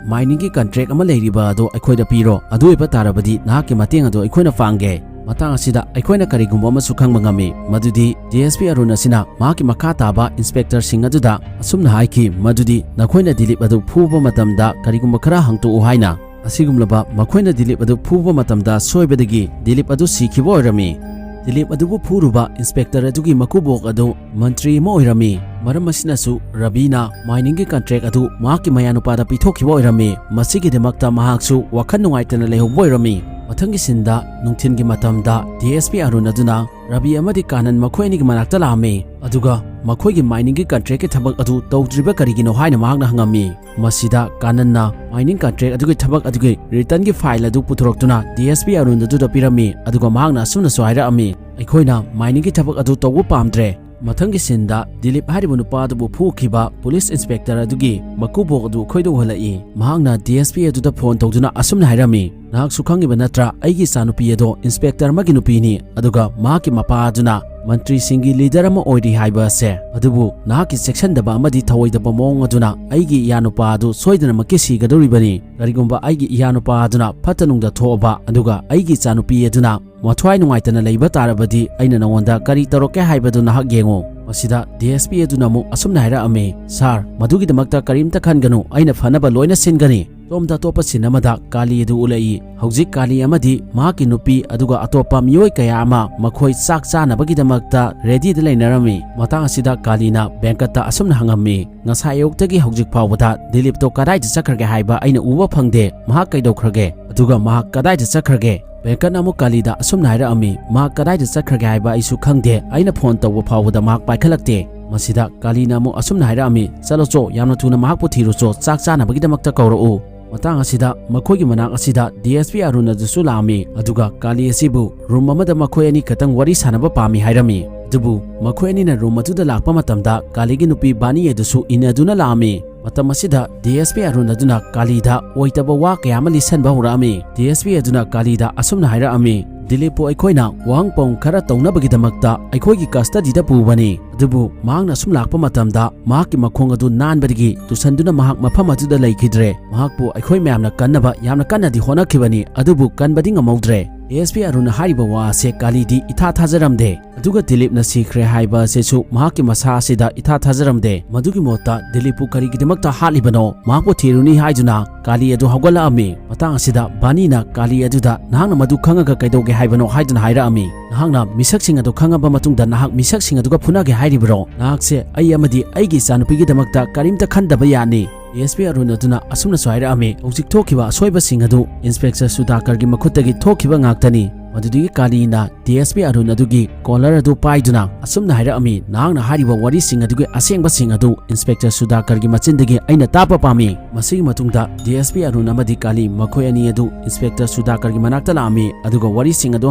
ꯃꯥꯏꯅꯤꯡꯒꯤ ꯀꯟꯇ꯭ꯔꯦꯛ ꯑꯃ ꯂꯩꯔꯤꯕ ꯑꯗꯨ ꯑꯩꯈꯣꯏꯗ ꯄꯤꯔꯣ꯫ ꯑꯗꯨ ꯑꯣꯏꯕ ꯇꯥꯔꯕꯗꯤ ꯅꯍꯥꯛꯀꯤ ꯃꯇꯦꯡ ꯑꯗꯨ ꯑꯩꯈꯣꯏꯅ ꯄꯥꯡꯒꯦ꯫" ꯃꯇꯥꯡ ꯑꯁꯤꯗ ꯑꯩꯈꯣꯏꯅ ꯀꯔꯤꯒꯨꯝꯕ ꯑꯃꯁꯨ ꯈꯪꯕ ꯉꯝꯃꯤ, ꯃꯗꯨꯗꯤ ꯗꯤ ꯑꯦꯁ ꯄꯤ ꯑꯔꯨꯟ ꯑꯁꯤꯅ ꯃꯍꯥꯛꯀꯤ ꯃꯈꯥ ꯇꯥꯕ ꯏꯟꯁꯄꯦꯛꯇꯔꯁꯤꯡ ꯑꯗꯨꯗ ꯑꯁꯨꯝꯅ ꯍꯥꯏꯈꯤ, ꯃꯗꯨꯗꯤ ꯅꯈꯣꯏꯅ ꯗꯤꯂꯤꯞ ꯑꯗꯨ ꯐꯨꯕ ꯃꯇꯝꯗ ꯀꯔꯤꯒꯨꯝꯕ ꯈꯔ ꯍꯪꯇꯣꯛꯎ ꯍꯥꯏꯅ꯫ ꯑꯁꯤꯒꯨꯝꯂꯕ ꯃꯈꯣꯏꯅ ꯗꯤꯂꯤꯞ ꯑꯗꯨ ꯐꯨꯕ ꯃꯇꯝꯗ ꯁꯣꯏꯕꯗꯒꯤ ꯗꯤꯂꯤꯞ ꯑꯗꯨ ꯁꯤꯈꯤꯕ ꯑꯣꯏꯔꯝꯃꯤ꯫ ꯗꯤꯂꯤꯞ ꯑꯗꯨꯕꯨ ꯐꯨꯔꯨꯕ ꯏꯟꯁꯄꯦꯛꯇꯔ ꯑꯗꯨꯒꯤ ꯃꯀꯨꯕꯣꯛ ꯑꯗꯨ ꯃꯟꯇ꯭ꯔꯤ ꯑꯃ ꯑꯣꯏꯔꯝꯃꯤ꯫ ꯃꯔꯝ ꯑꯁꯤꯅꯁꯨ ꯔꯕꯤꯅ ꯃꯥꯏꯅꯤꯡꯒꯤ ꯀꯟꯇ꯭ꯔꯦꯛ ꯑꯗꯨ ꯃꯍꯥꯛꯀꯤ ꯃꯌꯥꯅꯨꯄꯥꯗ ꯄꯤꯊꯣꯛꯈꯤꯕ ꯑꯣꯏꯔꯝꯃꯤ꯫ ꯃꯁꯤꯒꯤꯗꯃꯛꯇ ꯃꯍꯥꯛꯁꯨ ꯋꯥꯈꯜ ꯅꯨꯡꯉꯥꯏꯇꯅ ꯂꯩꯍꯧꯕ ꯑꯣꯏꯔꯝꯃꯤ꯫ ꯃꯊꯪꯒꯤ ꯁꯤꯟꯗ ꯅꯨꯡꯊꯤꯜꯒꯤ ꯃꯇꯝꯗ ꯗꯤ ꯑꯦꯁ ꯄꯤ ꯑꯔꯨꯟ ꯑꯗꯨꯅ ꯔꯕꯤ ꯑꯃꯗꯤ ꯀꯥꯅꯟ ꯃꯈꯣꯏ ꯑꯅꯤꯒꯤ ꯃꯅꯥꯛꯇ ꯂꯥꯛꯑꯝꯃꯤ, ꯑꯗꯨꯒ ꯃꯈꯣꯏꯒꯤ ꯃꯥꯏꯅꯤꯡꯒꯤ ꯀꯟꯇ꯭ꯔꯦꯛꯀꯤ ꯊꯕꯛ ꯑꯗꯨ ꯇꯧꯗ꯭ꯔꯤꯕ ꯀꯔꯤꯒꯤꯅꯣ ꯍꯥꯏꯅ ꯃꯍꯥꯛꯅ ꯍꯪꯉꯝꯃꯤ꯫ ꯃꯁꯤꯗ ꯀꯥꯅꯟꯅ ꯃꯥꯏꯅꯤꯡ ꯀꯟꯇ꯭ꯔꯦꯛ ꯑꯗꯨꯒꯤ ꯊꯕꯛ ꯑꯗꯨꯒꯤ ꯔꯤꯇꯟꯒꯤ ꯐꯥꯏꯜ ꯑꯗꯨ ꯄꯨꯊꯣꯔꯛꯇꯨꯅ ꯗꯤ ꯑꯦꯁ ꯄꯤ ꯑꯔꯨꯟ ꯑꯗꯨꯗ ꯄꯤꯔꯝꯃꯤ, ꯑꯗꯨꯒ ꯃꯍꯥꯛꯅ ꯑꯁꯨꯝꯅꯁꯨ ꯍꯥꯏꯔꯛꯑꯝꯃꯤ, "ꯑꯩꯈꯣꯏꯅ ꯃꯥꯏꯅꯤꯡꯒꯤ ꯊꯕꯛ ꯑꯗꯨ ꯇꯧꯕ ꯄꯥꯝꯗ꯭ꯔꯦ꯫" ꯃꯊꯪꯒꯤ ꯁꯤꯟꯗ ꯗꯤꯂꯤꯞ ꯍꯥꯏꯔꯤꯕ ꯅꯨꯄꯥ ꯑꯗꯨꯕꯨ ꯐꯨꯈꯤꯕ ꯄꯨꯂꯤꯁ ꯏꯟꯁꯄꯦꯛꯇꯔ ꯑꯗꯨꯒꯤ ꯃꯀꯨꯕꯣꯛ ꯑꯗꯨ ꯑꯩꯈꯣꯏꯗ ꯎꯍꯜꯂꯛꯏ꯫ ꯃꯍꯥꯛꯅ ꯗꯤ ꯑꯦꯁ ꯄꯤ ꯑꯗꯨꯗ ꯐꯣꯟ ꯇꯧꯗꯨꯅ ꯑꯁꯨꯝꯅ ꯍꯥꯏꯔꯝꯃꯤ, "ꯅꯍꯥꯛꯁꯨ ꯈꯪꯉꯤꯕ ꯅꯠꯇ꯭ꯔꯥ, ꯑꯩꯒꯤ ꯏꯆꯥꯅꯨꯄꯤ ꯑꯗꯣ ꯏꯟꯁꯄꯦꯛꯇꯔ ꯑꯃꯒꯤ ꯅꯨꯄꯤꯅꯤ, ꯑꯗꯨꯒ ꯃꯍꯥꯛꯀꯤ ꯃꯄꯥ ꯑꯗꯨꯅ ꯃꯟꯇ꯭ꯔꯤꯁꯤꯡꯒꯤ ꯂꯤꯗꯔ ꯑꯃ ꯑꯣꯏꯔꯤ ꯍꯥꯏꯕ ꯑꯁꯦ꯫ ꯑꯗꯨꯕꯨ ꯅꯍꯥꯛꯀꯤ ꯆꯦꯛꯁꯤꯟꯗꯕ ꯑꯃꯗꯤ ꯊꯧꯑꯣꯏꯗꯕ ꯃꯑꯣꯡ ꯑꯗꯨꯅ ꯑꯩꯒꯤ ꯏꯌꯥꯅꯨꯄꯥ ꯑꯗꯨ ꯁꯣꯏꯗꯅꯃꯛꯀꯤ ꯁꯤꯒꯗꯧꯔꯤꯕꯅꯤ꯫ ꯀꯔꯤꯒꯨꯝꯕ ꯑꯩꯒꯤ ꯏꯌꯥꯅꯨꯄꯥ ꯑꯗꯨꯅ ꯐꯠꯇ ꯅꯨꯡꯗ ꯊꯣꯛꯑꯕ ꯑꯗꯨꯒ ꯑꯩꯒꯤ ꯏꯆꯥꯅꯨꯄꯤ ꯑꯗꯨꯅ ꯃꯊ꯭ꯋꯥꯏ ꯅꯨꯡꯉꯥꯏꯇꯅ ꯂꯩꯕ ꯇꯥꯔꯕꯗꯤ ꯑꯩꯅ ꯅꯉꯣꯟꯗ ꯀꯔꯤ ꯇꯧꯔꯛꯀꯦ ꯍꯥꯏꯕꯗꯨ ꯅꯍꯥꯛ ꯌꯦꯡꯉꯨ꯫" ꯃꯁꯤꯗ ꯗꯤ ꯑꯦꯁ ꯄꯤ ꯑꯗꯨꯅ ꯑꯃꯨꯛ ꯑꯁꯨꯝꯅ ꯍꯥꯏꯔꯛꯑꯝꯃꯤ, "ꯁꯥꯔ, ꯃꯗꯨꯒꯤꯗꯃꯛꯇ ꯀꯔꯤꯝꯇ ꯈꯟꯒꯅꯨ, ꯑꯩꯅ ꯐꯅꯕ ꯂꯣꯏꯅ ꯁꯤꯟꯒꯅꯤ꯫" ꯁꯣꯝꯗ ꯑꯇꯣꯞꯄ scene ꯑꯃꯗ ꯀꯥꯂꯤ ꯑꯗꯨ ꯎꯠꯂꯛꯏ꯫ ꯍꯧꯖꯤꯛ ꯀꯥꯂꯤ ꯑꯃꯗꯤ ꯃꯍꯥꯛꯀꯤ ꯅꯨꯄꯤ ꯑꯗꯨꯒ ꯑꯇꯣꯞꯄ ꯃꯤꯑꯣꯏ ꯀꯌꯥ ꯑꯃ ꯃꯈꯣꯏ ꯆꯥꯛ ꯆꯥꯅꯕꯒꯤꯗꯃꯛꯇ readyꯗ ꯂꯩꯅꯔꯝꯃꯤ꯫ ꯃꯇꯥꯡ ꯑꯁꯤꯗ ꯀꯥꯂꯤꯅ ꯕꯦꯡꯀꯠꯇ ꯑꯁꯨꯝꯅ ꯍꯪꯉꯝꯃꯤ, "ꯉꯁꯥꯏ ꯑꯌꯨꯛꯇꯒꯤ ꯍꯧꯖꯤꯛ ꯐꯥꯎꯕꯗ ꯗꯤꯂꯤꯞꯇꯣ ꯀꯗꯥꯏꯗ ꯆꯠꯈ꯭ꯔꯒꯦ ꯍꯥꯏꯕ ꯑꯩꯅ ꯎꯕ ꯐꯪꯗꯦ꯫ ꯃꯍꯥꯛ ꯀꯩꯗꯧꯈ꯭ꯔꯒꯦ? ꯑꯗꯨꯒ ꯃꯍꯥꯛ ꯀꯗꯥꯏꯗ ꯆꯠꯈ꯭ꯔꯒꯦ?" ꯕꯦꯡꯀꯠꯅ ꯑꯃꯨꯛ ꯀꯥꯂꯤꯗ ꯑꯁꯨꯝꯅ ꯍꯥꯏꯔꯛꯑꯝꯃꯤ, "ꯃꯍꯥꯛ ꯀꯗꯥꯏꯗ ꯆꯠꯈ꯭ꯔꯒꯦ ꯍꯥꯏꯕ ꯑꯩꯁꯨ ꯈꯪꯗꯦ꯫ ꯑꯩꯅ phone ꯇꯧꯕ ꯐꯥꯎꯕꯗ ꯃꯍꯥꯛ ꯄꯥꯏꯈꯠꯂꯛꯇꯦ꯫" ꯃꯁꯤꯗ ꯀꯥꯂꯤꯅ ꯑꯃꯨꯛ ꯑꯁꯨꯝꯅ ꯍꯥꯏꯔꯛꯑꯝꯃꯤ, "ꯆꯠꯂꯣꯆꯣ, ꯌꯥꯝꯅ ꯊꯨꯅ ꯃꯍꯥꯛꯄꯨ ꯊꯤꯔꯨꯆꯣ, ꯆꯥꯛ ꯆꯥꯅꯕꯒꯤꯗꯃꯛꯇ ꯀꯧꯔꯛꯎ꯫" ꯃꯇꯥꯡ ꯑꯁꯤꯗ ꯃꯈꯣꯏꯒꯤ ꯃꯅꯥꯛ ꯑꯁꯤꯗ DSP ꯑꯔꯨꯟ ꯑꯗꯨꯁꯨ ꯂꯥꯛꯑꯝꯃꯤ, ꯑꯗꯨꯒ ꯀꯥꯂꯤ ꯑꯁꯤꯕꯨ room ꯑꯃꯗ ꯃꯈꯣꯏ ꯑꯅꯤ ꯈꯛꯇꯪ ꯋꯥꯔꯤ ꯁꯥꯟꯅꯕ ꯄꯥꯝꯃꯤ ꯍꯥꯏꯔꯝꯃꯤ꯫ ꯑꯗꯨꯕꯨ ꯃꯈꯣꯏ ꯑꯅꯤꯅ room ꯑꯗꯨꯗ ꯂꯥꯛꯄ ꯃꯇꯝꯗ ꯀꯥꯂꯤꯒꯤ ꯅꯨꯄꯤ ꯕꯥꯅꯤ ꯑꯗꯨꯁꯨ ꯏꯟꯅꯗꯨꯅ ꯂꯥꯛꯑꯝꯃꯤ꯫ ꯃꯇꯝ ꯑꯁꯤꯗ DSP ꯑꯔꯨꯟ ꯑꯗꯨꯅ ꯀꯥꯂꯤꯗ ꯑꯣꯏꯗꯕ ꯋꯥ ꯀꯌꯥ ꯑꯃ ꯂꯤꯁꯟꯕ ꯍꯧꯔꯛꯑꯝꯃꯤ꯫ DSP ꯑꯗꯨꯅ ꯀꯥꯂꯤꯗ ꯑꯁꯨꯝꯅ ꯍꯥꯏꯔꯛꯑꯝꯃꯤ, "ꯗꯤꯂꯤꯞꯄꯨ ꯑꯩꯈꯣꯏꯅ ꯋꯥꯍꯪ ꯄꯥꯎꯍꯪ ꯈꯔ ꯇꯧꯅꯕꯒꯤꯗꯃꯛꯇ ꯑꯩꯈꯣꯏꯒꯤ custodyꯗ ꯄꯨꯕꯅꯤ꯫ ꯑꯗꯨꯕꯨ ꯃꯍꯥꯛꯅ ꯑꯁꯨꯝ ꯂꯥꯛꯄ ꯃꯇꯝꯗ ꯃꯍꯥꯛꯀꯤ ꯃꯈꯣꯡ ꯑꯗꯨ ꯅꯥꯟꯕꯗꯒꯤ ꯇꯨꯁꯟꯗꯨꯅ ꯃꯍꯥꯛ ꯃꯐꯝ ꯑꯗꯨꯗ ꯂꯩꯈꯤꯗ꯭ꯔꯦ꯫ ꯃꯍꯥꯛꯄꯨ ꯑꯩꯈꯣꯏ ꯃꯌꯥꯝꯅ ꯀꯟꯅꯕ ꯌꯥꯝꯅ ꯀꯟꯅꯗꯤ ꯍꯣꯠꯅꯈꯤꯕꯅꯤ, ꯑꯗꯨꯕꯨ ꯀꯟꯕꯗꯤ ꯉꯝꯍꯧꯗ꯭ꯔꯦ꯫" DSP ꯑꯔꯨꯟꯅ ꯍꯥꯏꯔꯤꯕ ꯋꯥ ꯑꯁꯦ ꯀꯥꯂꯤꯗꯤ ꯏꯊꯥ ꯊꯥꯖꯔꯝꯗꯦ꯫ ꯑꯗꯨꯒ ꯗꯤꯂꯤꯞꯅ ꯁꯤꯈ꯭ꯔꯦ ꯍꯥꯏꯕ ꯑꯁꯤꯁꯨ ꯃꯍꯥꯛꯀꯤ ꯃꯁꯥ ꯑꯁꯤꯗ ꯏꯊꯥ ꯊꯥꯖꯔꯝꯗꯦ꯫ ꯃꯗꯨꯒꯤ ꯃꯍꯨꯠꯇ ꯗꯤꯂꯤꯞꯄꯨ ꯀꯔꯤꯒꯤꯗꯃꯛꯇ ꯍꯥꯠꯂꯤꯕꯅꯣ? ꯃꯍꯥꯛꯄꯨ ꯊꯤꯔꯨꯅꯤ ꯍꯥꯏꯗꯨꯅ ꯀꯥꯂꯤ ꯑꯗꯨ ꯍꯧꯒꯠꯂꯛꯑꯝꯃꯤ꯫ ꯃꯇꯥꯡ ꯑꯁꯤꯗ ꯕꯥꯅꯤꯅ ꯀꯥꯂꯤ ꯑꯗꯨꯗ, "ꯅꯍꯥꯛꯅ ꯃꯗꯨ ꯈꯪꯉꯒ ꯀꯩꯗꯧꯒꯦ ꯍꯥꯏꯕꯅꯣ?" ꯍꯥꯏꯗꯨꯅ ꯍꯥꯏꯔꯛꯑꯝꯃꯤ꯫ "ꯅꯍꯥꯛꯅ ꯃꯤꯁꯛꯁꯤꯡ ꯑꯗꯨ ꯈꯪꯉꯕ ꯃꯇꯨꯡꯗ ꯅꯍꯥꯛ ꯃꯤꯁꯛꯁꯤꯡ ꯑꯗꯨꯒ ꯐꯨꯅꯒꯦ ꯍꯥꯏꯔꯤꯕꯔꯣ? ꯅꯍꯥꯛꯁꯦ ꯑꯩ ꯑꯃꯗꯤ ꯑꯩꯒꯤ ꯏꯆꯥꯅꯨꯄꯤꯒꯤꯗꯃꯛꯇ ꯀꯔꯤꯝꯇ ꯈꯟꯗꯕ ꯌꯥꯅꯤ꯫" DSP ꯑꯔꯨꯟ ꯑꯗꯨꯅ ꯑꯁꯨꯝꯅꯁꯨ ꯍꯥꯏꯔꯛꯑꯝꯃꯤ, "ꯍꯧꯖꯤꯛ ꯊꯣꯛꯈꯤꯕ ꯑꯁꯣꯏꯕꯁꯤꯡ ꯑꯗꯨ ꯏꯟꯁꯄꯦꯛꯇꯔ ꯁꯨꯗꯥꯀꯔꯒꯤ ꯃꯈꯨꯠꯇꯒꯤ ꯊꯣꯛꯈꯤꯕ ꯉꯥꯛꯇꯅꯤ꯫" ꯃꯗꯨꯗꯒꯤ ꯀꯥꯂꯤꯅ DSP ꯑꯔꯨꯟ ꯑꯗꯨꯒꯤ collar ꯑꯗꯨ ꯄꯥꯏꯗꯨꯅ ꯑꯁꯨꯝꯅ ꯍꯥꯏꯔꯛꯑꯝꯃꯤ, "ꯅꯍꯥꯛꯅ ꯍꯥꯏꯔꯤꯕ ꯋꯥꯔꯤꯁꯤꯡ ꯑꯗꯨꯒꯤ ꯑꯁꯦꯡꯕꯁꯤꯡ ꯑꯗꯨ ꯏꯟꯁꯄꯦꯛꯇꯔ ꯁꯨꯗꯥꯀꯔꯒꯤ ꯃꯆꯤꯟꯗꯒꯤ ꯑꯩꯅ ꯇꯥꯕ ꯄꯥꯝꯃꯤ꯫" ꯃꯁꯤꯒꯤ ꯃꯇꯨꯡꯗ DSP ꯑꯔꯨꯟ ꯑꯃꯗꯤ ꯀꯥꯂꯤ ꯃꯈꯣꯏ ꯑꯅꯤ ꯑꯗꯨ ꯏꯟꯁꯄꯦꯛꯇꯔ ꯁꯨꯗꯥꯀꯔꯒꯤ ꯃꯅꯥꯛꯇ ꯂꯥꯛꯑꯝꯃꯤ, ꯑꯗꯨꯒ ꯋꯥꯔꯤꯁꯤꯡ ꯑꯗꯨ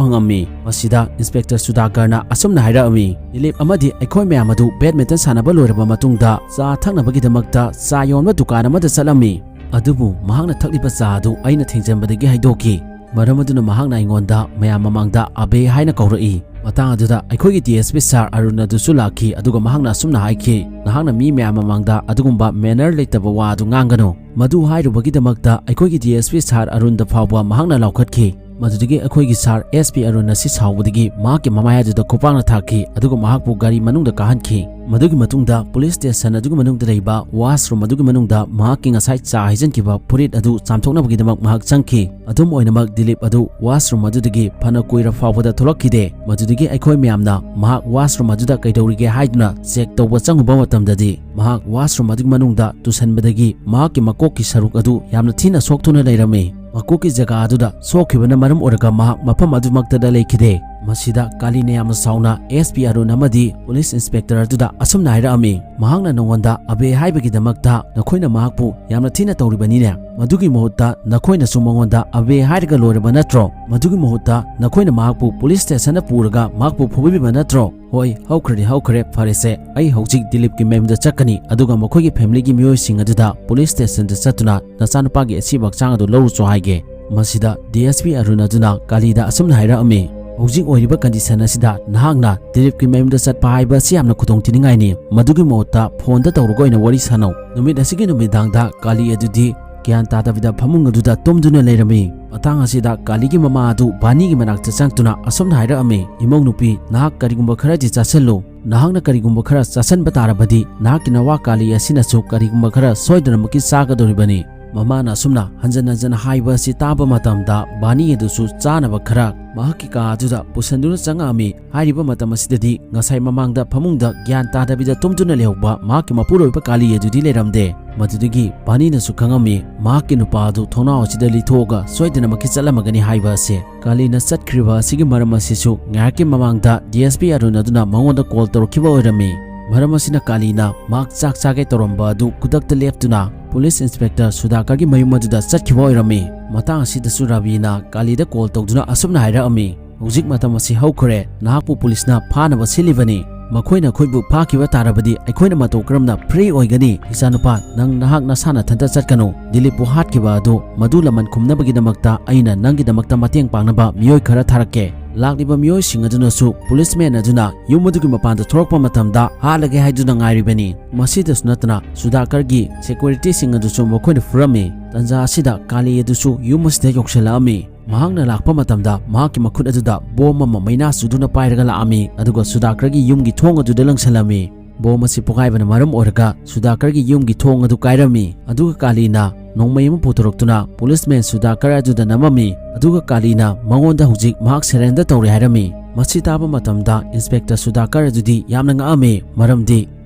ꯍꯪꯉꯝꯃꯤ꯫ ꯃꯁꯤꯗ ꯏꯟꯁꯄꯦꯛꯇꯔ ꯁꯨꯗꯥꯀꯔꯅ ꯑꯁꯨꯝꯅ ꯍꯥꯏꯔꯛꯑꯝꯃꯤ, "ꯗꯤꯂꯤꯞ ꯑꯃꯗꯤ ꯑꯩꯈꯣꯏ ꯃꯌꯥꯝ ꯑꯗꯨ badminton ꯁꯥꯟꯅꯕ ꯂꯣꯏꯔꯕ ꯃꯇꯨꯡꯗ ꯆꯥ ꯊꯛꯅꯕꯒꯤꯗꯃꯛꯇ ꯆꯥ ꯌꯣꯟꯕ ꯗꯨꯀꯥꯟ ꯑꯃꯗ ꯆꯠꯂꯝꯃꯤ꯫ ꯑꯗꯨꯕꯨ ꯃꯍꯥꯛꯅ ꯊꯛꯂꯤꯕ ꯆꯥ ꯑꯗꯨ ꯑꯩꯅ ꯊꯦꯡꯖꯤꯟꯕꯗꯒꯤ ꯍꯩꯗꯣꯛꯈꯤ꯫ ꯃꯔꯝ ꯑꯗꯨꯅ ꯃꯍꯥꯛꯅ ꯑꯩꯉꯣꯟꯗ ꯃꯌꯥꯝ ꯃꯃꯥꯡꯗ ꯑꯕꯦ ꯍꯥꯏꯅ ꯀꯧꯔꯛꯏ꯫" ꯃꯇꯥꯡ ꯑꯗꯨꯗ ꯑꯩꯈꯣꯏꯒꯤ DSP sir ꯑꯔꯨꯟ ꯑꯗꯨꯁꯨ ꯂꯥꯛꯈꯤ, ꯑꯗꯨꯒ ꯃꯍꯥꯛꯅ ꯑꯁꯨꯝꯅ ꯍꯥꯏꯈꯤ, "ꯅꯍꯥꯛꯅ ꯃꯤ ꯃꯌꯥꯝ ꯃꯃꯥꯡꯗ ꯑꯗꯨꯒꯨꯝꯕ manner ꯂꯩꯇꯕ ꯋꯥ ꯑꯗꯨ ꯉꯥꯡꯒꯅꯨ꯫" ꯃꯗꯨ ꯍꯥꯏꯔꯨꯕꯒꯤꯗꯃꯛꯇ ꯑꯩꯈꯣꯏꯒꯤ DSP sir ꯑꯔꯨꯟꯗ ꯐꯥꯎꯕ ꯃꯍꯥꯛꯅ ꯂꯥꯎꯈꯠꯈꯤ꯫ ꯃꯗꯨꯗꯒꯤ ꯑꯩꯈꯣꯏꯒꯤ ꯁꯥꯔ ꯑꯦꯁ ꯄꯤ ꯑꯔꯨꯟ ꯑꯁꯤ ꯁꯥꯎꯕꯗꯒꯤ ꯃꯍꯥꯛꯀꯤ ꯃꯃꯥꯏ ꯑꯗꯨꯗ ꯈꯨꯄꯥꯛꯅ ꯊꯥꯈꯤ, ꯑꯗꯨꯒ ꯃꯍꯥꯛꯄꯨ ꯒꯥꯔꯤ ꯃꯅꯨꯡꯗ ꯀꯥꯍꯟꯈꯤ꯫ ꯃꯗꯨꯒꯤ ꯃꯇꯨꯡꯗ ꯄꯨꯂꯤꯁ ꯁ꯭ꯇꯦꯁꯟ ꯑꯗꯨꯒꯤ ꯃꯅꯨꯡꯗ ꯂꯩꯕ ꯋꯥꯁꯔꯨꯝ ꯑꯗꯨꯒꯤ ꯃꯅꯨꯡꯗ ꯃꯍꯥꯛꯀꯤ ꯉꯁꯥꯏ ꯆꯥ ꯍꯩꯖꯤꯟꯈꯤꯕ ꯐꯨꯔꯤꯠ ꯑꯗꯨ ꯆꯥꯝꯊꯣꯛꯅꯕꯒꯤꯗꯃꯛ ꯃꯍꯥꯛ ꯆꯪꯈꯤ꯫ ꯑꯗꯨꯝ ꯑꯣꯏꯅꯃꯛ, ꯗꯤꯂꯤꯞ ꯑꯗꯨ ꯋꯥꯁꯔꯨꯝ ꯑꯗꯨꯗꯒꯤ ꯐꯅ ꯀꯨꯏꯔ ꯐꯥꯎꯕꯗ ꯊꯣꯛꯂꯛꯈꯤꯗꯦ꯫ ꯃꯗꯨꯗꯒꯤ ꯑꯩꯈꯣꯏ ꯃꯌꯥꯝꯅ ꯃꯍꯥꯛ ꯋꯥꯁꯔꯨꯝ ꯑꯗꯨꯗ ꯀꯩꯗꯧꯔꯤꯒꯦ ꯍꯥꯏꯗꯨꯅ ꯆꯦꯛ ꯇꯧꯕ ꯆꯪꯉꯨꯕ ꯃꯇꯝꯗꯗꯤ, ꯃꯍꯥꯛ ꯋꯥꯁꯔꯨꯝ ꯑꯗꯨꯒꯤ ꯃꯅꯨꯡꯗ ꯇꯨꯁꯟꯕꯗꯒꯤ ꯃꯍꯥꯛꯀꯤ ꯃꯀꯣꯛꯀꯤ ꯁꯔꯨꯛ ꯑꯗꯨ ꯌꯥꯝꯅ ꯊꯤꯅ ꯁꯣꯛꯇꯨꯅ ꯂꯩꯔꯝꯃꯤ꯫ ꯃꯀꯣꯛꯀꯤ ꯖꯒꯥ ꯑꯗꯨꯗ ꯁꯣꯛꯈꯤꯕꯅ ꯃꯔꯝ ꯑꯣꯏꯔꯒ ꯃꯍꯥꯛ ꯃꯐꯝ ꯑꯗꯨꯃꯛꯇꯗ ꯂꯩꯈꯤꯗꯦ꯫ ꯃꯁꯤꯗ ꯀꯥꯂꯤꯅ ꯌꯥꯝꯅ ꯁꯥꯎꯅ ꯑꯦꯁ ꯄꯤ ꯑꯔꯨꯟ ꯑꯃꯗꯤ ꯄꯨꯂꯤꯁ ꯏꯟꯁꯄꯦꯛꯇꯔ ꯑꯗꯨꯗ ꯑꯁꯨꯝꯅ ꯍꯥꯏꯔꯛꯑꯝꯃꯤ, "ꯃꯍꯥꯛꯅ ꯅꯉꯣꯟꯗ ꯑꯕꯦ ꯍꯥꯏꯕꯒꯤꯗꯃꯛꯇ ꯅꯈꯣꯏꯅ ꯃꯍꯥꯛꯄꯨ ꯌꯥꯝꯅ ꯊꯤꯅ ꯇꯧꯔꯤꯕꯅꯤꯅꯦ꯫ ꯃꯗꯨꯒꯤ ꯃꯍꯨꯠꯇ ꯅꯈꯣꯏꯅꯁꯨ ꯃꯉꯣꯟꯗ ꯑꯕꯦ ꯍꯥꯏꯔꯒ ꯂꯣꯏꯔꯕ ꯅꯠꯇ꯭ꯔꯣ? ꯃꯗꯨꯒꯤ ꯃꯍꯨꯠꯇ ꯅꯈꯣꯏꯅ ꯃꯍꯥꯛꯄꯨ ꯄꯨꯂꯤꯁ ꯁ꯭ꯇꯦꯁꯟꯗ ꯄꯨꯔꯒ ꯃꯍꯥꯛꯄꯨ ꯐꯨꯕꯤꯕ ꯅꯠꯇ꯭ꯔꯣ?" "ꯍꯣꯏ, ꯍꯧꯈ꯭ꯔꯦ, ꯍꯧꯈ꯭ꯔꯦ꯫ ꯐꯔꯦꯁꯦ, ꯑꯩ ꯍꯧꯖꯤꯛ ꯗꯤꯂꯤꯞꯀꯤ ꯃꯌꯨꯝꯗ ꯆꯠꯀꯅꯤ, ꯑꯗꯨꯒ ꯃꯈꯣꯏꯒꯤ ꯐꯦꯃꯤꯂꯤꯒꯤ ꯃꯤꯑꯣꯏꯁꯤꯡ ꯑꯗꯨꯗ ꯄꯨꯂꯤꯁ ꯁ꯭ꯇꯦꯁꯟꯗ ꯆꯠꯇꯨꯅ ꯅꯆꯥꯅꯨꯄꯥꯒꯤ ꯑꯁꯤꯕ ꯍꯛꯆꯥꯡ ꯑꯗꯨ ꯂꯧꯔꯨꯆꯣ ꯍꯥꯏꯒꯦ꯫" ꯃꯁꯤꯗ ꯗꯤ ꯑꯦꯁ ꯄꯤ ꯑꯔꯨꯟ ꯑꯗꯨꯅ ꯀꯥꯂꯤꯗ ꯑꯁꯨꯝꯅ ꯍꯥꯏꯔꯛꯑꯝꯃꯤ, "ꯍꯧꯖꯤꯛ ꯑꯣꯏꯔꯤꯕ ꯀꯟꯗꯤꯁꯟ ꯑꯁꯤꯗ ꯅꯍꯥꯛꯅ ꯗꯤꯂꯤꯞꯀꯤ ꯃꯌꯨꯝꯗ ꯆꯠꯄ ꯍꯥꯏꯕ ꯑꯁꯤ ꯌꯥꯝꯅ ꯈꯨꯗꯣꯡꯊꯤꯅꯤꯡꯉꯥꯏꯅꯤ꯫ ꯃꯗꯨꯒꯤ ꯃꯍꯨꯠꯇ ꯐꯣꯟꯗ ꯇꯧꯔꯒ ꯑꯣꯏꯅ ꯋꯥꯔꯤ ꯁꯥꯟꯅꯧ꯫ ꯅꯨꯃꯤꯠ ꯑꯁꯤꯒꯤ ꯅꯨꯃꯤꯗꯥꯡꯗ ꯀꯥꯂꯤ ꯑꯗꯨꯗꯤ ꯒ꯭ꯌꯥꯟ ꯇꯥꯗꯕꯤꯗ ꯐꯃꯨꯡ ꯑꯗꯨꯗ ꯇꯨꯝꯗꯨꯅ ꯂꯩꯔꯝꯃꯤ꯫" ꯃꯇꯥꯡ ꯑꯁꯤꯗ ꯀꯥꯂꯤꯒꯤ ꯃꯃꯥ ꯑꯗꯨ ꯕꯥꯅꯤꯒꯤ ꯃꯅꯥꯛꯇ ꯆꯪꯗꯨꯅ ꯑꯁꯨꯝꯅ ꯍꯥꯏꯔꯛꯑꯝꯃꯤ, "ꯏꯃꯧ ꯅꯨꯄꯤ, ꯅꯍꯥꯛ ꯀꯔꯤꯒꯨꯝꯕ ꯈꯔꯗꯤ ꯆꯥꯁꯤꯜꯂꯨ꯫ ꯅꯍꯥꯛꯅ ꯀꯔꯤꯒꯨꯝꯕ ꯈꯔ ꯆꯥꯁꯤꯟꯕ ꯇꯥꯔꯕꯗꯤ ꯅꯍꯥꯛꯀꯤ ꯅꯋꯥ ꯀꯥꯂꯤ ꯑꯁꯤꯅꯁꯨ ꯀꯔꯤꯒꯨꯝꯕ ꯈꯔ ꯁꯣꯏꯗꯅꯃꯛꯀꯤ ꯆꯥꯒꯗꯧꯔꯤꯕꯅꯤ꯫" ꯃꯃꯥꯅ ꯑꯁꯨꯝꯅ ꯍꯟꯖꯟ ꯍꯟꯖꯟ ꯍꯥꯏꯕ ꯑꯁꯤ ꯇꯥꯕ ꯃꯇꯝꯗ ꯕꯥꯅꯤ ꯑꯗꯨꯁꯨ ꯆꯥꯅꯕ ꯈꯔ ꯃꯍꯥꯛꯀꯤ ꯀꯥ ꯑꯗꯨꯗ ꯄꯨꯁꯟꯗꯨꯅ ꯆꯪꯉꯛꯑꯝꯃꯤ꯫ ꯍꯥꯏꯔꯤꯕ ꯃꯇꯝ ꯑꯁꯤꯗꯗꯤ ꯉꯁꯥꯏ ꯃꯃꯥꯡꯗ ꯐꯃꯨꯡꯗ ꯒ꯭ꯌꯥꯟ ꯇꯥꯗꯕꯤꯗ ꯇꯨꯝꯗꯨꯅ ꯂꯩꯍꯧꯕ ꯃꯍꯥꯛꯀꯤ ꯃꯄꯨꯔꯣꯏꯕ ꯀꯥꯂꯤ ꯑꯗꯨꯗꯤ ꯂꯩꯔꯝꯗꯦ꯫ ꯃꯗꯨꯗꯒꯤ ꯕꯥꯅꯤꯅꯁꯨ ꯈꯪꯉꯝꯃꯤ, ꯃꯍꯥꯛꯀꯤ ꯅꯨꯄꯥ ꯑꯗꯨ ꯊꯣꯡꯅꯥꯎ ꯑꯁꯤꯗ ꯂꯤꯊꯣꯛꯑꯒ ꯁꯣꯏꯗꯅꯃꯛꯀꯤ ꯆꯠꯂꯝꯃꯒꯅꯤ ꯍꯥꯏꯕ ꯑꯁꯤ꯫ ꯀꯥꯂꯤꯅ ꯆꯠꯈ꯭ꯔꯤꯕ ꯑꯁꯤꯒꯤ ꯃꯔꯝ ꯑꯁꯤꯁꯨ ꯉꯥꯏꯍꯥꯛꯀꯤ ꯃꯃꯥꯡꯗ ꯗꯤ ꯑꯦꯁ ꯄꯤ ꯑꯔꯨꯟ ꯑꯗꯨꯅ ꯃꯉꯣꯟꯗ ꯀꯣꯜ ꯇꯧꯔꯛꯈꯤꯕ ꯑꯣꯏꯔꯝꯃꯤ꯫ ꯃꯔꯝ ꯑꯁꯤꯅ ꯀꯥꯂꯤꯅ ꯃꯍꯥꯛ ꯆꯥꯛ ꯆꯥꯒꯦ ꯇꯧꯔꯝꯕ ꯑꯗꯨ ꯈꯨꯗꯛꯇ ꯂꯦꯞꯇꯨꯅ ꯄꯨꯂꯤꯁ ꯏꯟꯁꯄꯦꯛꯇꯔ ꯁꯨꯗꯥꯀꯔꯒꯤ ꯃꯌꯨꯝ ꯑꯗꯨꯗ ꯆꯠꯈꯤꯕ ꯑꯣꯏꯔꯝꯃꯤ꯫ ꯃꯇꯥꯡ ꯑꯁꯤꯗꯁꯨ ꯔꯕꯤꯅ ꯀꯥꯂꯤꯗ ꯀꯣꯜ ꯇꯧꯗꯨꯅ ꯑꯁꯨꯝꯅ ꯍꯥꯏꯔꯛꯑꯝꯃꯤ, "ꯍꯧꯖꯤꯛ ꯃꯇꯝ ꯑꯁꯤ ꯍꯧꯈ꯭ꯔꯦ꯫ ꯅꯍꯥꯛꯄꯨ ꯄꯨꯂꯤꯁꯅ ꯐꯥꯅꯕ ꯁꯤꯜꯂꯤꯕꯅꯤ꯫ ꯃꯈꯣꯏꯅ ꯑꯩꯈꯣꯏꯕꯨ ꯐꯥꯈꯤꯕ ꯇꯥꯔꯕꯗꯤ ꯑꯩꯈꯣꯏꯅ ꯃꯇꯧ ꯀꯔꯝꯅ ꯐ꯭ꯔꯤ ꯑꯣꯏꯒꯅꯤ? ꯏꯆꯥꯅꯨꯄꯥ, ꯅꯪ ꯅꯍꯥꯛ ꯅꯁꯥ ꯅꯊꯟꯇ ꯆꯠꯀꯅꯨ꯫ ꯗꯤꯂꯤꯞꯄꯨ ꯍꯥꯠꯈꯤꯕ ꯑꯗꯨ ꯃꯗꯨ ꯂꯃꯟ ꯈꯨꯝꯅꯕꯒꯤꯗꯃꯛꯇ ꯑꯩꯅ ꯅꯪꯒꯤꯗꯃꯛꯇ ꯃꯇꯦꯡ ꯄꯥꯡꯅꯕ ꯃꯤꯑꯣꯏ ꯈꯔ ꯊꯥꯔꯛꯀꯦ꯫" ꯂꯥꯛꯂꯤꯕ ꯃꯤꯑꯣꯏꯁꯤꯡ ꯑꯗꯨꯅꯁꯨ ꯄꯨꯂꯤꯁꯃꯦꯟ ꯑꯗꯨꯅ ꯌꯨꯝ ꯑꯗꯨꯒꯤ ꯃꯄꯥꯟꯗ ꯊꯣꯔꯛꯄ ꯃꯇꯝꯗ ꯍꯥꯠꯂꯒꯦ ꯍꯥꯏꯗꯨꯅ ꯉꯥꯏꯔꯤꯕꯅꯤ꯫ ꯃꯁꯤꯗꯁꯨ ꯅꯠꯇꯅ ꯁꯨꯗꯥꯀꯔꯒꯤ ꯁꯦꯀ꯭ꯌꯨꯔꯤꯇꯤꯁꯤꯡ ꯑꯗꯨꯁꯨ ꯃꯈꯣꯏꯅ ꯐꯨꯔꯝꯃꯤ꯫ ꯇꯟꯖꯥ ꯑꯁꯤꯗ ꯀꯥꯂꯤ ꯑꯗꯨꯁꯨ ꯌꯨꯝ ꯑꯁꯤꯗ ꯌꯧꯁꯤꯜꯂꯛꯑꯝꯃꯤ꯫ ꯃꯍꯥꯛꯅ ꯂꯥꯛꯄ ꯃꯇꯝꯗ ꯃꯍꯥꯛꯀꯤ ꯃꯈꯨꯠ ꯑꯗꯨꯗ ꯕꯣꯝ ꯑꯃ ꯃꯩꯅꯥ ꯆꯨꯗꯨꯅ ꯄꯥꯏꯔꯒ ꯂꯥꯛꯑꯝꯃꯤ, ꯑꯗꯨꯒ ꯁꯨꯗꯥꯀꯔꯒꯤ ꯌꯨꯝꯒꯤ ꯊꯣꯡ ꯑꯗꯨꯗ ꯂꯪꯁꯜꯂꯝꯃꯤ꯫ ꯕꯣꯝ ꯑꯁꯤ ꯄꯣꯈꯥꯏꯕꯅ ꯃꯔꯝ ꯑꯣꯏꯔꯒ ꯁꯨꯗꯥꯀꯔꯒꯤ ꯌꯨꯝꯒꯤ ꯊꯣꯡ ꯑꯗꯨ ꯀꯥꯏꯔꯝꯃꯤ꯫ ꯑꯗꯨꯒ ꯀꯥꯂꯤꯅ ꯅꯣꯡꯃꯩ ꯑꯃ ꯄꯨꯊꯣꯔꯛꯇꯨꯅ ꯄꯨꯂꯤꯁꯃꯦꯟ ꯁꯨꯗꯥꯀꯔ ꯑꯗꯨꯗ ꯅꯝꯃꯝꯃꯤ꯫ ꯑꯗꯨꯒ ꯀꯥꯂꯤꯅ ꯃꯉꯣꯟꯗ ꯍꯧꯖꯤꯛ ꯃꯍꯥꯛ ꯁꯔꯦꯟꯗꯔ ꯇꯧꯔꯦ ꯍꯥꯏꯔꯝꯃꯤ꯫ ꯃꯁꯤ ꯇꯥꯕ ꯃꯇꯝꯗ ꯏꯟꯁꯄꯦꯛꯇꯔ ꯁꯨꯗꯥꯀꯔ ꯑꯗꯨꯗꯤ ꯌꯥꯝꯅ ꯉꯛꯑꯝꯃꯤ, ꯃꯔꯝꯗꯤ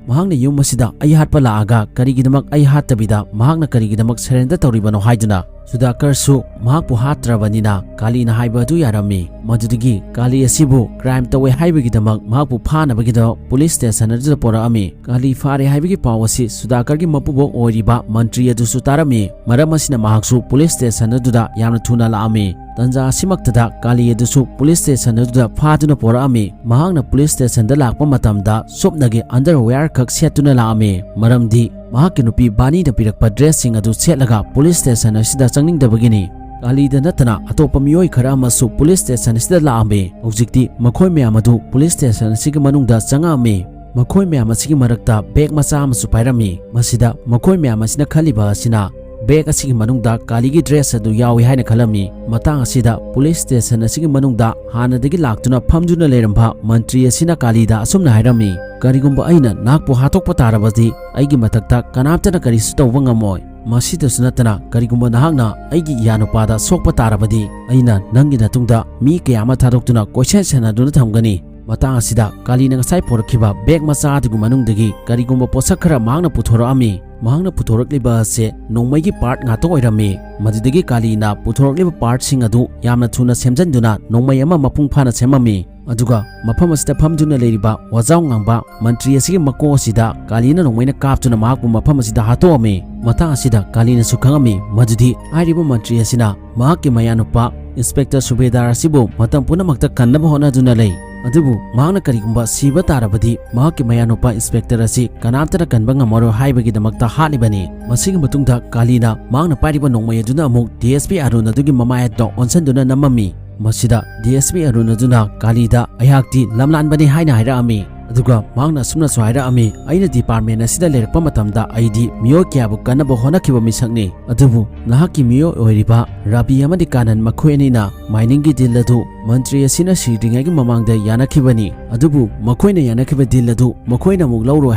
ꯃꯍꯥꯛꯅ ꯌꯨꯝ ꯑꯁꯤꯗ ꯑꯩ ꯍꯥꯠꯄ ꯂꯥꯛꯑꯒ ꯀꯔꯤꯒꯤꯗꯃꯛ ꯑꯩ ꯍꯥꯠꯇꯕꯤꯗ ꯃꯍꯥꯛꯅ ꯀꯔꯤꯒꯤꯗꯃꯛ ꯁꯔꯦꯟꯗꯔ ꯇꯧꯔꯤꯕꯅꯣ ꯍꯥꯏꯗꯨꯅ꯫ ꯁꯨꯗꯥꯀꯔꯁꯨ ꯃꯍꯥꯛꯄꯨ ꯍꯥꯠꯇ꯭ꯔꯕꯅꯤꯅ ꯀꯥꯂꯤꯅ ꯍꯥꯏꯕ ꯑꯗꯨ ꯌꯥꯔꯝꯃꯤ꯫ ꯃꯗꯨꯗꯒꯤ ꯀꯥꯂꯤ ꯑꯁꯤꯕꯨ ꯀ꯭ꯔꯥꯏꯝ ꯇꯧꯋꯦ ꯍꯥꯏꯕꯒꯤꯗꯃꯛ ꯃꯍꯥꯛꯄꯨ ꯐꯥꯅꯕꯒꯤꯗꯃꯛ ꯄꯨꯂꯤꯁ ꯁ꯭ꯇꯦꯁꯟ ꯑꯗꯨꯗ ꯄꯣꯔꯛꯑꯝꯃꯤ꯫ ꯀꯥꯂꯤ ꯐꯥꯔꯦ ꯍꯥꯏꯕꯒꯤ ꯄꯥꯎ ꯑꯁꯤ ꯁꯨꯗꯥꯀꯔꯒꯤ ꯃꯄꯨꯕꯣꯛ ꯑꯣꯏꯔꯤꯕ ꯃꯟꯇ꯭ꯔꯤ ꯑꯗꯨꯁꯨ ꯇꯥꯔꯝꯃꯤ꯫ ꯃꯔꯝ ꯑꯁꯤꯅ ꯃꯍꯥꯛꯁꯨ ꯄꯨꯂꯤꯁ ꯁ꯭ꯇꯦꯁꯟ ꯑꯗꯨꯗ ꯌꯥꯝꯅ ꯊꯨꯅ ꯂꯥꯛꯑꯝꯃꯤ꯫ ꯇꯟꯖꯥ ꯑꯁꯤꯃꯛꯇꯗ ꯀꯥꯂꯤ ꯑꯗꯨꯁꯨ ꯄꯨꯂꯤꯁ ꯁ꯭ꯇꯦꯁꯟ ꯑꯗꯨꯗ ꯐꯥꯗꯨꯅ ꯄꯣꯔꯛꯑꯝꯃꯤ꯫ ꯃꯍꯥꯛꯅ ꯄꯨꯂꯤꯁ ꯁ꯭ꯇꯦꯁꯟꯗ ꯂꯥꯛꯄ ꯃꯇꯝꯗ ꯁꯨꯞꯅꯒꯤ ꯑꯟꯗꯔꯋꯦꯌꯔ ꯈꯛ ꯁꯦꯠꯇꯨꯅ ꯂꯥꯛꯑꯝꯃꯤ, ꯃꯔꯝꯗꯤ ꯃꯍꯥꯛꯀꯤ ꯅꯨꯄꯤ ꯕꯥꯅꯤꯅ ꯄꯤꯔꯛꯄ ꯗ꯭ꯔꯦꯁꯁꯤꯡ ꯑꯗꯨ ꯁꯦꯠꯂꯒ ꯄꯨꯂꯤꯁ ꯁ꯭ꯇꯦꯁꯟ ꯑꯁꯤꯗ ꯆꯪꯅꯤꯡꯗꯕꯒꯤꯅꯤ꯫ ꯀꯥꯂꯤꯗ ꯅꯠꯇꯅ ꯑꯇꯣꯞꯄ ꯃꯤꯑꯣꯏ ꯈꯔ ꯑꯃꯁꯨ ꯄꯨꯂꯤꯁ ꯁ꯭ꯇꯦꯁꯟ ꯑꯁꯤꯗ ꯂꯥꯛꯑꯝꯃꯤ꯫ ꯍꯧꯖꯤꯛꯇꯤ ꯃꯈꯣꯏ ꯃꯌꯥꯝ ꯑꯗꯨ ꯄꯨꯂꯤꯁ ꯁ꯭ꯇꯦꯁꯟ ꯑꯁꯤꯒꯤ ꯃꯅꯨꯡꯗ ꯆꯪꯉꯛꯑꯝꯃꯤ꯫ ꯃꯈꯣꯏ ꯃꯌꯥꯝ ꯑꯁꯤꯒꯤ ꯃꯔꯛꯇ ꯕꯦꯒ ꯃꯆꯥ ꯑꯃꯁꯨ ꯄꯥꯏꯔꯝꯃꯤ꯫ ꯃꯁꯤꯗ ꯃꯈꯣꯏ ꯃꯌꯥꯝ ꯑꯁꯤꯅ ꯈꯜꯂꯤꯕ ꯑꯁꯤꯅ ꯕꯦꯒ ꯑꯁꯤꯒꯤ ꯃꯅꯨꯡꯗ ꯀꯥꯂꯤꯒꯤ ꯗ꯭ꯔꯦꯁ ꯑꯗꯨ ꯌꯥꯎꯏ ꯍꯥꯏꯅ ꯈꯜꯂꯝꯃꯤ꯫ ꯃꯇꯥꯡ ꯑꯁꯤꯗ ꯄꯨꯂꯤꯁ ꯁ꯭ꯇꯦꯁꯟ ꯑꯁꯤꯒꯤ ꯃꯅꯨꯡꯗ ꯍꯥꯟꯅꯗꯒꯤ ꯂꯥꯛꯇꯨꯅ ꯐꯝꯗꯨꯅ ꯂꯩꯔꯝꯕ ꯃꯟꯇ꯭ꯔꯤ ꯑꯁꯤꯅ ꯀꯥꯂꯤꯗ ꯑꯁꯨꯝꯅ ꯍꯥꯏꯔꯝꯃꯤ, "ꯀꯔꯤꯒꯨꯝꯕ ꯑꯩꯅ ꯅꯍꯥꯛꯄꯨ ꯍꯥꯠꯇꯣꯛꯄ ꯇꯥꯔꯕꯗꯤ ꯑꯩꯒꯤ ꯃꯊꯛꯇ ꯀꯅꯥꯝꯇꯅ ꯀꯔꯤꯁꯨ ꯇꯧꯕ ꯉꯝꯃꯣꯏ꯫ ꯃꯁꯤꯗꯁꯨ ꯅꯠꯇꯅ ꯀꯔꯤꯒꯨꯝꯕ ꯅꯍꯥꯛꯅ ꯑꯩꯒꯤ ꯏꯌꯥꯅꯨꯄꯥꯗ ꯁꯣꯛꯄ ꯇꯥꯔꯕꯗꯤ ꯑꯩꯅ ꯅꯪꯒꯤ ꯅꯇꯨꯡꯗ ꯃꯤ ꯀꯌꯥ ꯑꯃ ꯊꯥꯗꯣꯛꯇꯨꯅ ꯀꯣꯏꯁꯦꯟ ꯁꯦꯟꯅꯗꯨꯅ ꯊꯝꯒꯅꯤ"꯫ ꯃꯇꯥꯡ ꯑꯁꯤꯗ ꯀꯥꯂꯤꯅ ꯉꯁꯥꯏ ꯄꯣꯔꯛꯈꯤꯕ ꯕꯦꯒ ꯃꯆꯥ ꯑꯗꯨꯒꯤ ꯃꯅꯨꯡꯗꯒꯤ ꯀꯔꯤꯒꯨꯝꯕ ꯄꯣꯠꯁꯛ ꯈꯔ ꯃꯍꯥꯛꯅ ꯄꯨꯊꯣꯔꯛꯑꯝꯃꯤ꯫ ꯃꯍꯥꯛꯅ ꯄꯨꯊꯣꯔꯛꯂꯤꯕ ꯑꯁꯤ ꯅꯣꯡꯃꯩꯒꯤ ꯄꯥꯔꯠ ꯉꯥꯛꯇ ꯑꯣꯏꯔꯝꯃꯤ꯫ ꯃꯗꯨꯗꯒꯤ ꯀꯥꯂꯤꯅ ꯄꯨꯊꯣꯔꯛꯂꯤꯕ ꯄꯥꯔꯠꯁꯤꯡ ꯑꯗꯨ ꯌꯥꯝꯅ ꯊꯨꯅ ꯁꯦꯝꯖꯤꯟꯗꯨꯅ ꯅꯣꯡꯃꯩ ꯑꯃ ꯃꯄꯨꯡ ꯐꯥꯅ ꯁꯦꯝꯃꯝꯃꯤ꯫ ꯑꯗꯨꯒ ꯃꯐꯝ ꯑꯁꯤꯗ ꯐꯝꯗꯨꯅ ꯂꯩꯔꯤꯕ ꯋꯥꯖꯥꯎ ꯉꯥꯡꯕ ꯃꯟꯇ꯭ꯔꯤ ꯑꯁꯤꯒꯤ ꯃꯀꯣꯛ ꯑꯁꯤꯗ ꯀꯥꯂꯤꯅ ꯅꯣꯡꯃꯩꯅ ꯀꯥꯞꯇꯨꯅ ꯃꯍꯥꯛꯄꯨ ꯃꯐꯝ ꯑꯁꯤꯗ ꯍꯥꯠꯇꯣꯛꯑꯝꯃꯤ꯫ ꯃꯇꯥꯡ ꯑꯁꯤꯗ ꯀꯥꯂꯤꯅꯁꯨ ꯈꯪꯉꯝꯃꯤ ꯃꯗꯨꯗꯤ ꯍꯥꯏꯔꯤꯕ ꯃꯟꯇ꯭ꯔꯤ ꯑꯁꯤꯅ ꯃꯍꯥꯛꯀꯤ ꯃꯌꯥꯅꯨꯄꯥ ꯏꯟꯁꯄꯦꯛꯇꯔ ꯁꯨꯕꯦꯗꯥꯔ ꯑꯁꯤꯕꯨ ꯃꯇꯝ ꯄꯨꯝꯅꯃꯛꯇ ꯀꯟꯅꯕ ꯍꯣꯠꯅꯗꯨꯅ ꯂꯩ꯫ ꯑꯗꯨꯕꯨ ꯃꯍꯥꯛꯅ ꯀꯔꯤꯒꯨꯝꯕ ꯁꯤꯕ ꯇꯥꯔꯕꯗꯤ ꯃꯍꯥꯛꯀꯤ ꯃꯌꯥꯅꯨꯄꯥ ꯏꯟꯁꯄꯦꯛꯇꯔ ꯑꯁꯤ ꯀꯅꯥꯝꯇꯅ ꯀꯟꯕ ꯉꯝꯃꯔꯣꯏ ꯍꯥꯏꯕꯒꯤꯗꯃꯛꯇ ꯍꯥꯠꯂꯤꯕꯅꯤ꯫ ꯃꯁꯤꯒꯤ ꯃꯇꯨꯡꯗ ꯀꯥꯂꯤꯅ ꯃꯍꯥꯛꯅ ꯄꯥꯏꯔꯤꯕ ꯅꯣꯡꯃꯩ ꯑꯗꯨꯅ ꯑꯃꯨꯛ ꯗꯤ ꯑꯦꯁ ꯄꯤ ꯑꯔꯨꯟ ꯑꯗꯨꯒꯤ ꯃꯃꯥꯏ ꯑꯗꯨꯗ ꯑꯣꯟꯁꯤꯟꯗꯨꯅ ꯅꯝꯃꯝꯃꯤ꯫ ꯃꯁꯤꯗ ꯗꯤ ꯑꯦꯁ ꯄꯤ ꯑꯔꯨꯟ ꯑꯗꯨꯅ ꯀꯥꯂꯤꯗ "ꯑꯩꯍꯥꯛꯇꯤ ꯂꯝꯂꯥꯟꯕꯅꯤ" ꯍꯥꯏꯅ ꯍꯥꯏꯔꯛꯑꯝꯃꯤ꯫ ꯑꯗꯨꯒ ꯃꯍꯥꯛꯅ ꯑꯁꯨꯝꯅꯁꯨ ꯍꯥꯏꯔꯛꯑꯝꯃꯤ, "ꯑꯩꯅ ꯗꯤꯄꯥꯔꯠꯃꯦꯟ ꯑꯁꯤꯗ ꯂꯩꯔꯛꯄ ꯃꯇꯝꯗ ꯑꯩꯗꯤ ꯃꯤꯑꯣꯏ ꯀꯌꯥꯕꯨ ꯀꯟꯅꯕ ꯍꯣꯠꯅꯈꯤꯕ ꯃꯤꯁꯛꯅꯤ, ꯑꯗꯨꯕꯨ ꯅꯍꯥꯛꯀꯤ ꯃꯤꯑꯣꯏ ꯑꯣꯏꯔꯤꯕ ꯔꯕꯤ ꯑꯃꯗꯤ ꯀꯥꯅꯟ, ꯃꯈꯣꯏ ꯑꯅꯤꯅ ꯃꯥꯏꯅꯤꯡꯒꯤ ꯗꯤꯜ ꯑꯗꯨ ꯃꯟꯇ꯭ꯔꯤ ꯑꯁꯤꯅ ꯁꯤꯗ꯭ꯔꯤꯉꯩꯒꯤ ꯃꯃꯥꯡꯗ ꯌꯥꯅꯈꯤꯕꯅꯤ꯫ ꯑꯗꯨꯕꯨ ꯃꯈꯣꯏꯅ ꯌꯥꯅꯈꯤꯕ ꯗꯤꯜ ꯑꯗꯨ ꯃꯈꯣꯏꯅ ꯑꯃꯨꯛ ꯂꯧꯔꯣꯏ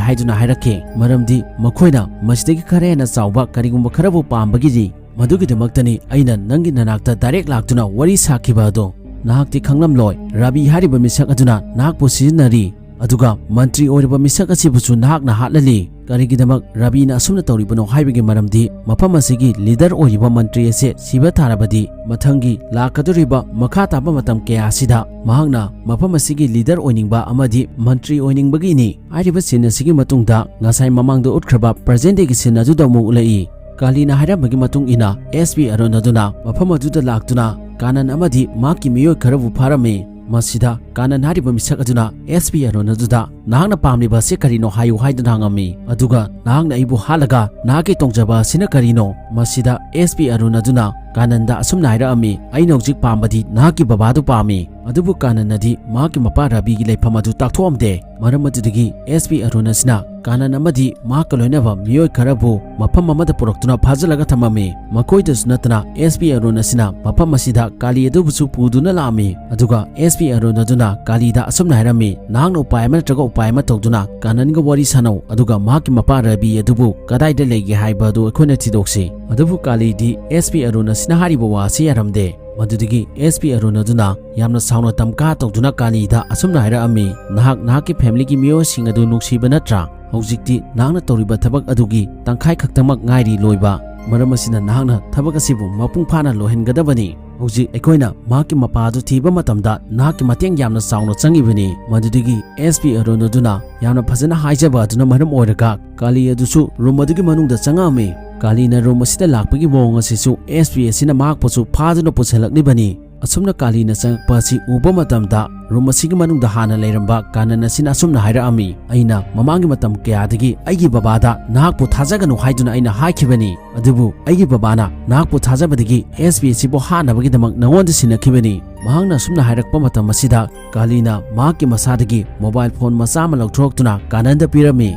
ꯍꯥꯏꯗꯨꯅ ꯍꯥꯏꯔꯛꯈꯤ, ꯃꯔꯝꯗꯤ ꯃꯈꯣꯏꯅ ꯃꯁꯤꯗꯒꯤ ꯈꯔ ꯍꯦꯟꯅ ꯆꯥꯎꯕ ꯀꯔꯤꯒꯨꯝꯕ ꯈꯔꯕꯨ ꯄꯥꯝꯕꯒꯤꯗꯤ꯫ ꯃꯗꯨꯒꯤꯗꯃꯛꯇꯅꯤ ꯑꯩꯅ ꯅꯪꯒꯤ ꯅꯅꯥꯛꯇ ꯗꯥꯏꯔꯦꯛ ꯂꯥꯛꯇꯨꯅ ꯋꯥꯔꯤ ꯁꯥꯈꯤꯕ ꯑꯗꯣ꯫ ꯅꯍꯥꯛꯇꯤ ꯈꯪꯂꯝꯂꯣꯏ, ꯔꯕꯤ ꯍꯥꯏꯔꯤꯕ ꯃꯤꯁꯛ ꯑꯗꯨꯅ ꯅꯍꯥꯛꯄꯨ ꯁꯤꯖꯤꯟꯅꯔꯤ, ꯑꯗꯨꯒ ꯃꯟꯇ꯭ꯔꯤ ꯑꯣꯏꯔꯤꯕ ꯃꯤꯁꯛ ꯑꯁꯤꯕꯨꯁꯨ ꯅꯍꯥꯛꯅ ꯍꯥꯠꯂꯜꯂꯤ꯫ ꯀꯔꯤꯒꯤꯗꯃꯛ ꯔꯕꯤꯅ ꯑꯁꯨꯝꯅ ꯇꯧꯔꯤꯕꯅꯣ ꯍꯥꯏꯕꯒꯤ ꯃꯔꯝꯗꯤ, ꯃꯐꯝ ꯑꯁꯤꯒꯤ ꯂꯤꯗꯔ ꯑꯣꯏꯔꯤꯕ ꯃꯟꯇ꯭ꯔꯤ ꯑꯁꯤ ꯁꯤꯕ ꯇꯥꯔꯕꯗꯤ, ꯃꯊꯪꯒꯤ ꯂꯥꯛꯀꯗꯧꯔꯤꯕ ꯃꯈꯥ ꯇꯥꯕ ꯃꯇꯝ ꯀꯌꯥ ꯑꯁꯤꯗ ꯃꯍꯥꯛꯅ ꯃꯐꯝ ꯑꯁꯤꯒꯤ ꯂꯤꯗꯔ ꯑꯣꯏꯅꯤꯡꯕ ꯑꯃꯗꯤ ꯃꯟꯇ꯭ꯔꯤ ꯑꯣꯏꯅꯤꯡꯕꯒꯤꯅꯤ꯫ ꯍꯥꯏꯔꯤꯕ ꯁꯤꯟ ꯑꯁꯤꯒꯤ ꯃꯇꯨꯡꯗ ꯉꯁꯥꯏ ꯃꯃꯥꯡꯗ ꯎꯠꯈ꯭ꯔꯕ ꯄ꯭ꯔꯖꯦꯟ ꯗꯦꯒꯤ ꯁꯤꯟ ꯑꯗꯨꯗ ꯑꯃꯨꯛ ꯎꯠꯂꯛꯏ꯫ ꯀꯥꯂꯤꯅ ꯍꯥꯏꯔꯝꯕꯒꯤ ꯃꯇꯨꯡ ꯏꯟꯅ, ꯑꯦꯁ ꯄꯤ ꯑꯔꯨꯟ ꯑꯗꯨꯅ ꯃꯐꯝ ꯑꯗꯨꯗ ꯂꯥꯛꯇꯨꯅ ꯀꯥꯅꯟ ꯑꯃꯗꯤ ꯃꯍꯥꯛꯀꯤ ꯃꯤꯑꯣꯏ ꯈꯔꯕꯨ ꯐꯥꯔꯝꯃꯤ꯫ ꯃꯁꯤꯗ ꯀꯥꯅꯟ ꯍꯥꯏꯔꯤꯕ ꯃꯤꯁꯛ ꯑꯗꯨꯅ ꯑꯦꯁ ꯄꯤ ꯑꯔꯨꯟ ꯑꯗꯨꯗ, "ꯅꯍꯥꯛꯅ ꯄꯥꯝꯂꯤꯕ ꯑꯁꯤ ꯀꯔꯤꯅꯣ ꯍꯥꯏꯌꯨ" ꯍꯥꯏꯗꯨꯅ ꯍꯪꯉꯝꯃꯤ꯫ ꯑꯗꯨꯒ, "ꯅꯍꯥꯛꯅ ꯑꯩꯕꯨ ꯍꯥꯠꯂꯒ ꯅꯍꯥꯛꯀꯤ ꯇꯣꯡꯖꯕ ꯑꯁꯤꯅ ꯀꯔꯤꯅꯣ?" ꯃꯁꯤꯗ ꯑꯦꯁ ꯄꯤ ꯑꯔꯨꯟ ꯑꯗꯨꯅ ꯀꯥꯅꯟꯗ ꯑꯁꯨꯝꯅ ꯍꯥꯏꯔꯛꯑꯝꯃꯤ, "ꯑꯩꯅ ꯍꯧꯖꯤꯛ ꯄꯥꯝꯕꯗꯤ ꯅꯍꯥꯛꯀꯤ ꯕꯕꯥꯗꯨ ꯄꯥꯝꯃꯤ"꯫ ꯑꯗꯨꯕꯨ ꯀꯥꯅꯟꯅꯗꯤ ꯃꯍꯥꯛꯀꯤ ꯃꯄꯥ ꯔꯕꯤꯒꯤ ꯂꯩꯐꯝ ꯑꯗꯨ ꯇꯥꯛꯊꯣꯛꯑꯝꯗꯦ꯫ ꯃꯔꯝ ꯑꯗꯨꯗꯒꯤ ꯑꯦꯁ ꯄꯤ ꯑꯔꯨꯟ ꯑꯁꯤꯅ ꯀꯥꯅꯟ ꯑꯃꯗꯤ ꯃꯍꯥꯛꯀ ꯂꯣꯏꯅꯕ ꯃꯤꯑꯣꯏ ꯈꯔꯕꯨ ꯃꯐꯝ ꯑꯃꯗ ꯄꯨꯔꯛꯇꯨꯅ ꯐꯥꯖꯤꯜꯂꯒ ꯊꯝꯃꯝꯃꯤ꯫ ꯃꯈꯣꯏꯗꯁꯨ ꯅꯠꯇꯅ ꯑꯦꯁ ꯄꯤ ꯑꯔꯨꯟ ꯑꯁꯤꯅ ꯃꯐꯝ ꯑꯁꯤꯗ ꯀꯥꯂꯤ ꯑꯗꯨꯕꯨꯁꯨ ꯄꯨꯗꯨꯅ ꯂꯥꯛꯑꯝꯃꯤ꯫ ꯑꯗꯨꯒ ꯑꯦꯁ ꯄꯤ ꯑꯔꯨꯟ ꯑꯗꯨꯅ ꯀꯥꯂꯤꯗ ꯑꯁꯨꯝꯅ ꯍꯥꯏꯔꯝꯃꯤ, "ꯅꯍꯥꯛꯅ ꯎꯄꯥꯏ ꯑꯃ ꯅꯠꯇ꯭ꯔꯒ ꯎꯄꯥꯏ ꯑꯃ ꯇꯧꯗꯨꯅ ꯀꯥꯅꯟꯒ ꯋꯥꯔꯤ ꯁꯥꯟꯅꯧ, ꯑꯗꯨꯒ ꯃꯍꯥꯛꯀꯤ ꯃꯄꯥ ꯔꯕꯤ ꯑꯗꯨꯕꯨ ꯀꯗꯥꯏꯗ ꯂꯩꯒꯦ ꯍꯥꯏꯕ ꯑꯗꯨ ꯑꯩꯈꯣꯏꯅ ꯊꯤꯗꯣꯛꯁꯤ"꯫ ꯑꯗꯨꯕꯨ ꯀꯥꯂꯤꯗꯤ ꯑꯦꯁ ꯄꯤ ꯑꯔꯨꯟ ꯑꯁꯤꯅ ꯍꯥꯏꯔꯤꯕ ꯋꯥ ꯑꯁꯤ ꯌꯥꯔꯝꯗꯦ꯫ ꯃꯗꯨꯗꯒꯤ ꯑꯦꯁ ꯄꯤ ꯑꯔꯨꯟ ꯑꯗꯨꯅ ꯌꯥꯝꯅ ꯁꯥꯎꯅ ꯇꯝꯀꯥ ꯇꯧꯗꯨꯅ ꯀꯥꯂꯤꯗ ꯑꯁꯨꯝꯅ ꯍꯥꯏꯔꯛꯑꯝꯃꯤ, "ꯅꯍꯥꯛ ꯅꯍꯥꯛꯀꯤ ꯐꯦꯃꯤꯂꯤꯒꯤ ꯃꯤꯑꯣꯏꯁꯤꯡ ꯑꯗꯨ ꯅꯨꯡꯁꯤꯕ ꯅꯠꯇ꯭ꯔꯥ? ꯍꯧꯖꯤꯛꯇꯤ ꯅꯍꯥꯛꯅ ꯇꯧꯔꯤꯕ ꯊꯕꯛ ꯑꯗꯨꯒꯤ ꯇꯪꯈꯥꯏ ꯈꯛꯇꯃꯛ ꯉꯥꯏꯔꯤ ꯂꯣꯏꯕ꯫ ꯃꯔꯝ ꯑꯁꯤꯅ ꯅꯍꯥꯛꯅ ꯊꯕꯛ ꯑꯁꯤꯕꯨ ꯃꯄꯨꯡ ꯐꯥꯅ ꯂꯣꯏꯍꯟꯒꯗꯕꯅꯤ꯫ ꯍꯧꯖꯤꯛ ꯑꯩꯈꯣꯏꯅ ꯃꯍꯥꯛꯀꯤ ꯃꯄꯥ ꯑꯗꯨ ꯊꯤꯕ ꯃꯇꯝꯗ ꯅꯍꯥꯛꯀꯤ ꯃꯇꯦꯡ ꯌꯥꯝꯅ ꯆꯥꯎꯅ ꯆꯪꯉꯤꯕꯅꯤ"꯫ ꯃꯗꯨꯗꯒꯤ ꯑꯦꯁ ꯄꯤ ꯑꯔꯨꯟ ꯑꯗꯨꯅ ꯌꯥꯝꯅ ꯐꯖꯅ ꯍꯥꯏꯖꯕ ꯑꯗꯨꯅ ꯃꯔꯝ ꯑꯣꯏꯔꯒ ꯀꯥꯂꯤ ꯑꯗꯨꯁꯨ ꯔꯨꯝ ꯑꯗꯨꯒꯤ ꯃꯅꯨꯡꯗ ꯆꯪꯉꯛꯑꯝꯃꯤ꯫ ꯀꯥꯂꯤꯅ ꯔꯨꯝ ꯑꯁꯤꯗ ꯂꯥꯛꯄꯒꯤ ꯃꯑꯣꯡ ꯑꯁꯤꯁꯨ ꯑꯦꯁ ꯄꯤ ꯑꯁꯤꯅ ꯃꯍꯥꯛꯄꯨꯁꯨ ꯐꯥꯗꯨꯅ ꯄꯨꯁꯤꯜꯂꯛꯂꯤꯕꯅꯤ꯫ ꯑꯁꯨꯝꯅ ꯀꯥꯂꯤꯅ ꯆꯪꯂꯛꯄ ꯑꯁꯤ ꯎꯕ ꯃꯇꯝꯗ, ꯔꯨꯝ ꯑꯁꯤꯒꯤ ꯃꯅꯨꯡꯗ ꯍꯥꯟꯅ ꯂꯩꯔꯝꯕ ꯀꯥꯅꯟ ꯑꯁꯤꯅ ꯑꯁꯨꯝꯅ ꯍꯥꯏꯔꯛꯑꯝꯃꯤ, "ꯑꯩꯅ ꯃꯃꯥꯡꯒꯤ ꯃꯇꯝ ꯀꯌꯥꯗꯒꯤ ꯑꯩꯒꯤ ꯕꯕꯥꯗ ꯅꯍꯥꯛꯄꯨ ꯊꯥꯖꯒꯅꯨ ꯍꯥꯏꯗꯨꯅ ꯑꯩꯅ ꯍꯥꯏꯈꯤꯕꯅꯤ, ꯑꯗꯨꯕꯨ ꯑꯩꯒꯤ ꯕꯕꯥꯅ ꯅꯍꯥꯛꯄꯨ ꯊꯥꯖꯕꯗꯒꯤ ꯑꯦꯁ ꯄꯤ ꯑꯁꯤꯕꯨ ꯍꯥꯠꯅꯕꯒꯤꯗꯃꯛ ꯅꯉꯣꯟꯗ ꯁꯤꯟꯅꯈꯤꯕꯅꯤ"꯫ ꯃꯍꯥꯛꯅ ꯑꯁꯨꯝꯅ ꯍꯥꯏꯔꯛꯄ ꯃꯇꯝ ꯑꯁꯤꯗ, ꯀꯥꯂꯤꯅ ꯃꯍꯥꯛꯀꯤ ꯃꯁꯥꯗꯒꯤ ꯃꯣꯕꯥꯏꯜ ꯐꯣꯟ ꯃꯆꯥ ꯑꯃ ꯂꯧꯊꯣꯔꯛꯇꯨꯅ ꯀꯥꯅꯟꯗ ꯄꯤꯔꯝꯃꯤ꯫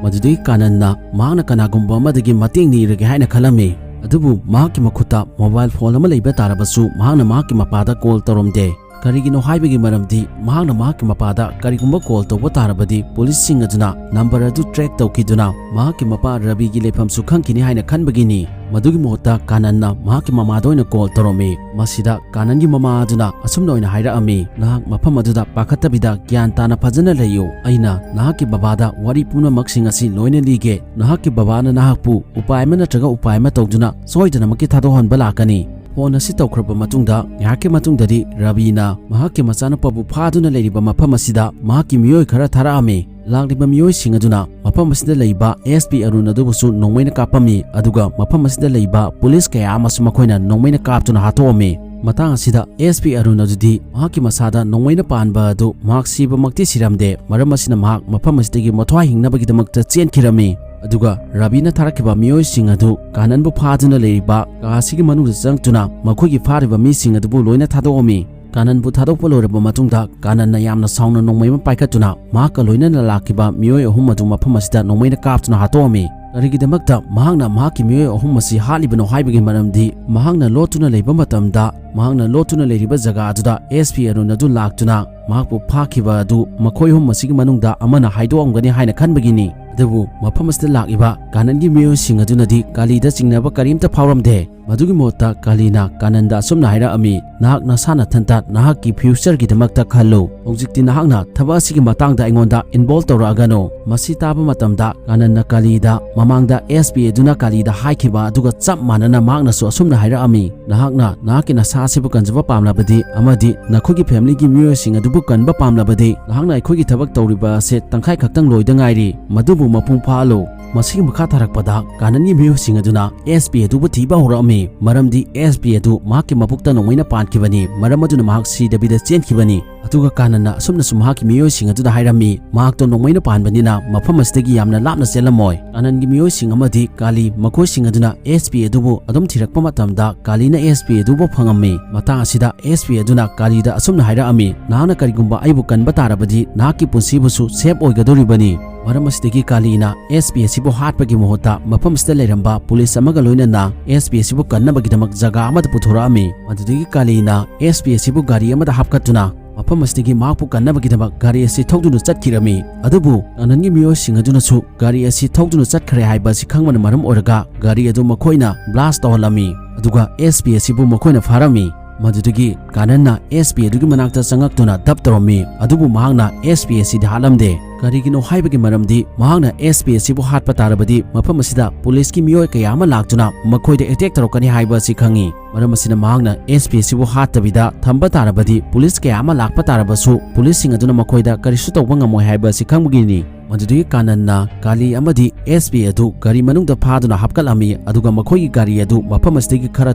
ꯃꯗꯨꯗꯒꯤ ꯀꯥꯅꯟꯅ ꯃꯍꯥꯛꯅ ꯀꯅꯥꯒꯨꯝꯕ ꯑꯃꯗꯒꯤ ꯃꯇꯦꯡ ꯅꯤꯔꯒꯦ ꯍꯥꯏꯅ ꯈꯜꯂꯝꯃꯤ, ꯑꯗꯨꯕꯨ ꯃꯍꯥꯛꯀꯤ ꯃꯈꯨꯠꯇ ꯃꯣꯕꯥꯏꯜ ꯐꯣꯟ ꯑꯃ ꯂꯩꯕ ꯇꯥꯔꯕꯁꯨ, ꯃꯍꯥꯛꯅ ꯃꯍꯥꯛꯀꯤ ꯃꯄꯥꯗ ꯀꯣꯜ ꯇꯧꯔꯝꯗꯦ꯫ ꯀꯔꯤꯒꯤꯅꯣ ꯍꯥꯏꯕꯒꯤ ꯃꯔꯝꯗꯤ, ꯃꯍꯥꯛꯅ ꯃꯍꯥꯛꯀꯤ ꯃꯄꯥꯗ ꯀꯔꯤꯒꯨꯝꯕ ꯀꯣꯜ ꯇꯧꯕ ꯇꯥꯔꯕꯗꯤ, ꯄꯨꯂꯤꯁꯁꯤꯡ ꯑꯗꯨꯅ ꯅꯝꯕꯔ ꯑꯗꯨ ꯇ꯭ꯔꯦꯛ ꯇꯧꯈꯤꯗꯨꯅ ꯃꯍꯥꯛꯀꯤ ꯃꯄꯥ ꯔꯕꯤꯒꯤ ꯂꯩꯐꯝꯁꯨ ꯈꯪꯈꯤꯅꯤ ꯍꯥꯏꯅ ꯈꯟꯕꯒꯤꯅꯤ꯫ ꯃꯗꯨꯒꯤ ꯃꯍꯨꯠꯇ ꯀꯥꯅꯟꯅ ꯃꯍꯥꯛꯀꯤ ꯃꯃꯥꯗ ꯑꯣꯏꯅ ꯀꯣꯜ ꯇꯧꯔꯝꯃꯤ꯫ ꯃꯁꯤꯗ ꯀꯥꯅꯟꯒꯤ ꯃꯃꯥ ꯑꯗꯨꯅ ꯑꯁꯨꯝꯅ ꯑꯣꯏꯅ ꯍꯥꯏꯔꯛꯑꯝꯃꯤ, "ꯅꯍꯥꯛ ꯃꯐꯝ ꯑꯗꯨꯗ ꯄꯥꯈꯠꯇꯕꯤꯗ ꯒ꯭ꯌꯥꯟ ꯇꯥꯅ ꯐꯖꯅ ꯂꯩꯌꯨ꯫ ꯑꯩꯅ ꯅꯍꯥꯛꯀꯤ ꯕꯕꯥꯗ ꯋꯥꯔꯤ ꯄꯨꯝꯅꯃꯛꯁꯤꯡ ꯑꯁꯤ ꯂꯣꯏꯅ ꯂꯤꯒꯦ꯫ ꯅꯍꯥꯛꯀꯤ ꯕꯕꯥꯅ ꯅꯍꯥꯛꯄꯨ ꯎꯄꯥꯏ ꯑꯃ ꯅꯠꯇ꯭ꯔꯒ ꯎꯄꯥꯏ ꯑꯃ ꯇꯧꯗꯨꯅ ꯁꯣꯏꯗꯅꯃꯛꯀꯤ ꯊꯥꯗꯣꯛꯍꯟꯕ ꯂꯥꯛꯀꯅꯤ"꯫ ꯐꯣꯟ ꯑꯁꯤ ꯇꯧꯈ꯭ꯔꯕ ꯃꯇꯨꯡꯗ, ꯉꯥꯏꯍꯥꯛꯀꯤ ꯃꯇꯨꯡꯗꯗꯤ ꯔꯕꯤꯅ ꯃꯍꯥꯛꯀꯤ ꯃꯆꯥꯅꯨꯄꯥꯕꯨ ꯐꯥꯗꯨꯅ ꯂꯩꯔꯤꯕ ꯃꯐꯝ ꯑꯁꯤꯗ ꯃꯍꯥꯛꯀꯤ ꯃꯤꯑꯣꯏ ꯈꯔ ꯊꯥꯔꯛꯑꯝꯃꯤ꯫ ꯂꯥꯛꯂꯤꯕ ꯃꯤꯑꯣꯏꯁꯤꯡ ꯑꯗꯨꯅ ꯃꯐꯝ ꯑꯁꯤꯗ ꯂꯩꯕ ꯑꯦꯁ ꯄꯤ ꯑꯔꯨꯟ ꯑꯗꯨꯕꯨꯁꯨ ꯅꯣꯡꯃꯩꯅ ꯀꯥꯞꯄꯝꯃꯤ, ꯑꯗꯨꯒ ꯃꯐꯝ ꯑꯁꯤꯗ ꯂꯩꯕ ꯄꯨꯂꯤꯁ ꯀꯌꯥ ꯑꯃꯁꯨ ꯃꯈꯣꯏꯅ ꯅꯣꯡꯃꯩꯅ ꯀꯥꯞꯇꯨꯅ ꯍꯥꯠꯇꯣꯛꯑꯝꯃꯤ꯫ ꯃꯇꯥꯡ ꯑꯁꯤꯗ ꯑꯦꯁ ꯄꯤ ꯑꯔꯨꯟ ꯑꯗꯨꯗꯤ ꯃꯍꯥꯛꯀꯤ ꯃꯁꯥꯗ ꯅꯣꯡꯃꯩꯅ ꯄꯥꯟꯕ ꯑꯗꯨ ꯃꯍꯥꯛ ꯁꯤꯕꯃꯛꯇꯤ ꯁꯤꯔꯝꯗꯦ, ꯃꯔꯝ ꯑꯁꯤꯅ ꯃꯍꯥꯛ ꯃꯐꯝ ꯑꯁꯤꯗꯒꯤ ꯃꯊ꯭ꯋꯥꯏ ꯍꯤꯡꯅꯕꯒꯤꯗꯃꯛꯇ ꯆꯦꯟꯈꯤꯔꯝꯃꯤ꯫ ꯑꯗꯨꯒ ꯔꯕꯤꯅ ꯊꯥꯔꯛꯈꯤꯕ ꯃꯤꯑꯣꯏꯁꯤꯡ ꯑꯗꯨ ꯀꯥꯅꯟꯕꯨ ꯐꯥꯗꯨꯅ ꯂꯩꯔꯤꯕ ꯀꯥ ꯑꯁꯤꯒꯤ ꯃꯅꯨꯡꯗ ꯆꯪꯂꯛꯇꯨꯅ ꯃꯈꯣꯏꯒꯤ ꯐꯥꯔꯤꯕ ꯃꯤꯁꯤꯡ ꯑꯗꯨꯕꯨ ꯂꯣꯏꯅ ꯊꯥꯗꯣꯛꯑꯝꯃꯤ꯫ ꯀꯥꯅꯟꯕꯨ ꯊꯥꯗꯣꯛꯄ ꯂꯣꯏꯔꯕ ꯃꯇꯨꯡꯗ, ꯀꯥꯅꯟꯅ ꯌꯥꯝꯅ ꯁꯥꯎꯅ ꯅꯣꯡꯃꯩ ꯑꯃ ꯄꯥꯏꯈꯠꯇꯨꯅ ꯃꯍꯥꯛꯀ ꯂꯣꯏꯅꯅ ꯂꯥꯛꯈꯤꯕ ꯃꯤꯑꯣꯏ ꯑꯍꯨꯝ ꯑꯗꯨ ꯃꯐꯝ ꯑꯁꯤꯗ ꯅꯣꯡꯃꯩꯅ ꯀꯥꯞꯇꯨꯅ ꯍꯥꯠꯇꯣꯛꯑꯝꯃꯤ꯫ ꯀꯔꯤꯒꯤꯗꯃꯛꯇ ꯃꯍꯥꯛꯅ ꯃꯍꯥꯛꯀꯤ ꯃꯤꯑꯣꯏ ꯑꯍꯨꯝ ꯑꯁꯤ ꯍꯥꯠꯂꯤꯕꯅꯣ ꯍꯥꯏꯕꯒꯤ ꯃꯔꯝꯗꯤ, ꯃꯍꯥꯛꯅ ꯂꯣꯠꯇꯨꯅ ꯂꯩꯕ ꯃꯇꯝꯗ, ꯃꯍꯥꯛꯅ ꯂꯣꯠꯇꯨꯅ ꯂꯩꯔꯤꯕ ꯖꯒꯥ ꯑꯗꯨꯗ ꯑꯦꯁ ꯄꯤ ꯑꯔꯨꯟ ꯑꯗꯨ ꯂꯥꯛꯇꯨꯅ ꯃꯍꯥꯛꯄꯨ ꯐꯥꯈꯤꯕ ꯑꯗꯨ ꯃꯈꯣꯏ ꯑꯍꯨꯝ ꯑꯁꯤꯒꯤ ꯃꯅꯨꯡꯗ ꯑꯃꯅ ꯍꯥꯏꯗꯣꯛꯑꯝꯒꯅꯤ ꯍꯥꯏꯅ ꯈꯟꯕꯒꯤꯅꯤ꯫ ꯑꯗꯨꯕꯨ ꯃꯐꯝ ꯑꯁꯤꯗ ꯂꯥꯛꯂꯤꯕ ꯀꯥꯅꯟꯒꯤ ꯃꯤꯑꯣꯏꯁꯤꯡ ꯑꯗꯨꯅꯗꯤ ꯀꯥꯂꯤꯗ ꯆꯤꯡꯅꯕ ꯀꯔꯤꯝꯇ ꯐꯥꯎꯔꯝꯗꯦ꯫ ꯃꯗꯨꯒꯤ ꯃꯍꯨꯠꯇ ꯀꯥꯂꯤꯅ ꯀꯥꯅꯟꯗ ꯑꯁꯨꯝꯅ ꯍꯥꯏꯔꯛꯑꯝꯃꯤ, "ꯅꯍꯥꯛ ꯅꯁꯥ ꯅꯊꯟꯇ ꯅꯍꯥꯛꯀꯤ ꯐ꯭ꯌꯨꯆꯔꯒꯤꯗꯃꯛꯇ ꯈꯜꯂꯨ꯫ ꯍꯧꯖꯤꯛꯇꯤ ꯅꯍꯥꯛꯅ ꯊꯕꯛ ꯑꯁꯤꯒꯤ ꯃꯇꯥꯡꯗ ꯑꯩꯉꯣꯟꯗ ꯏꯟꯚꯣꯜꯕ ꯇꯧꯔꯛꯑꯒꯅꯨ"꯫ ꯃꯁꯤ ꯇꯥꯕ ꯃꯇꯝꯗ ꯀꯥꯅꯟꯅ ꯀꯥꯂꯤꯗ ꯃꯃꯥꯡꯗ ꯑꯦꯁ ꯄꯤ ꯑꯗꯨꯅ ꯀꯥꯂꯤꯗ ꯍꯥꯏꯈꯤꯕ ꯑꯗꯨꯒ ꯆꯞ ꯃꯥꯟꯅꯅ ꯃꯍꯥꯛꯅꯁꯨ ꯑꯁꯨꯝꯅ ꯍꯥꯏꯔꯛꯑꯝꯃꯤ, "ꯅꯍꯥꯛꯅ ꯅꯍꯥꯛꯀꯤ ꯅꯁꯥ ꯑꯁꯤꯕꯨ ꯀꯟꯖꯕ ꯄꯥꯝꯂꯕꯗꯤ ꯑꯃꯗꯤ ꯅꯈꯣꯏꯒꯤ ꯐꯦꯃꯤꯂꯤꯒꯤ ꯃꯤꯑꯣꯏꯁꯤꯡ ꯑꯗꯨꯕꯨ ꯀꯟꯕ ꯄꯥꯝꯂꯕꯗꯤ, ꯅꯍꯥꯛꯅ ꯑꯩꯈꯣꯏꯒꯤ ꯊꯕꯛ ꯇꯧꯔꯤꯕ ꯑꯁꯤ ꯇꯪꯈꯥꯏ ꯈꯛꯇꯪ ꯂꯣꯏꯗ ꯉꯥꯏꯔꯤ, ꯃꯗꯨꯕꯨ ꯃꯄꯨꯡ ꯐꯥꯍꯜꯂꯨ"꯫ ꯃꯁꯤꯒꯤ ꯃꯈꯥ ꯇꯥꯔꯛꯄꯗ ꯀꯥꯅꯟꯒꯤ ꯃꯤꯑꯣꯏꯁꯤꯡ ꯑꯗꯨꯅ ꯑꯦꯁ ꯄꯤ ꯑꯗꯨꯕꯨ ꯊꯤꯕ ꯍꯧꯔꯛꯑꯝꯃꯤ꯫ ꯃꯔꯝꯗꯤ ꯑꯦꯁ ꯄꯤ ꯑꯗꯨ ꯃꯍꯥꯛꯀꯤ ꯃꯕꯨꯛꯇ ꯅꯣꯡꯃꯩꯅ ꯄꯥꯟꯈꯤꯕꯅꯤ꯫ ꯃꯔꯝ ꯑꯗꯨꯅ ꯃꯍꯥꯛ ꯁꯤꯗꯕꯤꯗ ꯆꯦꯟꯈꯤꯕꯅꯤ꯫ ꯑꯗꯨꯒ ꯀꯥꯅꯟꯅ ꯑꯁꯨꯝꯅꯁꯨ ꯃꯍꯥꯛꯀꯤ ꯃꯤꯑꯣꯏꯁꯤꯡ ꯑꯗꯨꯗ ꯍꯥꯏꯔꯝꯃꯤ, ꯃꯍꯥꯛꯇꯣ ꯅꯣꯡꯃꯩꯅ ꯄꯥꯟꯕꯅꯤꯅ ꯃꯐꯝ ꯑꯁꯤꯗꯒꯤ ꯌꯥꯝꯅ ꯂꯥꯞꯅ ꯆꯦꯜꯂꯝꯃꯣꯏ꯫ ꯀꯥꯅꯟꯒꯤ ꯃꯤꯑꯣꯏꯁꯤꯡ ꯑꯃꯗꯤ ꯀꯥꯂꯤ ꯃꯈꯣꯏꯁꯤꯡ ꯑꯗꯨꯅ ꯑꯦꯁ ꯄꯤ ꯑꯗꯨꯕꯨ ꯑꯗꯨꯝ ꯊꯤꯔꯛꯄ ꯃꯇꯝꯗ ꯀꯥꯂꯤꯅ ꯑꯦꯁ ꯄꯤ ꯑꯗꯨꯕꯨ ꯐꯪꯉꯝꯃꯤ꯫ ꯃꯇꯥꯡ ꯑꯁꯤꯗ ꯑꯦꯁ ꯄꯤ ꯑꯗꯨꯅ ꯀꯥꯂꯤꯗ ꯑꯁꯨꯝꯅ ꯍꯥꯏꯔꯛꯑꯝꯃꯤ, "ꯅꯍꯥꯛꯅ ꯀꯔꯤꯒꯨꯝꯕ ꯑꯩꯕꯨ ꯀꯟꯕ ꯇꯥꯔꯕꯗꯤ ꯅꯍꯥꯛꯀꯤ ꯄꯨꯟꯁꯤꯕꯨꯁꯨ ꯁꯦꯐ ꯑꯣꯏꯒꯗꯧꯔꯤꯕꯅꯤ"꯫ ꯃꯔꯝ ꯑꯁꯤꯗꯒꯤ ꯀꯥꯂꯤꯅ ꯑꯦꯁ ꯄꯤ ꯑꯁꯤꯕꯨ ꯍꯥꯠꯄꯒꯤ ꯃꯍꯨꯠꯇ ꯃꯐꯝ ꯑꯁꯤꯗ ꯂꯩꯔꯝꯕ ꯄꯨꯂꯤꯁ ꯑꯃꯒ ꯂꯣꯏꯅꯅ ꯑꯦꯁ ꯄꯤ ꯑꯁꯤꯕꯨ ꯀꯟꯅꯕꯒꯤꯗꯃꯛ ꯖꯒꯥ ꯑꯃꯗ ꯄꯨꯊꯣꯔꯛꯑꯝꯃꯤ꯫ ꯃꯗꯨꯗꯒꯤ ꯀꯥꯂꯤꯅ ꯑꯦꯁ ꯄꯤ ꯑꯁꯤꯕꯨ ꯒꯥꯔꯤ ꯑꯃꯗ ꯍꯥꯞꯀꯠꯇꯨꯅ ꯃꯐꯝ ꯑꯁꯤꯗꯒꯤ ꯃꯍꯥꯛꯄꯨ ꯀꯟꯅꯕꯒꯤꯗꯃꯛ ꯒꯥꯔꯤ ꯑꯁꯤ ꯊꯧꯗꯨꯅ ꯆꯠꯈꯤꯔꯝꯃꯤ꯫ ꯑꯗꯨꯕꯨ ꯀꯥꯅꯟꯒꯤ ꯃꯤꯑꯣꯏꯁꯤꯡ ꯑꯗꯨꯅꯁꯨ ꯒꯥꯔꯤ ꯑꯁꯤ ꯊꯧꯗꯨꯅ ꯆꯠꯈ꯭ꯔꯦ ꯍꯥꯏꯕ ꯑꯁꯤ ꯈꯪꯕꯅ ꯃꯔꯝ ꯑꯣꯏꯔꯒ ꯒꯥꯔꯤ ꯑꯗꯨ ꯃꯈꯣꯏꯅ ꯕ꯭ꯂꯥꯁ ꯇꯧꯍꯜꯂꯝꯃꯤ꯫ ꯑꯗꯨꯒ ꯑꯦꯁ ꯄꯤ ꯑꯁꯤꯕꯨ ꯃꯈꯣꯏꯅ ꯐꯥꯔꯝꯃꯤ꯫ ꯃꯗꯨꯗꯒꯤ ꯀꯥꯅꯟꯅ ꯑꯦꯁ ꯄꯤ ꯑꯗꯨꯒꯤ ꯃꯅꯥꯛꯇ ꯆꯪꯉꯛꯇꯨꯅ ꯗꯞ ꯇꯧꯔꯝꯃꯤ꯫ ꯑꯗꯨꯕꯨ ꯃꯍꯥꯛꯅ ꯑꯦꯁ ꯄꯤ ꯑꯁꯤꯗꯤ ꯍꯥꯠꯂꯝꯗꯦ꯫ ꯀꯔꯤꯒꯤꯅꯣ ꯍꯥꯏꯕꯒꯤ ꯃꯔꯝꯗꯤ ꯃꯍꯥꯛꯅ ꯑꯦꯁ ꯄꯤ ꯑꯁꯤꯕꯨ ꯍꯥꯠꯄ ꯇꯥꯔꯕꯗꯤ ꯃꯐꯝ ꯑꯁꯤꯗ ꯄꯨꯂꯤꯁꯀꯤ ꯃꯤꯑꯣꯏ ꯀꯌꯥ ꯑꯃ ꯂꯥꯛꯇꯨꯅ ꯃꯈꯣꯏꯗ ꯑꯦꯇꯦꯛ ꯇꯧꯔꯛꯀꯅꯤ ꯍꯥꯏꯕ ꯑꯁꯤ ꯈꯪꯉꯤ꯫ ꯃꯔꯝ ꯑꯁꯤꯅ ꯃꯍꯥꯛꯅ ꯑꯦꯁ ꯄꯤ ꯑꯁꯤꯕꯨ ꯍꯥꯠꯇꯕꯤꯗ ꯊꯝꯕ ꯇꯥꯔꯕꯗꯤ ꯄꯨꯂꯤꯁ ꯀꯌꯥ ꯑꯃ ꯂꯥꯛꯄ ꯇꯥꯔꯕꯁꯨ ꯄꯨꯂꯤꯁꯁꯤꯡ ꯑꯗꯨꯅ ꯃꯈꯣꯏꯗ ꯀꯔꯤꯁꯨ ꯇꯧꯕ ꯉꯝꯃꯣꯏ ꯍꯥꯏꯕ ꯑꯁꯤ ꯈꯪꯕꯒꯤꯅꯤ꯫ ꯃꯗꯨꯗꯒꯤ ꯀꯥꯅꯟꯅ ꯀꯥꯂꯤ ꯑꯃꯗꯤ ꯑꯦꯁ ꯄꯤ ꯑꯗꯨ ꯒꯥꯔꯤ ꯃꯅꯨꯡꯗ ꯐꯥꯗꯨꯅ ꯍꯥꯞꯀꯠꯂꯝꯃꯤ, ꯑꯗꯨꯒ ꯃꯈꯣꯏꯒꯤ ꯒꯥꯔꯤ ꯑꯗꯨ ꯃꯐꯝ ꯑꯁꯤꯗꯒꯤ ꯈꯔ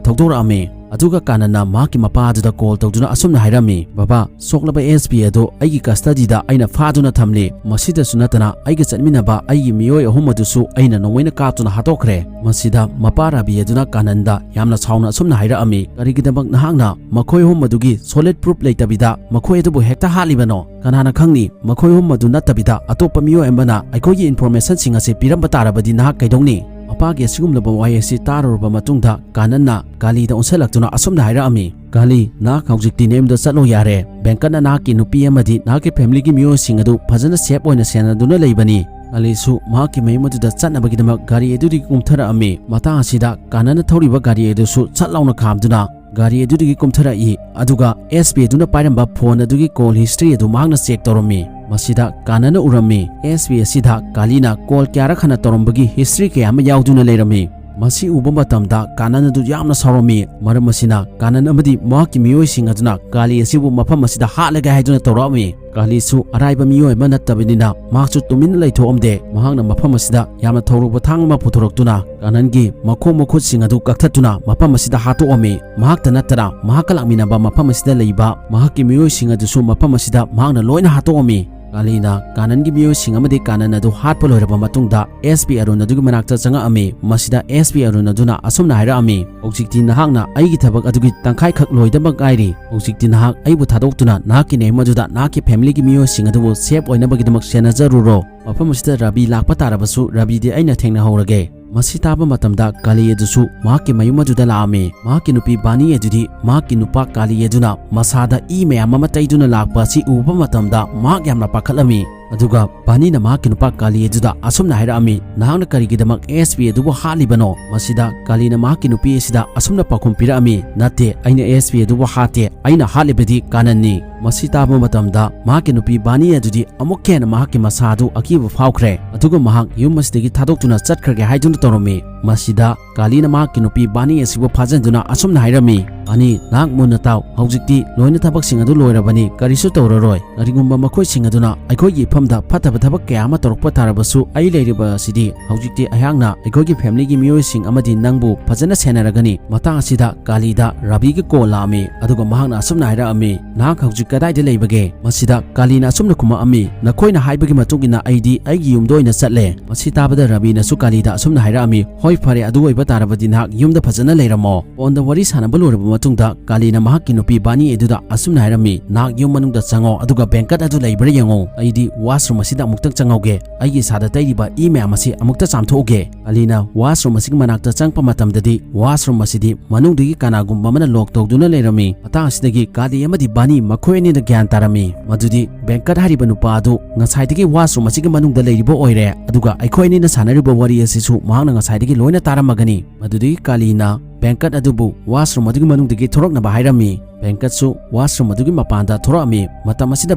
ꯊꯧꯗꯣꯔꯛꯑꯝꯃꯤ꯫ ꯑꯗꯨꯒ ꯀꯥꯅꯟꯅ ꯃꯍꯥꯛꯀꯤ ꯃꯄꯥ ꯑꯗꯨꯗ ꯀꯣꯜ ꯇꯧꯗꯨꯅ ꯑꯁꯨꯝꯅ ꯍꯥꯏꯔꯝꯃꯤ, "ꯕꯕꯥ, ꯁꯣꯛꯂꯕ ꯑꯦꯁ ꯄꯤ ꯑꯗꯨ ꯑꯩꯒꯤ ꯀꯁꯇꯗꯤꯗ ꯑꯩꯅ ꯐꯥꯗꯨꯅ ꯊꯝꯂꯤ꯫ ꯃꯁꯤꯗꯁꯨ ꯅꯠꯇꯅ ꯑꯩꯒ ꯆꯠꯃꯤꯟꯅꯕ ꯑꯩꯒꯤ ꯃꯤꯑꯣꯏ ꯑꯍꯨꯝ ꯑꯗꯨꯁꯨ ꯑꯩꯅ ꯅꯣꯡꯃꯩꯅ ꯀꯥꯞꯇꯨꯅ ꯍꯥꯠꯇꯣꯛꯈ꯭ꯔꯦ"꯫ ꯃꯁꯤꯗ ꯃꯄꯥ ꯔꯥꯕꯤ ꯑꯗꯨꯅ ꯀꯥꯅꯟꯗ ꯌꯥꯝꯅ ꯁꯥꯎꯅ ꯑꯁꯨꯝꯅ ꯍꯥꯏꯔꯛꯑꯝꯃꯤ, "ꯀꯔꯤꯒꯤꯗꯃꯛ ꯅꯍꯥꯛꯅ ꯃꯈꯣꯏ ꯑꯍꯨꯝ ꯑꯗꯨꯒꯤ ꯁꯣꯂꯤꯗ ꯄ꯭ꯔꯨꯐ ꯂꯩꯇꯕꯤꯗ ꯃꯈꯣꯏ ꯑꯗꯨꯕꯨ ꯍꯦꯛꯇ ꯍꯥꯠꯂꯤꯕꯅꯣ? ꯀꯅꯥꯅ ꯈꯪꯅꯤ, ꯃꯈꯣꯏ ꯑꯍꯨꯝ ꯑꯗꯨ ꯅꯠꯇꯕꯤꯗ ꯑꯇꯣꯞꯄ ꯃꯤꯑꯣꯏ ꯑꯃꯅ ꯑꯩꯈꯣꯏꯒꯤ ꯏꯟꯐꯣꯔꯃꯦꯁꯟꯁꯤꯡ ꯑꯁꯤ ꯄꯤꯔꯝꯕ ꯇꯥꯔꯕꯗꯤ ꯅꯍꯥꯛ ꯀꯩꯗꯧꯅꯤ?" ꯃꯄꯥꯒꯤ ꯑꯁꯤꯒꯨꯝꯂꯕ ꯋꯥꯍꯩ ꯑꯁꯤ ꯇꯥꯔꯨꯔꯕ ꯃꯇꯨꯡꯗ ꯀꯥꯅꯟꯅ ꯀꯥꯂꯤꯗ ꯑꯣꯟꯁꯤꯜꯂꯛꯇꯨꯅ ꯑꯁꯨꯝꯅ ꯍꯥꯏꯔꯛꯑꯝꯃꯤ, "ꯀꯥꯂꯤ, ꯅꯍꯥꯛ ꯍꯧꯖꯤꯛꯇꯤ ꯅꯌꯨꯝꯗ ꯆꯠꯂꯣ ꯌꯥꯔꯦ꯫ ꯕꯦꯡꯀꯠꯅ ꯅꯍꯥꯛꯀꯤ ꯅꯨꯄꯤ ꯑꯃꯗꯤ ꯅꯍꯥꯛꯀꯤ ꯐꯦꯃꯤꯂꯤꯒꯤ ꯃꯤꯑꯣꯏꯁꯤꯡ ꯑꯗꯨ ꯐꯖꯅ ꯁꯦꯐ ꯑꯣꯏꯅ ꯁꯦꯟꯅꯗꯨꯅ ꯂꯩꯕꯅꯤ"꯫ ꯀꯥꯂꯤꯁꯨ ꯃꯍꯥꯛꯀꯤ ꯃꯌꯨꯝ ꯑꯗꯨꯗ ꯆꯠꯅꯕꯒꯤꯗꯃꯛ ꯒꯥꯔꯤ ꯑꯗꯨꯗꯒꯤ ꯀꯨꯝꯊꯔꯛꯑꯝꯃꯤ꯫ ꯃꯇꯥꯡ ꯑꯁꯤꯗ ꯀꯥꯅꯟꯅ ꯊꯧꯔꯤꯕ ꯒꯥꯔꯤ ꯑꯗꯨꯁꯨ ꯁꯠ ꯂꯥꯎꯅ ꯈꯥꯝꯗꯨꯅ ꯒꯥꯔꯤ ꯑꯗꯨꯗꯒꯤ ꯀꯨꯝꯊꯔꯛꯏ, ꯑꯗꯨꯒ ꯑꯦꯁ ꯄꯤ ꯑꯗꯨꯅ ꯄꯥꯏꯔꯝꯕ ꯐꯣꯟ ꯑꯗꯨꯒꯤ ꯀꯣꯜ ꯍꯤꯁꯇ꯭ꯔꯤ ꯑꯗꯨ ꯃꯍꯥꯛꯅ ꯆꯦꯛ ꯇꯧꯔꯝꯃꯤ꯫ ꯃꯁꯤꯗ ꯀꯥꯅꯟꯅ ꯎꯔꯝꯃꯤ, ꯑꯦꯁ ꯄꯤ ꯑꯁꯤꯗ ꯀꯥꯂꯤꯅ ꯀꯣꯜ ꯀꯌꯥꯔꯛ ꯍꯟꯅ ꯇꯧꯔꯝꯕꯒꯤ ꯍꯤꯁꯇ꯭ꯔꯤ ꯀꯌꯥ ꯑꯃ ꯌꯥꯎꯗꯨꯅ ꯂꯩꯔꯝꯃꯤ꯫ ꯃꯁꯤ ꯎꯕ ꯃꯇꯝꯗ ꯀꯥꯅꯟ ꯑꯗꯨ ꯌꯥꯝꯅ ꯁꯥꯎꯔꯝꯃꯤ꯫ ꯃꯔꯝ ꯑꯁꯤꯅ ꯀꯥꯅꯟ ꯑꯃꯗꯤ ꯃꯍꯥꯛꯀꯤ ꯃꯤꯑꯣꯏꯁꯤꯡ ꯑꯗꯨꯅ ꯀꯥꯂꯤ ꯑꯁꯤꯕꯨ ꯃꯐꯝ ꯑꯁꯤꯗ ꯍꯥꯠꯂꯒꯦ ꯍꯥꯏꯗꯨꯅ ꯇꯧꯔꯛꯑꯝꯃꯤ꯫ ꯀꯥꯂꯤꯁꯨ ꯑꯔꯥꯏꯕ ꯃꯤꯑꯣꯏ ꯑꯃ ꯅꯠꯇꯕꯅꯤꯅ ꯃꯍꯥꯛꯁꯨ ꯇꯨꯃꯤꯟꯅ ꯂꯩꯊꯣꯛꯑꯝꯗꯦ꯫ ꯃꯍꯥꯛꯅ ꯃꯐꯝ ꯑꯁꯤꯗ ꯌꯥꯝꯅ ꯊꯧꯔꯨꯕ ꯊꯥꯡ ꯑꯃ ꯄꯨꯊꯣꯔꯛꯇꯨꯅ ꯀꯥꯅꯟꯒꯤ ꯃꯈꯣꯡ ꯃꯈꯨꯠꯁꯤꯡ ꯑꯗꯨ ꯀꯛꯊꯠꯇꯨꯅ ꯃꯐꯝ ꯑꯁꯤꯗ ꯍꯥꯠꯇꯣꯛꯑꯝꯃꯤ꯫ ꯃꯍꯥꯛꯇ ꯅꯠꯇꯅ ꯃꯍꯥꯛꯀ ꯂꯥꯛꯃꯤꯟꯅꯕ ꯃꯐꯝ ꯑꯁꯤꯗ ꯂꯩꯕ ꯃꯍꯥꯛꯀꯤ ꯃꯤꯑꯣꯏꯁꯤꯡ ꯑꯗꯨꯁꯨ ꯃꯐꯝ ꯑꯁꯤꯗ ꯃꯍꯥꯛꯅ ꯂꯣꯏꯅ ꯍꯥꯠꯇꯣꯛꯑꯝꯃꯤ꯫ ꯀꯥꯂꯤꯅ ꯀꯥꯅꯟꯒꯤ ꯃꯤꯑꯣꯏꯁꯤꯡ ꯑꯃꯗꯤ ꯀꯥꯅꯟ ꯑꯗꯨ ꯍꯥꯠꯄ ꯂꯣꯏꯔꯕ ꯃꯇꯨꯡꯗ ꯑꯦꯁ ꯄꯤ ꯑꯔꯨꯟ ꯑꯗꯨꯒꯤ ꯃꯅꯥꯛꯇ ꯆꯪꯉꯛꯑꯝꯃꯤ꯫ ꯃꯁꯤꯗ ꯑꯦꯁ ꯄꯤ ꯑꯔꯨꯟ ꯑꯗꯨꯅ ꯑꯁꯨꯝꯅ ꯍꯥꯏꯔꯛꯑꯝꯃꯤ, "ꯍꯧꯖꯤꯛꯇꯤ ꯅꯍꯥꯛꯅ ꯑꯩꯒꯤ ꯊꯕꯛ ꯑꯗꯨꯒꯤ ꯇꯪꯈꯥꯏꯈꯛ ꯂꯣꯏꯗꯃꯛ ꯉꯥꯏꯔꯤ꯫ ꯍꯧꯖꯤꯛꯇꯤ ꯅꯍꯥꯛ ꯑꯩꯕꯨ ꯊꯥꯗꯣꯛꯇꯨꯅ ꯅꯍꯥꯛꯀꯤ ꯅꯌꯨꯝ ꯑꯗꯨꯗ ꯅꯍꯥꯛꯀꯤ ꯐꯦꯃꯤꯂꯤꯒꯤ ꯃꯤꯑꯣꯏꯁꯤꯡ ꯑꯗꯨꯕꯨ ꯁꯦꯐ ꯑꯣꯏꯅꯕꯒꯤꯗꯃꯛ ꯁꯦꯟꯅꯖꯔꯨꯔꯣ꯫ ꯃꯐꯝ ꯑꯁꯤꯗ ꯔꯕꯤ ꯂꯥꯛꯄ ꯇꯥꯔꯕꯁꯨ ꯔꯕꯤꯗꯤ ꯑꯩꯅ ꯊꯦꯡꯅꯍꯧꯔꯒꯦ"꯫ ꯃꯁꯤ ꯇꯥꯕ ꯃꯇꯝꯗ ꯀꯥꯂꯤ ꯑꯗꯨꯁꯨ ꯃꯍꯥꯛꯀꯤ ꯃꯌꯨꯝ ꯑꯗꯨꯗ ꯂꯥꯛꯑꯝꯃꯤ꯫ ꯃꯍꯥꯛꯀꯤ ꯅꯨꯄꯤ ꯕꯥꯅꯤ ꯑꯗꯨꯗꯤ ꯃꯍꯥꯛꯀꯤ ꯅꯨꯄꯥ ꯀꯥꯂꯤ ꯑꯗꯨꯅ ꯃꯁꯥꯗ ꯏ ꯃꯌꯥꯝ ꯑꯃ ꯇꯩꯗꯨꯅ ꯂꯥꯛꯄ ꯑꯁꯤ ꯎꯕ ꯃꯇꯝꯗ ꯃꯍꯥꯛ ꯌꯥꯝꯅ ꯄꯥꯈꯠꯂꯝꯃꯤ꯫ ꯑꯗꯨꯒ ꯕꯥꯅꯤꯅ ꯃꯍꯥꯛꯀꯤ ꯅꯨꯄꯥ ꯀꯥꯂꯤ ꯑꯗꯨꯗ ꯑꯁꯨꯝꯅ ꯍꯥꯏꯔꯛꯑꯝꯃꯤ, "ꯅꯍꯥꯛꯅ ꯀꯔꯤꯒꯤꯗꯃꯛ ꯑꯦꯁ ꯄꯤ ꯑꯗꯨꯕꯨ ꯍꯥꯠꯂꯤꯕꯅꯣ?" ꯃꯁꯤꯗ ꯀꯥꯂꯤꯅ ꯃꯍꯥꯛꯀꯤ ꯅꯨꯄꯤ ꯑꯁꯤꯗ ꯑꯁꯨꯝꯅ ꯄꯥꯎꯈꯨꯝ ꯄꯤꯔꯛꯑꯝꯃꯤ, "ꯅꯠꯇꯦ, ꯑꯩꯅ ꯑꯦꯁ ꯄꯤ ꯑꯗꯨꯕꯨ ꯍꯥꯠꯇꯦ, ꯑꯩꯅ ꯍꯥꯠꯂꯤꯕꯗꯤ ꯀꯥꯅꯟꯅꯤ"꯫ ꯃꯁꯤ ꯇꯥꯕ ꯃꯇꯝꯗ ꯃꯍꯥꯛꯀꯤ ꯅꯨꯄꯤ ꯕꯥꯅꯤ ꯑꯗꯨꯗꯤ ꯑꯃꯨꯛꯀ ꯍꯦꯟꯅ ꯃꯍꯥꯛꯀꯤ ꯃꯁꯥ ꯑꯗꯨ ꯑꯀꯤꯕ ꯐꯥꯎꯈ꯭ꯔꯦ꯫ ꯑꯗꯨꯒ ꯃꯍꯥꯛ ꯌꯨꯝ ꯑꯁꯤꯗꯒꯤ ꯊꯥꯗꯣꯛꯇꯨꯅ ꯆꯠꯈ꯭ꯔꯒꯦ ꯍꯥꯏꯗꯨꯅ ꯇꯧꯔꯝꯃꯤ꯫ ꯃꯁꯤꯗ ꯀꯥꯂꯤꯅ ꯃꯍꯥꯛꯀꯤ ꯅꯨꯄꯤ ꯕꯥꯅꯤ ꯑꯁꯤꯕꯨ ꯐꯥꯖꯤꯟꯗꯨꯅ ꯑꯁꯨꯝꯅ ꯍꯥꯏꯔꯝꯃꯤ, "ꯕꯥꯅꯤ, ꯅꯍꯥꯛ ꯃꯨꯟꯅ ꯇꯥꯎ꯫ ꯍꯧꯖꯤꯛꯇꯤ ꯂꯣꯏꯅ ꯊꯕꯛꯁꯤꯡ ꯑꯗꯨ ꯂꯣꯏꯔꯕꯅꯤ, ꯀꯔꯤꯁꯨ ꯇꯧꯔꯔꯣꯏ꯫ ꯀꯔꯤꯒꯨꯝꯕ ꯃꯈꯣꯏꯁꯤꯡ ꯑꯗꯨꯅ ꯑꯩꯈꯣꯏꯒꯤ ꯏꯐꯝꯗ ꯐꯠꯇꯕ ꯊꯕꯛ ꯀꯌꯥ ꯑꯃ ꯇꯧꯔꯛꯄ ꯇꯥꯔꯕꯁꯨ, ꯑꯩ ꯂꯩꯔꯤꯕ ꯑꯁꯤꯗꯤ ꯍꯧꯖꯤꯛꯇꯤ ꯑꯩꯍꯥꯛꯅ ꯑꯩꯈꯣꯏꯒꯤ ꯐꯦꯃꯤꯂꯤꯒꯤ ꯃꯤꯑꯣꯏꯁꯤꯡ ꯑꯃꯗꯤ ꯅꯪꯕꯨ ꯐꯖꯅ ꯁꯦꯟꯅꯔꯒꯅꯤ"꯫ ꯃꯇꯥꯡ ꯑꯁꯤꯗ ꯀꯥꯂꯤꯗ ꯔꯕꯤꯒꯤ ꯀꯣꯜ ꯂꯥꯛꯑꯝꯃꯤ꯫ ꯑꯗꯨꯒ ꯃꯍꯥꯛꯅ ꯑꯁꯨꯝꯅ ꯍꯥꯏꯔꯛꯑꯝꯃꯤ, "ꯅꯍꯥꯛ ꯍꯧꯖꯤꯛ ꯀꯗꯥꯏꯗ ꯂꯩꯕꯒꯦ?" ꯃꯁꯤꯗ ꯀꯥꯂꯤꯅ ꯑꯁꯨꯝꯅ ꯈꯨꯝꯃꯛꯑꯝꯃꯤ, "ꯅꯈꯣꯏꯅ ꯍꯥꯏꯕꯒꯤ ꯃꯇꯨꯡ ꯏꯟꯅ ꯑꯩꯗꯤ ꯑꯩꯒꯤ ꯌꯨꯝꯗ ꯑꯣꯏꯅ ꯆꯠꯂꯦ"꯫ ꯃꯁꯤ ꯇꯥꯕꯗ ꯔꯕꯤꯅꯁꯨ ꯀꯥꯂꯤꯗ ꯑꯁꯨꯝꯅ ꯍꯥꯏꯔꯛꯑꯝꯃꯤ, "ꯍꯣꯏ, ꯐꯔꯦ, ꯑꯗꯨ ꯑꯣꯏꯕ ꯇꯥꯔꯕꯗꯤ ꯅꯍꯥꯛ ꯌꯨꯝꯗ ꯐꯖꯅ ꯂꯩꯔꯝꯃꯣ"꯫ ꯐꯣꯟꯗ ꯋꯥꯔꯤ ꯁꯥꯟꯅꯕ ꯂꯣꯏꯔꯕ ꯃꯇꯨꯡꯗ ꯀꯥꯂꯤꯅ ꯃꯍꯥꯛꯀꯤ ꯅꯨꯄꯤ ꯕꯥꯅꯤ ꯑꯗꯨꯗ ꯑꯁꯨꯝꯅ ꯍꯥꯏꯔꯝꯃꯤ, "ꯅꯍꯥꯛ ꯌꯨꯝ ꯃꯅꯨꯡꯗ ꯆꯪꯉꯣ, ꯑꯗꯨꯒ ꯕꯦꯡꯀꯠ ꯑꯗꯨ ꯂꯩꯕ꯭ꯔꯥ ꯌꯦꯡꯉꯣ꯫ ꯑꯩꯗꯤ ꯋꯥꯁꯔꯨꯝ ꯑꯁꯤꯗ ꯑꯃꯨꯛꯇꯪ ꯆꯪꯍꯧꯒꯦ, ꯑꯩꯒꯤ ꯏꯁꯥꯗ ꯇꯩꯔꯤꯕ ꯏ ꯃꯌꯥꯝ ꯑꯁꯤ ꯑꯃꯨꯛꯇ ꯆꯥꯝꯊꯣꯛꯎꯒꯦ"꯫ ꯀꯥꯂꯤꯅ ꯋꯥꯁꯔꯨꯝ ꯑꯁꯤꯒꯤ ꯃꯅꯥꯛꯇ ꯆꯪꯉꯛꯄ ꯃꯇꯝꯗꯗꯤ ꯋꯥꯁꯔꯨꯝ ꯑꯁꯤꯗꯤ ꯃꯅꯨꯡꯗꯒꯤ ꯀꯅꯥꯒꯨꯝꯕ ꯑꯃꯅ ꯂꯣꯛ ꯇꯧꯗꯨꯅ ꯂꯩꯔꯝꯃꯤ꯫ ꯃꯇꯥꯡ ꯑꯁꯤꯗꯒꯤ ꯀꯥꯂꯤ ꯑꯃꯗꯤ ꯕꯥꯅꯤ ꯃꯈꯣꯏ ꯑꯅꯤꯅ ꯒ꯭ꯌꯥꯟ ꯇꯥꯔꯝꯃꯤ ꯃꯗꯨꯗꯤ ꯕꯦꯡꯀꯠ ꯍꯥꯏꯔꯤꯕ ꯅꯨꯄꯥ ꯑꯗꯨ ꯉꯁꯥꯏꯗꯒꯤ ꯋꯥꯁꯔꯨꯝ ꯑꯁꯤꯒꯤ ꯃꯅꯨꯡꯗ ꯂꯩꯔꯤꯕ ꯑꯣꯏꯔꯦ, ꯑꯗꯨꯒ ꯑꯩꯈꯣꯏ ꯑꯅꯤꯅ ꯁꯥꯟꯅꯔꯤꯕ ꯋꯥꯔꯤ ꯑꯁꯤꯁꯨ ꯃꯍꯥꯛꯅ ꯉꯁꯥꯏꯗꯒꯤ ꯂꯣꯏꯅ ꯇꯥꯔꯝꯃꯒꯅꯤ꯫ ꯃꯗꯨꯗꯒꯤ ꯀꯥꯂꯤꯅ ꯕꯦꯡꯀꯠ ꯑꯗꯨꯕꯨ ꯋꯥꯁꯔꯨꯝ ꯑꯗꯨꯒꯤ ꯃꯅꯨꯡꯗꯒꯤ ꯊꯣꯔꯛꯅꯕ ꯍꯥꯏꯔꯝꯃꯤ꯫ ꯕꯦꯡꯀꯠꯁꯨ ꯋꯥꯁꯔꯨꯝ ꯑꯗꯨꯒꯤ ꯃꯄꯥꯟꯗ ꯊꯣꯔꯛꯑꯝꯃꯤ꯫ ꯃꯇꯝ ꯑꯁꯤꯗ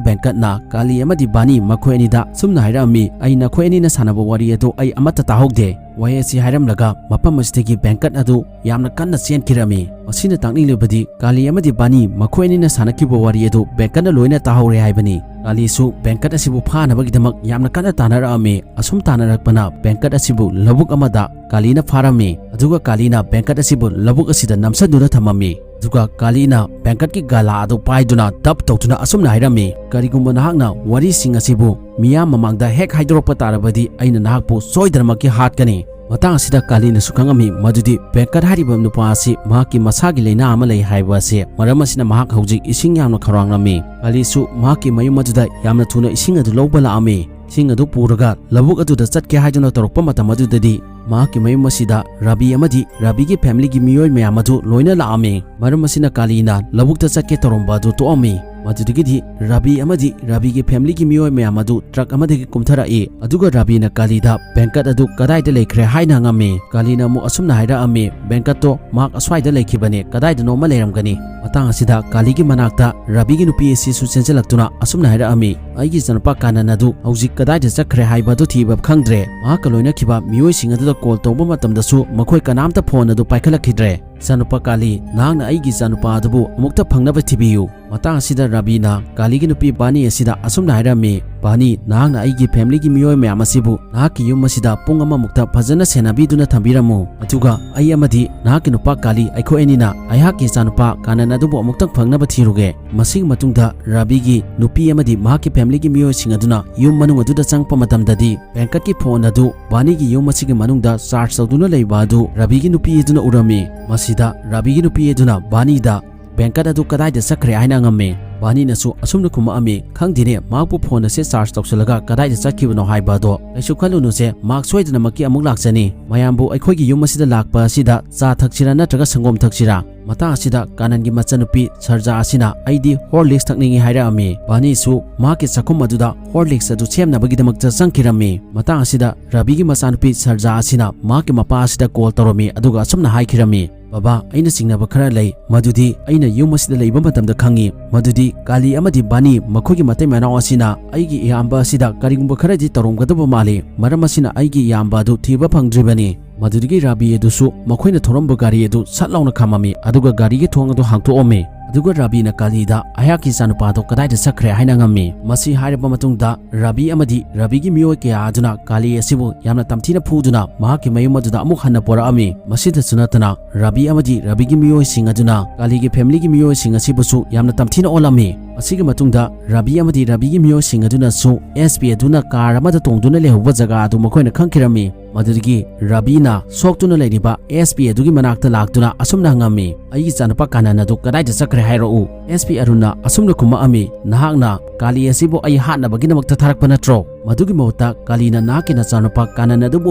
ꯕꯦꯡꯀꯠꯅ ꯀꯥꯂꯤ ꯑꯃꯗꯤ ꯕꯥꯅꯤ ꯃꯈꯣꯏ ꯑꯅꯤꯗ ꯁꯨꯝꯅ ꯍꯥꯏꯔꯛꯑꯝꯃꯤ, "ꯑꯩ ꯅꯈꯣꯏ ꯑꯅꯤꯅ ꯁꯥꯟꯅꯕ ꯋꯥꯔꯤ ꯑꯗꯨ ꯑꯩ ꯑꯃꯠꯇ ꯇꯥꯍꯧꯗꯦ"꯫ ꯋꯥꯍꯩ ꯑꯁꯤ ꯍꯥꯏꯔꯝꯂꯒ ꯃꯐꯝ ꯑꯁꯤꯗꯒꯤ ꯕꯦꯡꯀꯠ ꯑꯗꯨ ꯌꯥꯝꯅ ꯀꯟꯅ ꯆꯦꯟꯈꯤꯔꯝꯃꯤ꯫ ꯃꯁꯤꯅ ꯇꯥꯛꯅꯤꯡꯂꯤꯕꯗꯤ ꯀꯥꯂꯤ ꯑꯃꯗꯤ ꯕꯥꯅꯤ ꯃꯈꯣꯏ ꯑꯅꯤꯅ ꯁꯥꯟꯅꯈꯤꯕ ꯋꯥꯔꯤ ꯑꯗꯨ ꯕꯦꯡꯀꯠꯅ ꯂꯣꯏꯅ ꯇꯥꯍꯧꯔꯦ ꯍꯥꯏꯕꯅꯤ꯫ ꯀꯥꯂꯤꯁꯨ ꯕꯦꯡꯀꯠ ꯑꯁꯤꯕꯨ ꯐꯥꯅꯕꯒꯤꯗꯃꯛ ꯌꯥꯝꯅ ꯀꯟꯅ ꯇꯥꯟꯅꯔꯛꯑꯝꯃꯤ꯫ ꯑꯁꯨꯝ ꯇꯥꯟꯅꯔꯛꯄꯅ ꯕꯦꯡꯀꯠ ꯑꯁꯤꯕꯨ ꯂꯧꯕꯨꯛ ꯑꯃꯗ ꯀꯥꯂꯤꯅ ꯐꯥꯔꯝꯃꯤ꯫ ꯑꯗꯨꯒ ꯀꯥꯂꯤꯅ ꯕꯦꯡꯀꯠ ꯑꯁꯤꯕꯨ ꯂꯧꯕꯨꯛ ꯑꯁꯤꯗ ꯅꯝꯁꯤꯟꯗꯨꯅ ꯊꯝꯃꯝꯃꯤ꯫ ꯑꯗꯨꯒ ꯀꯥꯂꯤꯅ ꯕꯦꯡꯀꯠꯀꯤ ꯒꯥꯂꯥ ꯑꯗꯨ ꯄꯥꯏꯗꯨꯅ ꯗꯞ ꯇꯧꯗꯨꯅ ꯑꯁꯨꯝꯅ ꯍꯥꯏꯔꯝꯃꯤ, "ꯀꯔꯤꯒꯨꯝꯕ ꯅꯍꯥꯛꯅ ꯋꯥꯔꯤꯁꯤꯡ ꯑꯁꯤꯕꯨ ꯃꯤꯌꯥꯝ ꯃꯃꯥꯡꯗ ꯍꯦꯛ ꯍꯥꯏꯗꯣꯔꯛꯄ ꯇꯥꯔꯕꯗꯤ ꯑꯩꯅ ꯅꯍꯥꯛꯄꯨ ꯁꯣꯏꯗꯅꯃꯛꯀꯤ ꯍꯥꯠꯀꯅꯤ"꯫ ꯃꯇꯥꯡ ꯑꯁꯤꯗ ꯀꯥꯂꯤꯅꯁꯨ ꯈꯪꯉꯝꯃꯤ ꯃꯗꯨꯗꯤ ꯕꯦꯡꯀꯠ ꯍꯥꯏꯔꯤꯕ ꯅꯨꯄꯥ ꯑꯁꯤ ꯃꯍꯥꯛꯀꯤ ꯃꯁꯥꯒꯤ ꯂꯥꯏꯅꯥ ꯑꯃ ꯂꯩ ꯍꯥꯏꯕ ꯑꯁꯤ꯫ ꯃꯔꯝ ꯑꯁꯤꯅ ꯃꯍꯥꯛ ꯍꯧꯖꯤꯛ ꯏꯁꯤꯡ ꯌꯥꯝꯅ ꯈꯧꯔꯥꯡꯂꯝꯃꯤ꯫ ꯀꯥꯂꯤꯁꯨ ꯃꯍꯥꯛꯀꯤ ꯃꯌꯨꯝ ꯑꯗꯨꯗ ꯌꯥꯝꯅ ꯊꯨꯅ ꯏꯁꯤꯡ ꯑꯗꯨ ꯂꯧꯕ ꯂꯥꯛꯑꯝꯃꯤ꯫ ꯏꯁꯤꯡ ꯑꯗꯨ ꯄꯨꯔꯒ ꯂꯧꯕꯨꯛ ꯑꯗꯨꯗ ꯆꯠꯀꯦ ꯍꯥꯏꯗꯨꯅ ꯇꯧꯔꯛꯄ ꯃꯇꯝ ꯑꯗꯨꯗꯗꯤ ꯃꯍꯥꯛꯀꯤ ꯃꯌꯨꯝ ꯑꯁꯤꯗ ꯔꯕꯤ ꯑꯃꯗꯤ ꯔꯕꯤꯒꯤ ꯐꯦꯃꯤꯂꯤꯒꯤ ꯃꯤꯑꯣꯏ ꯃꯌꯥꯝ ꯑꯗꯨ ꯂꯣꯏꯅ ꯂꯥꯛꯑꯝꯃꯤ꯫ ꯃꯔꯝ ꯑꯁꯤꯅ ꯀꯥꯂꯤꯅ ꯂꯧꯕꯨꯛꯇ ꯆꯠꯀꯦ ꯇꯧꯔꯝꯕ ꯑꯗꯨ ꯇꯣꯛꯑꯝꯃꯤ꯫ ꯃꯗꯨꯗꯒꯤꯗꯤ ꯔꯕꯤ ꯑꯃꯗꯤ ꯔꯕꯤꯒꯤ ꯐꯦꯃꯤꯂꯤꯒꯤ ꯃꯤꯑꯣꯏ ꯃꯌꯥꯝ ꯑꯗꯨ ꯇ꯭ꯔꯛ ꯑꯃꯗꯒꯤ ꯀꯨꯝꯊꯔꯛꯏ꯫ ꯑꯗꯨꯒ ꯔꯕꯤꯅ ꯀꯥꯂꯤꯗ ꯕꯦꯡꯀꯠ ꯑꯗꯨ ꯀꯗꯥꯏꯗ ꯂꯩꯈ꯭ꯔꯦ ꯍꯥꯏꯅ ꯍꯪꯉꯝꯃꯤ꯫ ꯀꯥꯂꯤꯅ ꯑꯃꯨꯛ ꯑꯁꯨꯝꯅ ꯍꯥꯏꯔꯛꯑꯝꯃꯤ, "ꯕꯦꯡꯀꯠꯇꯣ ꯃꯍꯥꯛ ꯑꯁ꯭ꯋꯥꯏꯗ ꯂꯩꯈꯤꯕꯅꯦ, ꯀꯗꯥꯏꯗꯅꯣ ꯑꯃ ꯂꯩꯔꯝꯒꯅꯤ"꯫ ꯃꯇꯥꯡ ꯑꯁꯤꯗ ꯀꯥꯂꯤꯒꯤ ꯃꯅꯥꯛꯇ ꯔꯕꯤꯒꯤ ꯅꯨꯄꯤ ꯑꯁꯤꯁꯨ ꯆꯦꯟꯁꯤꯜꯂꯛꯇꯨꯅ ꯑꯁꯨꯝꯅ ꯍꯥꯏꯔꯛꯑꯝꯃꯤ, "ꯑꯩꯒꯤ ꯏꯆꯥꯅꯨꯄꯥ ꯀꯥꯅꯟ ꯑꯗꯨ ꯍꯧꯖꯤꯛ ꯀꯗꯥꯏꯗ ꯆꯠꯈ꯭ꯔꯦ ꯍꯥꯏꯕ ꯑꯗꯨ ꯊꯤꯕ ꯈꯪꯗ꯭ꯔꯦ꯫ ꯃꯍꯥꯛꯀ ꯂꯣꯏꯅꯈꯤꯕ ꯃꯤꯑꯣꯏꯁꯤꯡ ꯑꯗꯨꯗ ꯀꯣꯜ ꯇꯧꯕ ꯃꯇꯝꯗꯁꯨ ꯃꯈꯣꯏ ꯀꯅꯥꯝꯇ ꯐꯣꯟ ꯑꯗꯨ ꯄꯥꯏꯈꯠꯂꯛꯈꯤꯗ꯭ꯔꯦ꯫ ꯏꯆꯥꯅꯨꯄꯥ ꯀꯥꯂꯤ, ꯅꯍꯥꯛꯅ ꯑꯩꯒꯤ ꯏꯆꯥꯅꯨꯄꯥ ꯑꯗꯨꯕꯨ ꯑꯃꯨꯛꯇ ꯐꯪꯅꯕ ꯊꯤꯕꯤꯌꯨ"꯫ ꯃꯇꯥꯡ ꯑꯁꯤꯗ ꯔꯕꯤꯅ ꯀꯥꯂꯤꯒꯤ ꯅꯨꯄꯤ ꯕꯥꯅꯤ ꯑꯁꯤꯗ ꯑꯁꯨꯝꯅ ꯍꯥꯏꯔꯝꯃꯤ, "ꯕꯥꯅꯤ, ꯅꯍꯥꯛꯅ ꯑꯩꯒꯤ ꯐꯦꯃꯤꯂꯤꯒꯤ ꯃꯤꯑꯣꯏ ꯃꯌꯥꯝ ꯑꯁꯤꯕꯨ ꯅꯍꯥꯛꯀꯤ ꯌꯨꯝ ꯑꯁꯤꯗ ꯄꯨꯡ ꯑꯃꯃꯨꯛꯇ ꯐꯖꯅ ꯁꯦꯟꯅꯕꯤꯗꯨꯅ ꯊꯝꯕꯤꯔꯝꯃꯨ꯫ ꯑꯗꯨꯒ ꯑꯩ ꯑꯃꯗꯤ ꯅꯍꯥꯛꯀꯤ ꯅꯨꯄꯥ ꯀꯥꯂꯤ, ꯑꯩꯈꯣꯏ ꯑꯅꯤꯅ ꯑꯩꯍꯥꯛꯀꯤ ꯏꯆꯥꯅꯨꯄꯥ ꯀꯥꯅꯟ ꯑꯗꯨꯕꯨ ꯑꯃꯨꯛꯇꯪ ꯐꯪꯅꯕ ꯊꯤꯔꯨꯒꯦ"꯫ ꯃꯁꯤꯒꯤ ꯃꯇꯨꯡꯗ ꯔꯕꯤꯒꯤ ꯅꯨꯄꯤ ꯑꯃꯗꯤ ꯃꯍꯥꯛꯀꯤ ꯐꯦꯃꯤꯂꯤꯒꯤ ꯃꯤꯑꯣꯏꯁꯤꯡ ꯑꯗꯨꯅ ꯌꯨꯝ ꯃꯅꯨꯡ ꯑꯗꯨꯗ ꯆꯪꯉꯛꯄ ꯃꯇꯝꯗꯗꯤ ꯕꯦꯡꯀꯠꯀꯤ ꯐꯣꯟ ꯑꯗꯨ ꯕꯥꯅꯤꯒꯤ ꯌꯨꯝ ꯑꯁꯤꯒꯤ ꯃꯅꯨꯡꯗ ꯆꯥꯔꯖ ꯇꯧꯗꯨꯅ ꯂꯩꯕ ꯑꯗꯨ ꯔꯕꯤꯒꯤ ꯅꯨꯄꯤ ꯑꯗꯨꯅ ꯎꯔꯝꯃꯤ꯫ ꯃꯁꯤꯗ ꯔꯕꯤꯒꯤ ꯅꯨꯄꯤ ꯑꯗꯨꯅ ꯕꯥꯅꯤꯗ ꯕꯦꯡꯀꯠ ꯑꯗꯨ ꯀꯗꯥꯏꯗ ꯆꯠꯈ꯭ꯔꯦ ꯍꯥꯏꯅ ꯍꯪꯉꯝꯃꯤ꯫ ꯕꯥꯅꯤꯅꯁꯨ ꯑꯁꯨꯝꯅ ꯈꯨꯝꯃꯛꯑꯝꯃꯤ, "ꯈꯪꯗꯦꯅꯦ, ꯃꯍꯥꯛꯄꯨ ꯐꯣꯟ ꯑꯁꯦ ꯆꯥꯔꯖ ꯇꯧꯁꯤꯜꯂꯒ ꯀꯗꯥꯏꯗ ꯆꯠꯈꯤꯕꯅꯣ ꯍꯥꯏꯕ ꯑꯗꯣ꯫ ꯀꯩꯁꯨ ꯈꯜꯂꯨꯅꯨꯁꯦ, ꯃꯍꯥꯛ ꯁꯣꯏꯗꯅꯃꯛꯀꯤ ꯑꯃꯨꯛ ꯂꯥꯛꯆꯅꯤ꯫ ꯃꯌꯥꯝꯕꯨ ꯑꯩꯈꯣꯏꯒꯤ ꯌꯨꯝ ꯑꯁꯤꯗ ꯂꯥꯛꯄ ꯑꯁꯤꯗ ꯆꯥ ꯊꯛꯁꯤꯔꯥ ꯅꯠꯇ꯭ꯔꯒ ꯁꯪꯒꯣꯝ ꯊꯛꯁꯤꯔꯥ?" ꯃꯇꯥꯡ ꯑꯁꯤꯗ ꯀꯥꯅꯟꯒꯤ ꯃꯆꯟꯅꯨꯄꯤ ꯁꯔꯖꯥ ꯑꯁꯤꯅ, "ꯑꯩꯗꯤ ꯍꯣꯔꯂꯤꯛꯁ ꯊꯛꯅꯤꯡꯏ" ꯍꯥꯏꯔꯛꯑꯝꯃꯤ꯫ ꯕꯥꯅꯤꯁꯨ ꯃꯍꯥꯛꯀꯤ ꯆꯥꯛꯈꯨꯝ ꯑꯗꯨꯗ ꯍꯣꯔꯂꯤꯛꯁ ꯑꯗꯨ ꯁꯦꯝꯅꯕꯒꯤꯗꯃꯛꯇ ꯆꯪꯈꯤꯔꯝꯃꯤ꯫ ꯃꯇꯥꯡ ꯑꯁꯤꯗ ꯔꯕꯤꯒꯤ ꯃꯆꯥꯅꯨꯄꯤ ꯁꯔꯖꯥ ꯑꯁꯤꯅ ꯃꯍꯥꯛꯀꯤ ꯃꯄꯥ ꯑꯁꯤꯗ ꯀꯣꯜ ꯇꯧꯔꯝꯃꯤ, ꯑꯗꯨꯒ ꯑꯁꯨꯝꯅ ꯍꯥꯏꯈꯤꯔꯝꯃꯤ, "ꯕꯕꯥ, ꯑꯩꯅ ꯆꯤꯡꯅꯕ ꯈꯔ ꯂꯩ, ꯃꯗꯨꯗꯤ ꯑꯩꯅ ꯌꯨꯝ ꯑꯁꯤꯗ ꯂꯩꯕ ꯃꯇꯝꯗ ꯈꯪꯉꯤ, ꯃꯗꯨꯗꯤ ꯀꯥꯂꯤ ꯑꯃꯗꯤ ꯕꯥꯅꯤ ꯃꯈꯣꯏꯒꯤ ꯃꯇꯩ ꯃꯅꯥꯎ ꯑꯁꯤꯅ ꯑꯩꯒꯤ ꯏꯌꯥꯝꯕ ꯑꯁꯤꯗ ꯀꯔꯤꯒꯨꯝꯕ ꯈꯔꯗꯤ ꯇꯧꯔꯝꯒꯗꯕ ꯃꯥꯜꯂꯤ, ꯃꯔꯝ ꯑꯁꯤꯅ ꯑꯩꯒꯤ ꯏꯌꯥꯝꯕ ꯑꯗꯨ ꯊꯤꯕ ꯐꯪꯗ꯭ꯔꯤꯕꯅꯤ"꯫ ꯃꯗꯨꯗꯒꯤ ꯔꯥꯕꯤ ꯑꯗꯨꯁꯨ ꯃꯈꯣꯏꯅ ꯊꯧꯔꯝꯕ ꯒꯥꯔꯤ ꯑꯗꯨ ꯁꯠ ꯂꯥꯎꯅ ꯈꯥꯝꯃꯝꯃꯤ, ꯑꯗꯨꯒ ꯒꯥꯔꯤꯒꯤ ꯊꯣꯡ ꯑꯗꯨ ꯍꯥꯡꯇꯣꯛꯑꯝꯃꯤ꯫ ꯑꯗꯨꯒ ꯔꯥꯕꯤꯅ ꯀꯥꯂꯤꯗ, "ꯑꯩꯍꯥꯛꯀꯤ ꯏꯆꯥꯅꯨꯄꯥꯗꯣ ꯀꯗꯥꯏꯗ ꯆꯠꯈ꯭ꯔꯦ?" ꯍꯥꯏꯅ ꯉꯝꯃꯤ꯫ ꯃꯁꯤ ꯍꯥꯏꯔꯕ ꯃꯇꯨꯡꯗ ꯔꯥꯕꯤ ꯑꯃꯗꯤ ꯔꯥꯕꯤꯒꯤ ꯃꯤꯑꯣꯏ ꯀꯌꯥ ꯑꯗꯨꯅ ꯀꯥꯂꯤ ꯑꯁꯤꯕꯨ ꯌꯥꯝꯅ ꯇꯝꯊꯤꯅ ꯐꯨꯗꯨꯅ ꯃꯍꯥꯛꯀꯤ ꯃꯌꯨꯝ ꯑꯗꯨꯗ ꯑꯃꯨꯛ ꯍꯟꯅ ꯄꯨꯔꯛꯑꯝꯃꯤ꯫ ꯃꯁꯤꯗꯁꯨ ꯅꯠꯇꯅ ꯔꯥꯕꯤ ꯑꯃꯗꯤ ꯔꯥꯕꯤꯒꯤ ꯃꯤꯑꯣꯏꯁꯤꯡ ꯑꯗꯨꯅ ꯀꯥꯂꯤꯒꯤ ꯐꯦꯃꯤꯂꯤꯒꯤ ꯃꯤꯑꯣꯏꯁꯤꯡ ꯑꯁꯤꯕꯨꯁꯨ ꯌꯥꯝꯅ ꯇꯝꯊꯤꯅ ꯑꯣꯜꯂꯝꯃꯤ꯫ ꯃꯁꯤꯒꯤ ꯃꯇꯨꯡꯗ ꯔꯥꯕꯤ ꯑꯃꯗꯤ ꯔꯥꯕꯤꯒꯤ ꯃꯤꯑꯣꯏꯁꯤꯡ ꯑꯗꯨꯅꯁꯨ ꯑꯦꯁ ꯄꯤ ꯑꯗꯨꯅ ꯀꯥꯔ ꯑꯃꯗ ꯇꯣꯡꯗꯨꯅ ꯂꯩꯍꯧꯕ ꯖꯒꯥ ꯑꯗꯨ ꯃꯈꯣꯏꯅ ꯈꯪꯈꯤꯔꯝꯃꯤ꯫ ꯃꯗꯨꯗꯒꯤ ꯔꯥꯕꯤꯅ ꯁꯣꯛꯇꯨꯅ ꯂꯩꯔꯤꯕ ꯑꯦꯁ ꯄꯤ ꯑꯗꯨꯒꯤ ꯃꯅꯥꯛꯇ ꯂꯥꯛꯇꯨꯅ ꯑꯁꯨꯝꯅ ꯍꯪꯉꯝꯃꯤ, "ꯑꯩꯒꯤ ꯏꯆꯥꯅꯨꯄꯥ ꯀꯥꯅꯟ ꯑꯗꯨ ꯀꯗꯥꯏꯗ ꯆꯠꯈ꯭ꯔꯦ ꯍꯥꯏꯔꯛꯎ"꯫ ꯑꯦꯁ ꯄꯤ ꯑꯔꯨꯟꯅ ꯑꯁꯨꯝꯅ ꯈꯨꯝꯃꯛꯑꯝꯃꯤ, "ꯅꯍꯥꯛꯅ ꯀꯥꯂꯤ ꯑꯁꯤꯕꯨ ꯑꯩ ꯍꯥꯠꯅꯕꯒꯤꯗꯃꯛꯇ ꯊꯥꯔꯛꯄ ꯅꯠꯇ꯭ꯔꯣ? ꯃꯗꯨꯒꯤ ꯃꯍꯨꯠꯇ ꯀꯥꯂꯤꯅ ꯅꯍꯥꯛꯀꯤ ꯅꯆꯥꯅꯨꯄꯥ ꯀꯥꯅꯟ ꯑꯗꯨꯕꯨ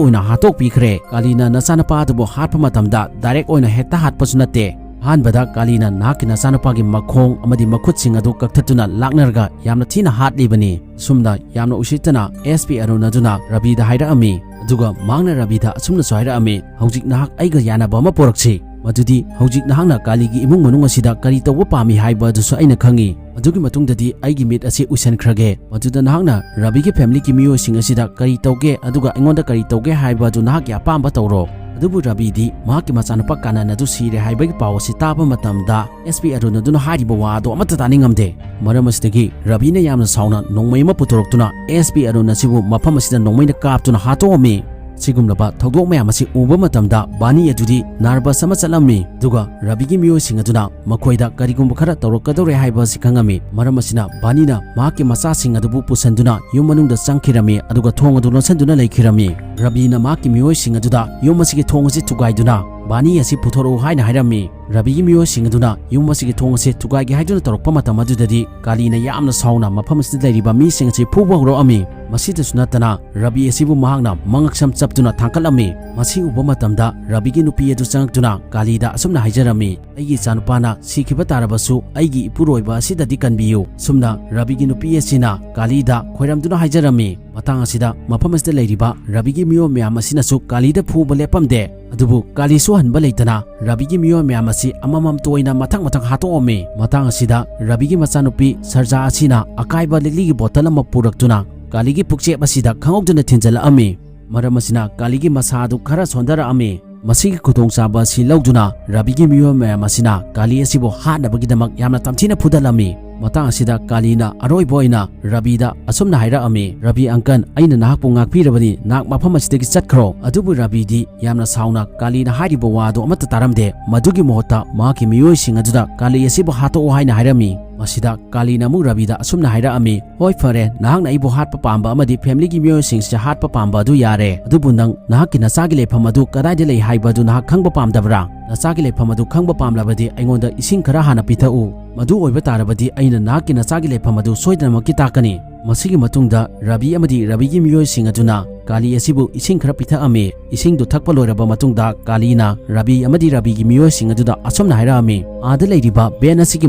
ꯑꯣꯏꯅ ꯍꯥꯠꯇꯣꯛꯄꯤꯈ꯭ꯔꯦ꯫ ꯀꯥꯂꯤꯅ ꯅꯆꯥꯅꯨꯄꯥ ꯑꯗꯨꯕꯨ ꯍꯥꯠꯄ ꯃꯇꯝꯗ ꯗꯥꯏꯔꯦꯛ ꯑꯣꯏꯅ ꯍꯦꯛꯇ ꯍꯥꯠꯄꯁꯨ ꯅꯠꯇꯦ꯫ ꯑꯍꯥꯟꯕꯗ ꯀꯥꯂꯤꯅ ꯅꯍꯥꯛꯀꯤ ꯅꯆꯥꯅꯨꯄꯥꯒꯤ ꯃꯈꯣꯡ ꯑꯃꯗꯤ ꯃꯈꯨꯠꯁꯤꯡ ꯑꯗꯨ ꯀꯛꯊꯠꯇꯨꯅ ꯂꯥꯛꯅꯔꯒ ꯌꯥꯝꯅ ꯊꯤꯅ ꯍꯥꯠꯂꯤꯕꯅꯤ"꯫ ꯁꯨꯝꯅ ꯌꯥꯝꯅ ꯎꯁꯤꯠꯇꯅ ꯑꯦꯁ ꯄꯤ ꯑꯔꯨꯟ ꯑꯗꯨꯅ ꯔꯥꯕꯤꯗ ꯍꯥꯏꯔꯛꯑꯝꯃꯤ꯫ ꯑꯗꯨꯒ ꯃꯍꯥꯛꯅ ꯔꯥꯕꯤꯗ ꯑꯁꯨꯝꯅꯁꯨ ꯍꯥꯏꯔꯛꯑꯝꯃꯤ, "ꯍꯧꯖꯤꯛ ꯅꯍꯥꯛ ꯑꯩꯒ ꯌꯥꯅꯕ ꯑꯃ ꯄꯨꯔꯛꯁꯤ꯫ ꯃꯗꯨꯗꯤ ꯍꯧꯖꯤꯛ ꯅꯍꯥꯛꯅ ꯀꯥꯂꯤꯒꯤ ꯏꯃꯨꯡ ꯃꯅꯨꯡ ꯑꯁꯤꯗ ꯀꯔꯤ ꯇꯧꯕ ꯄꯥꯝꯃꯤ ꯍꯥꯏꯕ ꯑꯗꯨꯁꯨ ꯑꯩꯅ ꯈꯪꯉꯤ꯫ ꯑꯗꯨꯒꯤ ꯃꯇꯨꯡꯗꯗꯤ ꯑꯩꯒꯤ ꯃꯤꯠ ꯑꯁꯤ ꯎꯏꯁꯟꯈ꯭ꯔꯒꯦ꯫ ꯃꯗꯨꯗ ꯅꯍꯥꯛꯅ ꯔꯥꯕꯤꯒꯤ ꯐꯦꯃꯤꯂꯤꯒꯤ ꯃꯤꯑꯣꯏꯁꯤꯡ ꯑꯁꯤꯗ ꯀꯔꯤ ꯇꯧꯒꯦ ꯑꯗꯨꯒ ꯑꯩꯉꯣꯟꯗ ꯀꯔꯤ ꯇꯧꯒꯦ ꯍꯥꯏꯕ ꯑꯗꯨ ꯅꯍꯥꯛꯀꯤ ꯑꯄꯥꯝꯕ ꯇꯧꯔꯣ"꯫ ꯑꯗꯨꯕꯨ ꯔꯥꯕꯤꯗꯤ ꯃꯍꯥꯛꯀꯤ ꯃꯆꯥꯅꯨꯄꯥ ꯀꯥꯅꯟ ꯑꯗꯨ ꯁꯤꯔꯦ ꯍꯥꯏꯕꯒꯤ ꯄꯥꯎ ꯑꯁꯤ ꯇꯥꯕ ꯃꯇꯝꯗ ꯑꯦꯁ ꯄꯤ ꯑꯔꯨꯟ ꯑꯗꯨꯅ ꯍꯥꯏꯔꯤꯕ ꯋꯥ ꯑꯗꯨ ꯑꯃꯠꯇ ꯇꯥꯅꯤꯡꯉꯝꯗꯦ꯫ ꯃꯔꯝ ꯑꯁꯤꯗꯒꯤ ꯔꯥꯕꯤꯅ ꯌꯥꯝꯅ ꯁꯥꯎꯅ ꯅꯣꯡꯃꯩ ꯑꯃ ꯄꯨꯊꯣꯔꯛꯇꯨꯅ ꯑꯦꯁ ꯄꯤ ꯑꯔꯨꯟ ꯑꯁꯤꯕꯨ ꯃꯐꯝ ꯑꯁꯤꯗ ꯅꯣꯡꯃꯩꯅ ꯀꯥꯞꯇꯨꯅ ꯍꯥꯠꯇꯣꯛꯑꯝꯃꯤ꯫ ꯁꯤꯒꯨꯝꯂꯕ ꯊꯧꯗꯣꯛ ꯃꯌꯥꯝ ꯑꯁꯤ ꯎꯕ ꯃꯇꯝꯗ ꯕꯥꯅꯤ ꯑꯗꯨꯗꯤ ꯅꯔꯚꯁ ꯑꯃ ꯆꯠꯂꯝꯃꯤ꯫ ꯑꯗꯨꯒ ꯔꯥꯕꯤꯒꯤ ꯃꯤꯑꯣꯏꯁꯤꯡ ꯑꯗꯨꯅ ꯃꯈꯣꯏꯗ ꯀꯔꯤꯒꯨꯝꯕ ꯈꯔ ꯇꯧꯔꯛꯀꯗꯧꯔꯦ ꯍꯥꯏꯕ ꯑꯁꯤ ꯈꯪꯉꯝꯃꯤ꯫ ꯃꯔꯝ ꯑꯁꯤꯅ ꯕꯥꯅꯤꯅ ꯃꯍꯥꯛꯀꯤ ꯃꯆꯥꯁꯤꯡ ꯑꯗꯨꯕꯨ ꯄꯨꯁꯤꯟꯗꯨꯅ ꯌꯨꯝ ꯃꯅꯨꯡꯗ ꯆꯪꯈꯤꯔꯝꯃꯤ, ꯑꯗꯨꯒ ꯊꯣꯡ ꯑꯗꯨ ꯂꯣꯟꯁꯤꯟꯗꯨꯅ ꯂꯩꯈꯤꯔꯝꯃꯤ꯫ ꯔꯥꯕꯤꯅ ꯃꯍꯥꯛꯀꯤ ꯃꯤꯑꯣꯏꯁꯤꯡ ꯑꯗꯨꯗ ꯌꯨꯝ ꯑꯁꯤꯒꯤ ꯊꯣꯡ ꯑꯁꯤ ꯊꯨꯒꯥꯏꯗꯨꯅ ꯕꯥꯅꯤ ꯑꯁꯤ ꯄꯨꯊꯣꯔꯛꯎ ꯍꯥꯏꯅ ꯍꯥꯏꯔꯝꯃꯤ꯫ ꯔꯥꯕꯤꯒꯤ ꯃꯤꯑꯣꯏꯁꯤꯡ ꯑꯗꯨꯅ ꯌꯨꯝ ꯑꯁꯤꯒꯤ ꯊꯣꯡ ꯑꯁꯤ ꯊꯨꯒꯥꯏꯒꯦ ꯍꯥꯏꯗꯨꯅ ꯇꯧꯔꯛꯄ ꯃꯇꯝ ꯑꯗꯨꯗꯗꯤ ꯀꯥꯂꯤꯅ ꯌꯥꯝꯅ ꯁꯥꯎꯅ ꯃꯐꯝ ꯑꯁꯤꯗ ꯂꯩꯔꯤꯕ ꯃꯤꯁꯤꯡ ꯑꯁꯤ ꯐꯨꯕ ꯍꯧꯔꯛꯑꯝꯃꯤ꯫ ꯃꯁꯤꯗꯁꯨ ꯅꯠꯇꯅ ꯔꯥꯕꯤ ꯑꯁꯤꯕꯨ ꯃꯍꯥꯛꯅ ꯃꯉꯛꯁꯝ ꯆꯞꯇꯨꯅ ꯊꯥꯡꯀꯠꯂꯝꯃꯤ꯫ ꯃꯁꯤ ꯎꯕ ꯃꯇꯝꯗ ꯔꯥꯕꯤꯒꯤ ꯅꯨꯄꯤ ꯑꯗꯨ ꯆꯪꯉꯛꯇꯨꯅ ꯀꯥꯂꯤꯗ ꯑꯁꯨꯝꯅ ꯍꯥꯏꯖꯔꯝꯃꯤ, "ꯑꯩꯒꯤ ꯏꯆꯥꯅꯨꯄꯥꯅ ꯁꯤꯈꯤꯕ ꯇꯥꯔꯕꯁꯨ ꯑꯩꯒꯤ ꯏꯄꯨꯔꯣꯏꯕ ꯑꯁꯤꯗꯗꯤ ꯀꯟꯕꯤꯌꯨ"꯫ ꯁꯨꯝꯅ ꯔꯥꯕꯤꯒꯤ ꯅꯨꯄꯤ ꯑꯁꯤꯅ ꯀꯥꯂꯤꯗ ꯈꯣꯏꯔꯝꯗꯨꯅ ꯍꯥꯏꯖꯔꯝꯃꯤ꯫ ꯃꯇꯥꯡ ꯑꯁꯤꯗ ꯃꯐꯝ ꯑꯁꯤꯗ ꯂꯩꯔꯤꯕ ꯔꯥꯕꯤꯒꯤ ꯃꯤꯑꯣꯏ ꯃꯌꯥꯝ ꯑꯁꯤꯅꯁꯨ ꯀꯥꯂꯤꯗ ꯐꯨꯕ ꯂꯦꯞꯄꯝꯗꯦ꯫ ꯑꯗꯨꯕꯨ ꯀꯥꯂꯤꯁꯨ ꯍꯟꯕ ꯂꯩꯇꯅ ꯔꯕꯤꯒꯤ ꯃꯤꯑꯣꯏ ꯃꯌꯥꯝ ꯑꯁꯤ ꯑꯃꯃꯝꯇ ꯑꯣꯏꯅ ꯃꯊꯪ ꯃꯊꯪ ꯍꯥꯠꯇꯣꯛꯑꯝꯃꯤ꯫ ꯃꯇꯥꯡ ꯑꯁꯤꯗ ꯔꯕꯤꯒꯤ ꯃꯆꯥꯅꯨꯄꯤ ꯁꯔꯖꯥ ꯑꯁꯤꯅ ꯑꯀꯥꯏꯕ ꯂꯤꯛꯂꯤꯒꯤ ꯕꯣꯇꯜ ꯑꯃ ꯄꯨꯔꯛꯇꯨꯅ ꯀꯥꯂꯤꯒꯤ ꯄꯨꯛꯆꯦꯞ ꯑꯁꯤꯗ ꯈꯪꯍꯧꯗꯅ ꯊꯤꯟꯖꯜꯂꯛꯑꯝꯃꯤ꯫ ꯃꯔꯝ ꯑꯁꯤꯅ ꯀꯥꯂꯤꯒꯤ ꯃꯁꯥ ꯑꯗꯨ ꯈꯔ ꯁꯣꯟꯊꯔꯛꯑꯝꯃꯤ꯫ ꯃꯁꯤꯒꯤ ꯈꯨꯗꯣꯡꯆꯥꯕ ꯑꯁꯤ ꯂꯧꯗꯨꯅ ꯔꯕꯤꯒꯤ ꯃꯤꯑꯣꯏ ꯃꯌꯥꯝ ꯑꯁꯤꯅ ꯀꯥꯂꯤ ꯑꯁꯤꯕꯨ ꯍꯥꯠꯅꯕꯒꯤꯗꯃꯛ ꯌꯥꯝꯅ ꯇꯝꯊꯤꯅ ꯐꯨꯗꯠꯂꯝꯃꯤ꯫ ꯃꯇꯥꯡ ꯑꯁꯤꯗ ꯀꯥꯂꯤꯅ ꯑꯔꯣꯏꯕ ꯑꯣꯏꯅ ꯔꯕꯤꯗ ꯑꯁꯨꯝꯅ ꯍꯥꯏꯔꯛꯑꯝꯃꯤ, "ꯔꯕꯤ ꯑꯪꯀꯜ, ꯑꯩꯅ ꯅꯍꯥꯛꯄꯨ ꯉꯥꯛꯄꯤꯔꯕꯅꯤ, ꯅꯍꯥꯛ ꯃꯐꯝ ꯑꯁꯤꯗꯒꯤ ꯆꯠꯈ꯭ꯔꯣ꯫" ꯑꯗꯨꯕꯨ ꯔꯕꯤꯗꯤ ꯌꯥꯝꯅ ꯁꯥꯎꯅ ꯀꯥꯂꯤꯅ ꯍꯥꯏꯔꯤꯕ ꯋꯥ ꯑꯗꯨ ꯑꯃꯠꯇ ꯇꯥꯔꯝꯗꯦ꯫ ꯃꯗꯨꯒꯤ ꯃꯍꯨꯠꯇ ꯃꯍꯥꯛꯀꯤ ꯃꯤꯑꯣꯏꯁꯤꯡ ꯑꯗꯨꯗ ꯀꯥꯂꯤ ꯑꯁꯤꯕꯨ ꯍꯥꯠꯇꯣꯛꯑꯣ ꯍꯥꯏꯅ ꯍꯥꯏꯔꯝꯃꯤ꯫ ꯃꯁꯤꯗ ꯀꯥꯂꯤꯅ ꯑꯃꯨꯛ ꯔꯕꯤꯗ ꯑꯁꯨꯝꯅ ꯍꯥꯏꯔꯛꯑꯝꯃꯤ, "ꯍꯣꯏ, ꯐꯔꯦ, ꯅꯍꯥꯛꯅ ꯑꯩꯕꯨ ꯍꯥꯠꯄ ꯄꯥꯝꯕ ꯑꯃꯗꯤ ꯐꯦꯃꯤꯂꯤꯒꯤ ꯃꯤꯑꯣꯏꯁꯤꯡꯁꯦ ꯍꯥꯠꯄ ꯄꯥꯝꯕ ꯑꯗꯨ ꯌꯥꯔꯦ꯫ ꯑꯗꯨꯕꯨ ꯅꯪ ꯅꯍꯥꯛꯀꯤ ꯅꯆꯥꯒꯤ ꯂꯩꯐꯝ ꯑꯗꯨ ꯀꯗꯥꯏꯗ ꯂꯩ ꯍꯥꯏꯕ ꯑꯗꯨ ꯅꯍꯥꯛ ꯈꯪꯕ ꯄꯥꯝꯗꯕ꯭ꯔꯥ? ꯅꯆꯥꯒꯤ ꯂꯩꯐꯝ ꯑꯗꯨ ꯈꯪꯕ ꯄꯥꯝꯂꯕꯗꯤ ꯑꯩꯉꯣꯟꯗ ꯏꯁꯤꯡ ꯈꯔ ꯍꯥꯟꯅ ꯄꯤꯊꯛꯎ꯫ ꯃꯗꯨ ꯑꯣꯏꯕ ꯇꯥꯔꯕꯗꯤ ꯑꯩꯅ ꯅꯍꯥꯛꯀꯤ ꯅꯆꯥꯒꯤ ꯂꯩꯐꯝ ꯑꯗꯨ ꯁꯣꯏꯗꯅꯃꯛꯀꯤ ꯇꯥꯛꯀꯅꯤ꯫" ꯃꯁꯤꯒꯤ ꯃꯇꯨꯡꯗ ꯔꯕꯤ ꯑꯃꯗꯤ ꯔꯕꯤꯒꯤ ꯃꯤꯑꯣꯏꯁꯤꯡ ꯑꯗꯨꯅ ꯀꯥꯂꯤ ꯑꯁꯤꯕꯨ ꯏꯁꯤꯡ ꯈꯔ ꯄꯤꯊꯛꯑꯝꯃꯤ꯫ ꯏꯁꯤꯡꯗꯨ ꯊꯛꯄ ꯂꯣꯏꯔꯕ ꯃꯇꯨꯡꯗ ꯀꯥꯂꯤꯅ ꯔꯕꯤ ꯑꯃꯗꯤ ꯔꯕꯤꯒꯤ ꯃꯤꯑꯣꯏꯁꯤꯡ ꯑꯗꯨꯗ ꯑꯁꯨꯝꯅ ꯍꯥꯏꯔꯛꯑꯝꯃꯤ, "ꯑꯥꯗ ꯂꯩꯔꯤꯕ ꯚꯦꯟ ꯑꯁꯤꯒꯤ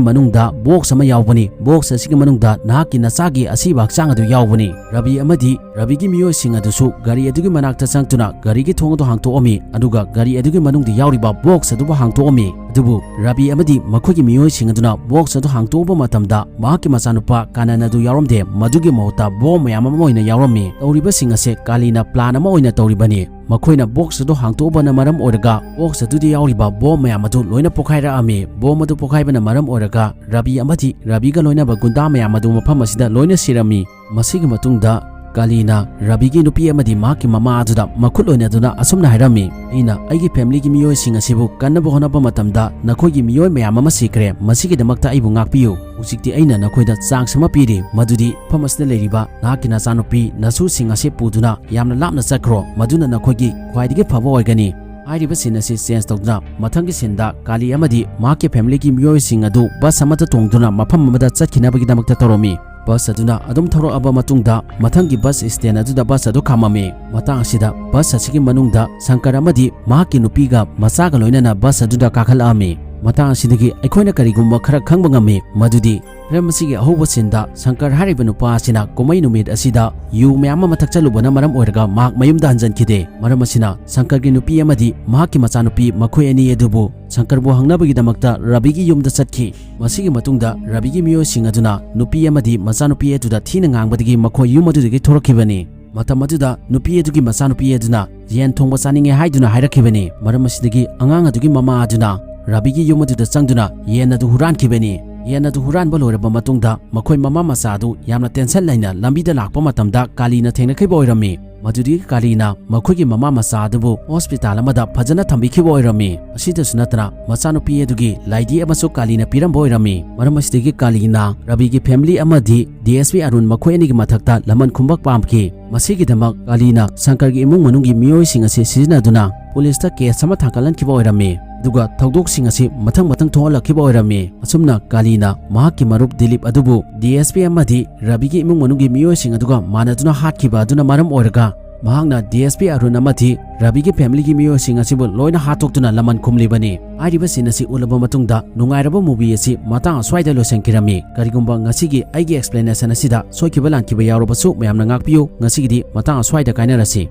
ꯃꯅꯨꯡꯗ ꯕꯣꯛꯁ ꯑꯃ ꯌꯥꯎꯕꯅꯤ꯫ ꯕꯣꯛꯁ ꯑꯁꯤꯒꯤ ꯃꯅꯨꯡꯗ ꯅꯍꯥꯛꯀꯤ ꯅꯆꯥꯒꯤ ꯑꯁꯤꯕ ꯍꯛꯆꯥꯡ ꯑꯗꯨ ꯌꯥꯎꯕꯅꯤ꯫" ꯔꯕꯤ ꯑꯃꯗꯤ ꯔꯕꯤꯒꯤ ꯃꯤꯑꯣꯏꯁꯤꯡ ꯑꯗꯨꯁꯨ ꯒꯥꯔꯤ ꯑꯗꯨꯒꯤ ꯃꯅꯥꯛꯇ ꯆꯪꯗꯨꯅ ꯒꯥꯔꯤꯒꯤ ꯊꯣꯡ ꯑꯗꯨ ꯍꯥꯡꯇꯣꯛꯑꯝꯃꯤ, ꯑꯗꯨꯒ ꯒꯥꯔꯤ ꯑꯗꯨꯒꯤ ꯃꯅꯨꯡꯗ ꯌꯥꯎꯔꯤꯕ ꯕꯣꯛꯁ ꯑꯗꯨꯕꯨ ꯍꯥꯡꯇꯣꯛꯑꯝꯃꯤ꯫ ꯑꯗꯨꯕꯨ ꯔꯕꯤ ꯑꯃꯗꯤ ꯃꯈꯣꯏꯒꯤ ꯃꯤꯑꯣꯏꯁꯤꯡ ꯑꯗꯨꯅ ꯕꯣꯛꯁ ꯑꯗꯨ ꯍꯥꯡꯇꯣꯛꯎꯕ ꯃꯇꯝꯗ ꯃꯍꯥꯛꯀꯤ ꯃꯆꯥꯅꯨꯄꯥ ꯀꯥꯅꯟ ꯑꯗꯨ ꯌꯥꯎꯔꯝꯗꯦ, ꯃꯗꯨꯒꯤ ꯃꯍꯨꯠꯇ ꯕꯣꯝ ꯃꯌꯥꯝ ꯑꯃ ꯑꯣꯏꯅ ꯌꯥꯎꯔꯝꯃꯤ꯫ ꯇꯧꯔꯤꯕꯁꯤꯡ ꯑꯁꯦ ꯀꯥꯂꯤꯅ ꯄ꯭ꯂꯥꯟ ꯑꯃ ꯑꯣꯏꯅ ꯇꯧꯔꯤꯕꯅꯤ꯫ ꯃꯈꯣꯏꯅ ꯕꯣꯛꯁ ꯑꯗꯨ ꯍꯥꯡꯇꯣꯛꯎꯕꯅ ꯃꯔꯝ ꯑꯣꯏꯔꯒ ꯕꯣꯛꯁ ꯑꯗꯨꯗ ꯌꯥꯎꯔꯤꯕ ꯕꯣꯝ ꯃꯌꯥꯝ ꯑꯗꯨ ꯂꯣꯏꯅ ꯄꯣꯈꯥꯏꯔꯛꯑꯝꯃꯤ꯫ ꯕꯣꯝ ꯑꯗꯨ ꯄꯣꯈꯥꯏꯕꯅ ꯃꯔꯝ ꯑꯣꯏꯔꯒ ꯔꯕꯤ ꯑꯃꯗꯤ ꯔꯕꯤꯒ ꯂꯣꯏꯅꯕ ꯒꯨꯟꯗꯥ ꯃꯌꯥꯝ ꯑꯗꯨ ꯃꯐꯝ ꯑꯁꯤꯗ ꯂꯣꯏꯅ ꯁꯤꯔꯝꯃꯤ꯫ ꯃꯁꯤꯒꯤ ꯃꯇꯨꯡꯗ ꯀꯥꯂꯤꯅ ꯔꯕꯤꯒꯤ ꯅꯨꯄꯤ ꯑꯃꯗꯤ ꯃꯍꯥꯛꯀꯤ ꯃꯃꯥ ꯑꯗꯨꯗ ꯃꯈꯨꯠ ꯑꯣꯏꯅꯗꯨꯅ ꯑꯁꯨꯝꯅ ꯍꯥꯏꯔꯝꯃꯤ, "ꯑꯩꯅ ꯑꯩꯒꯤ ꯐꯦꯃꯤꯂꯤꯒꯤ ꯃꯤꯑꯣꯏꯁꯤꯡ ꯑꯁꯤꯕꯨ ꯀꯟꯅꯕ ꯍꯣꯠꯅꯕ ꯃꯇꯝꯗ ꯅꯈꯣꯏꯒꯤ ꯃꯤꯑꯣꯏ ꯃꯌꯥꯝ ꯑꯃ ꯁꯤꯈ꯭ꯔꯦ꯫ ꯃꯁꯤꯒꯤꯗꯃꯛꯇ ꯑꯩꯕꯨ ꯉꯥꯛꯄꯤꯌꯨ꯫ ꯍꯧꯖꯤꯛꯇꯤ ꯑꯩꯅ ꯅꯈꯣꯏꯗ ꯆꯥꯟꯁ ꯑꯃ ꯄꯤꯔꯤ, ꯃꯗꯨꯗꯤ ꯃꯐꯝ ꯑꯁꯤꯗ ꯂꯩꯔꯤꯕ ꯅꯍꯥꯛꯀꯤ ꯅꯆꯥꯅꯨꯄꯤ ꯅꯁꯨꯁꯤꯡ ꯑꯁꯤ ꯄꯨꯗꯨꯅ ꯌꯥꯝꯅ ꯂꯥꯞꯅ ꯆꯠꯈ꯭ꯔꯣ, ꯃꯗꯨꯅ ꯅꯈꯣꯏꯒꯤ ꯈ꯭ꯋꯥꯏꯗꯒꯤ ꯐꯕ ꯑꯣꯏꯒꯅꯤ꯫" ꯍꯥꯏꯔꯤꯕ ꯁꯤꯟ ꯑꯁꯤ ꯆꯦꯟꯖ ꯇꯧꯗꯨꯅ ꯃꯊꯪꯒꯤ ꯁꯤꯟꯗ ꯀꯥꯂꯤ ꯑꯃꯗꯤ ꯃꯍꯥꯛꯀꯤ ꯐꯦꯃꯤꯂꯤꯒꯤ ꯃꯤꯑꯣꯏꯁꯤꯡ ꯑꯗꯨ ꯕꯁ ꯑꯃꯗ ꯇꯣꯡꯗꯨꯅ ꯃꯐꯝ ꯑꯃꯗ ꯆꯠꯈꯤꯅꯕꯒꯤꯗꯃꯛꯇ ꯇꯧꯔꯝꯃꯤ꯫ ꯕꯁ ꯑꯗꯨꯅ ꯑꯗꯨꯝ ꯊꯧꯔꯛꯑꯕ ꯃꯇꯨꯡꯗ ꯃꯊꯪꯒꯤ ꯕꯁ ꯁ꯭ꯇꯦꯟ ꯑꯗꯨꯗ ꯕꯁ ꯑꯗꯨ ꯈꯥꯝꯃꯝꯃꯤ꯫ ꯃꯇꯥꯡ ꯑꯁꯤꯗ ꯕꯁ ꯑꯁꯤꯒꯤ ꯃꯅꯨꯡꯗ ꯁꯪꯀꯔ ꯑꯃꯗꯤ ꯃꯍꯥꯛꯀꯤ ꯅꯨꯄꯤꯒ ꯃꯆꯥꯒ ꯂꯣꯏꯅꯅ ꯕꯁ ꯑꯗꯨꯗ ꯀꯥꯈꯠꯂꯛꯑꯝꯃꯤ꯫ ꯃꯇꯥꯡ ꯑꯁꯤꯗꯒꯤ ꯑꯩꯈꯣꯏꯅ ꯀꯔꯤꯒꯨꯝꯕ ꯈꯔ ꯈꯪꯕ ꯉꯝꯃꯤ, ꯃꯗꯨꯗꯤ ꯐꯤꯂꯝ ꯑꯁꯤꯒꯤ ꯑꯍꯧꯕ ꯁꯤꯟꯗ ꯁꯪꯀꯔ ꯍꯥꯏꯔꯤꯕ ꯅꯨꯄꯥ ꯑꯁꯤꯅ ꯀꯨꯝꯍꯩ ꯅꯨꯃꯤꯠ ꯑꯁꯤꯗ ꯌꯨ ꯃꯌꯥꯝ ꯑꯃ ꯊꯛꯆꯜꯂꯨꯕꯅ ꯃꯔꯝ ꯑꯣꯏꯔꯒ ꯃꯍꯥꯛ ꯃꯌꯨꯝꯗ ꯍꯟꯖꯟꯈꯤꯗꯦ꯫ ꯃꯔꯝ ꯑꯁꯤꯅ ꯁꯪꯀꯔꯒꯤ ꯅꯨꯄꯤ ꯑꯃꯗꯤ ꯃꯍꯥꯛꯀꯤ ꯃꯆꯥꯅꯨꯄꯤ ꯃꯈꯣꯏ ꯑꯅꯤ ꯑꯗꯨꯕꯨ ꯁꯪꯀꯔꯕꯨ ꯍꯪꯅꯕꯒꯤꯗꯃꯛꯇ ꯔꯕꯤꯒꯤ ꯌꯨꯝꯗ ꯆꯠꯈꯤ꯫ ꯃꯁꯤꯒꯤ ꯃꯇꯨꯡꯗ ꯔꯕꯤꯒꯤ ꯃꯤꯑꯣꯏꯁꯤꯡ ꯑꯗꯨꯅ ꯅꯨꯄꯤ ꯑꯃꯗꯤ ꯃꯆꯥꯅꯨꯄꯤ ꯑꯗꯨꯗ ꯊꯤꯅ ꯉꯥꯡꯕꯗꯒꯤ ꯃꯈꯣꯏ ꯌꯨꯝ ꯑꯗꯨꯗꯒꯤ ꯊꯣꯔꯛꯈꯤꯕꯅꯤ꯫ ꯃꯇꯝ ꯑꯗꯨꯗ ꯅꯨꯄꯤ ꯑꯗꯨꯒꯤ ꯃꯆꯥꯅꯨꯄꯤ ꯑꯗꯨꯅ ꯌꯦꯟ ꯊꯣꯡꯕ ꯆꯥꯅꯤꯡꯉꯦ ꯍꯥꯏꯗꯨꯅ ꯍꯥꯏꯔꯛꯈꯤꯕꯅꯤ꯫ ꯃꯔꯝ ꯑꯁꯤꯗꯒꯤ ꯑꯉꯥꯡ ꯑꯗꯨꯒꯤ ꯃꯃꯥ ꯑꯗꯨꯅ ꯔꯕꯤꯒꯤ ꯌꯨꯝ ꯑꯗꯨꯗ ꯆꯪꯗꯨꯅ ꯌꯦꯟ ꯑꯗꯨ ꯍꯨꯔꯥꯟꯈꯤꯕꯅꯤ꯫ ꯌꯦꯟ ꯑꯗꯨ ꯍꯨꯔꯥꯟꯕ ꯂꯣꯏꯔꯕ ꯃꯇꯨꯡꯗ ꯃꯈꯣꯏ ꯃꯃꯥ ꯃꯆꯥ ꯑꯗꯨ ꯌꯥꯝꯅ ꯇꯦꯟꯁꯟ ꯂꯩꯅ ꯂꯝꯕꯤꯗ ꯂꯥꯛꯄ ꯃꯇꯝꯗ ꯀꯥꯂꯤꯅ ꯊꯦꯡꯅꯈꯤꯕ ꯑꯣꯏꯔꯝꯃꯤ꯫ ꯃꯗꯨꯗꯒꯤ ꯀꯥꯂꯤꯅ ꯃꯈꯣꯏꯒꯤ ꯃꯃꯥ ꯃꯆꯥ ꯑꯗꯨꯕꯨ ꯍꯣꯁꯄꯤꯇꯥꯜ ꯑꯃꯗ ꯐꯖꯅ ꯊꯝꯕꯤꯈꯤꯕ ꯑꯣꯏꯔꯝꯃꯤ꯫ ꯑꯁꯤꯗꯁꯨ ꯅꯠꯇꯅ ꯃꯆꯥꯅꯨꯄꯤ ꯑꯗꯨꯒꯤ ꯂꯥꯏꯗꯤ ꯑꯃꯁꯨ ꯀꯥꯂꯤꯅ ꯄꯤꯔꯝꯕ ꯑꯣꯏꯔꯝꯃꯤ꯫ ꯃꯔꯝ ꯑꯁꯤꯗꯒꯤ ꯀꯥꯂꯤꯅ ꯔꯕꯤꯒꯤ ꯐꯦꯃꯤꯂꯤ ꯑꯃꯗꯤ ꯗꯤ ꯑꯦꯁ ꯄꯤ ꯑꯔꯨꯟ ꯃꯈꯣꯏ ꯑꯅꯤꯒꯤ ꯃꯊꯛꯇ ꯂꯃꯟ ꯈꯨꯝꯕ ꯄꯥꯝꯈꯤ꯫ ꯃꯁꯤꯒꯤꯗꯃꯛ ꯀꯥꯂꯤꯅ ꯁꯪꯀꯔꯒꯤ ꯏꯃꯨꯡ ꯃꯅꯨꯡꯒꯤ ꯃꯤꯑꯣꯏꯁꯤꯡ ꯑꯁꯤ ꯁꯤꯖꯤꯟꯅꯗꯨꯅ ꯄꯨꯂꯤꯁꯇ ꯀꯦꯁ ꯑꯃ ꯊꯥꯡꯒꯠꯍꯟꯈꯤꯕ ꯑꯣꯏꯔꯝꯃꯤ꯫ ꯑꯗꯨꯒ ꯊꯧꯗꯣꯛꯁꯤꯡ ꯑꯁꯤ ꯃꯊꯪ ꯃꯊꯪ ꯊꯣꯛꯍꯜꯂꯛꯈꯤꯕ ꯑꯣꯏꯔꯝꯃꯤ꯫ ꯑꯁꯨꯝꯅ ꯀꯥꯂꯤꯅ ꯃꯍꯥꯛꯀꯤ ꯃꯔꯨꯞ ꯗꯤꯂꯤꯞ ꯑꯗꯨꯕꯨ ꯗꯤ ꯑꯦꯁ ꯄꯤ ꯑꯃꯗꯤ ꯔꯕꯤꯒꯤ ꯏꯃꯨꯡ ꯃꯅꯨꯡꯒꯤ ꯃꯤꯑꯣꯏꯁꯤꯡ ꯑꯗꯨꯒ ꯃꯥꯟꯅꯗꯨꯅ ꯍꯥꯠꯈꯤꯕ ꯑꯗꯨꯅ ꯃꯔꯝ ꯑꯣꯏꯔꯒ ꯃꯍꯥꯛꯅ ꯗꯤ ꯑꯦꯁ ꯄꯤ ꯑꯔꯨꯟ ꯑꯃꯗꯤ ꯔꯕꯤꯒꯤ ꯐꯦꯃꯤꯂꯤꯒꯤ ꯃꯤꯑꯣꯏꯁꯤꯡ ꯑꯁꯤꯕꯨ ꯂꯣꯏꯅ ꯍꯥꯠꯇꯣꯛꯇꯨꯅ ꯂꯃꯟ ꯈꯨꯝꯂꯤꯕꯅꯤ꯫ ꯍꯥꯏꯔꯤꯕ ꯁꯤꯟ ꯑꯁꯤ ꯎꯠꯂꯕ ꯃꯇꯨꯡꯗ ꯅꯨꯡꯉꯥꯏꯔꯕ ꯃꯨꯚꯤ ꯑꯁꯤ ꯃꯇꯥꯡ ꯑꯁ꯭ꯋꯥꯏꯗ ꯂꯣꯏꯁꯤꯟꯈꯤꯔꯝꯃꯤ꯫ ꯀꯔꯤꯒꯨꯝꯕ ꯉꯁꯤꯒꯤ ꯑꯩꯒꯤ ꯑꯦꯛꯁꯄ꯭ꯂꯦꯅꯦꯁꯟ ꯑꯁꯤꯗ ꯁꯣꯏꯈꯤꯕ ꯂꯥꯟꯈꯤꯕ ꯌꯥꯎꯔꯕꯁꯨ ꯃꯌꯥꯝꯅ ꯉꯥꯛꯄꯤꯌꯨ꯫ ꯉꯁꯤꯒꯤꯗꯤ ꯃꯇꯥꯡ ꯑꯁ꯭ꯋꯥꯏꯗ ꯀꯥꯏꯅꯔꯁꯤ꯫